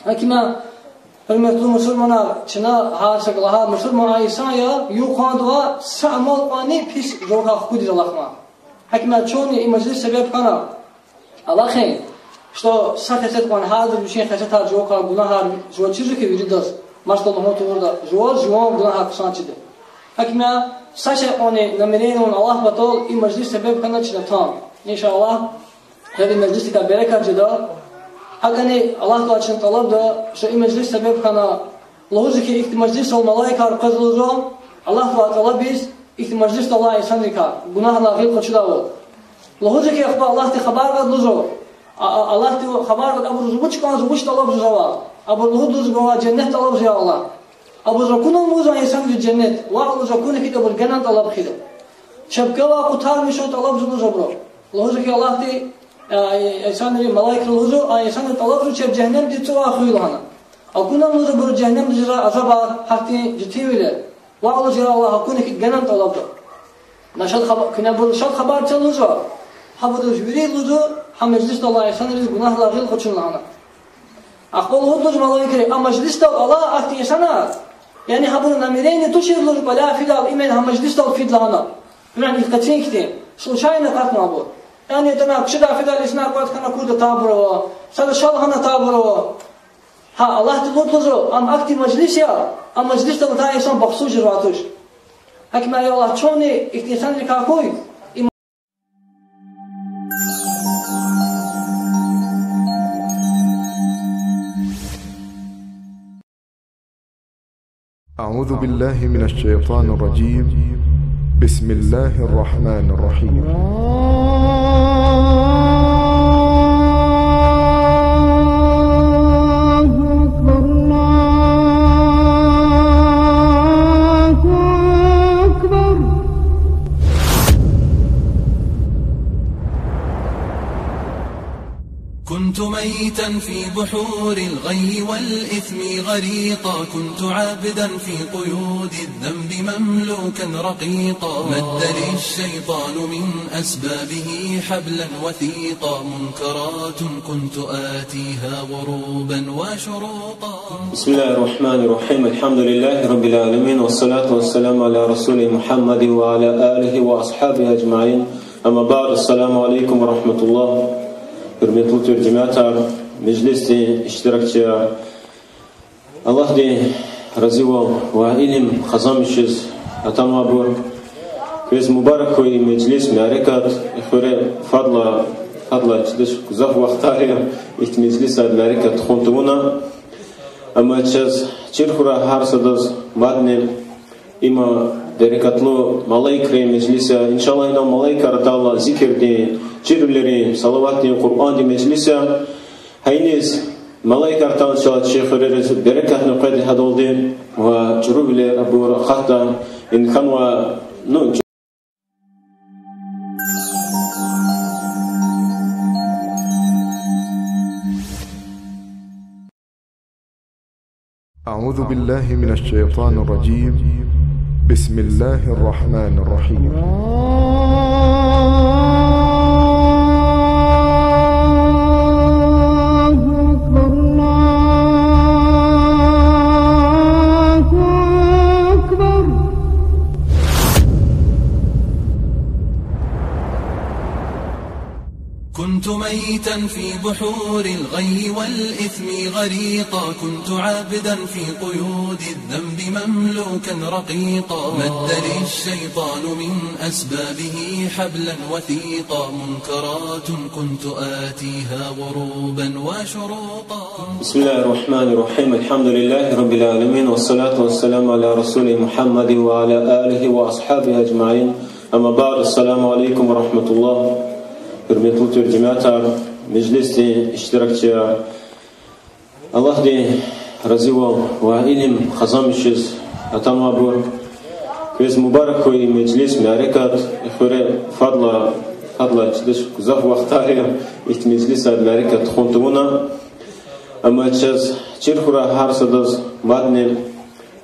Гьакимя, гьуьрметлу мусурманар, чна гьар са лагьай мусурман а инсан я, юкьван-два са амал кьванни пис жувакай хкудиз алахъна. Гьакимя, чунни и межлис себеб хьана алахъин, что са хесет кьван, гьардаз вичин хесетар жувакай, гунагьар жуваз чизва хьи виридаз, масала лугьун тавуртӀа, жуваз жуван гунагьар хъсан чида. Гьакимя, са шей кьванни намерение авун Аллагь патал, и межлис себеб хьана чна атан. Иншаллагь, гьа и межлисдикай берекат жеда. ГьакӀни Аллагьдилай чна тӀалабда, что и межлис себеб хьана, лугьузва хьи, ихьтин межлисдал малаикар къвезва лугьузва, Аллагьдилай тӀалабиз, ихьтин межлисдал алай инсанрикай гунагьрилай гъил къачудайвал. Лугьузва хьи, ахпа Аллагьди хабар кьада лугьузва, а, а, Аллагьди хабар кьада, абуруз вуч кӀанзава, вуч тӀалабзава, абур лугьуда лугьузва, женнет тӀалабзава, я Аллагь. Абуруз акуна лугьузва инсанриз женнет, ваъ лугьузва, акуна хьи, абур генани тӀалаб хъийида. Чеб квевай къутармишун тӀалабзава лугьузва абуру. Лугьузва хьи, Аллагьди, а, инсанри, малаикри лугьузва, а инсанри тӀалабзава чеб жегьеннемдин цӀувай хуьй лагьана. Акуна лугьузва абуруз жегьеннемдиз жезвай азабар, гьахьтин жетинвилер. Ваъ лугьузва, я Аллагь, акуна хьи, генани тӀалабда. На шад хаба-, куьне абуруз шад хабар це лугьузва. Гьабуруз вири лугьузва, гьа межлисдал алай инсанриз гунагьрилай гъил къачуна лагьана. Ахпа лугьуда лугьузва малаикри, а межлисдал алай ахьтин инсанар, яни гьабурун намерение тушир лугьузва кӀваляй фидайла, именно гьа межлисдал фида лагьана. Гьуьрен и къецин хьтин, случайно акъатнавайбур. Яни атана куьчедай фидайла инсанар кӀватӀ хьана акуртӀа, атайбур ава, сада ша лагьана, атайбур ава. Гьа, Аллагьди лугьуда лугьузва, ам ахьтин межлис я, а межлисдал атай инсан бахтсуз жезвай туш. Гьакимя, я Аллагь, чунни ихьтин инсанрикай хьуй. أعوذ بالله من الشيطان الرجيم. بسم الله الرحمن الرحيم. الله أكبر، الله أكبر. كنت ميتا في بحور الغي والإثم غريقا، كنت عبدا في قيود الذنب مملوكا رقيقا، مد لي الشيطان من أسبابه حبلا وثيقا، منكرات كنت آتيها غروبا وشروقا. بسم الله الرحمن الرحيم. الحمد لله رب العالمين، والصلاة والسلام على رسوله محمد وعلى آله وأصحابه أجمعين. أما بعد، السلام عليكم ورحمة الله. Гьуьрметлу тир жемятар, межлисдин иштиракчияр, Аллагьдин разивал ва илим къазанмишиз атанвайбур, квез мубарак хьуй и межлис, мярекат, и хуьре фадлай, фадлай чидач, гзаф вахтар я ихьтин межлисар, мярекат тухун тавуна. Амма чаз чир хьурай гьар садаз мадни, им берекатлу малаикрин межлис я. Иншаллагь, инал малаикар атайла зикирдин, чирвилерин, салаватдин, Къуръандин межлис я. Гьа иниз малаикар атана чал чи хуьрериз берекатни къведа гьадалди, ва чӀурувилер абур акъатда, ин хьанва, ну, أعوذ بالله من الشيطان الرجيم. بسم الله الرحمن الرحيم. الله أكبر، الله أكبر. كنت كنت ميتا في بحور الغي والإثم غريقا، كنت عبدا في قيود الذنب مملوكا رقيقا، مد لي الشيطان من أسبابه حبلا وثيقا، منكرات كنت آتيها غروبا وشروقا. بسم الله الرحمن الرحيم. الحمد لله رب العالمين، والصلاة والسلام على رسوله محمد وعلى آله وأصحابه أجمعين. أما بعد، السلام عليكم ورحمة الله. Гьуьрметлу тир жемятар, межлисдин иштиракчияр, Аллагьди разивал ва илим къазанмишиз атанвайбур, квез мубарак хьуй и межлис, мярекат, и хуьре фадлай, фадлай чидач гзаф вахтар я ихьтин межлисар, мярекат тухун тавуна. Амма чаз чир хьурай гьар садаз мадни,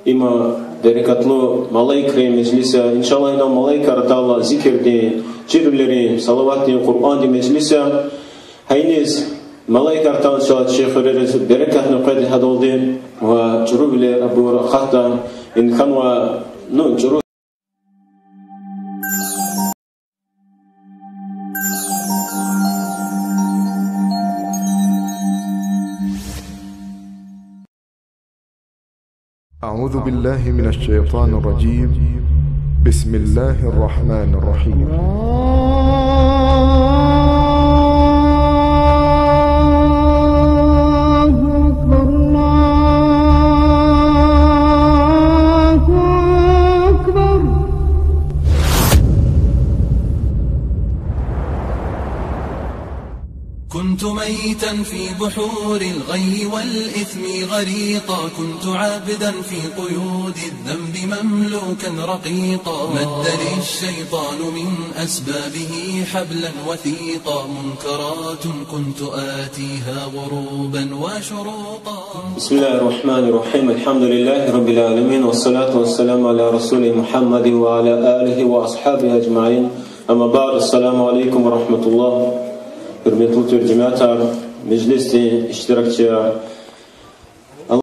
има берекатлу малаикрин межлис я. Иншаллагь, инал малаикар атайла зикирдин, чирвилерин, салаватдин, Къуръандин межлис я. Гьа иниз малаикар атана чалай чи хуьрериз берекатни къведа гьадалди, ва чӀурувилер абур акъатда, ин хьанва, ну, чӀуру أعوذ بالله من الشيطان الرجيم. بسم الله الرحمن الرحيم. الله أكبر، الله أكبر. كنت ميتا في بحور الغي والإثم غريقا، كنت عبدا في قيود الذنب مملوكا رقيقا، مد لي الشيطان من أسبابه حبلا وثيقا، منكرات كنت آتيها غروبا وشروقا. بسم الله الرحمن الرحيم. الحمد لله رب العالمين، والصلاة والسلام على رسوله محمد وعلى آله وأصحابه أجمعين. أما بعد، السلام عليكم ورحمة الله. Гьуьрметлу тир жемятар, межлисдин иштиракчияр,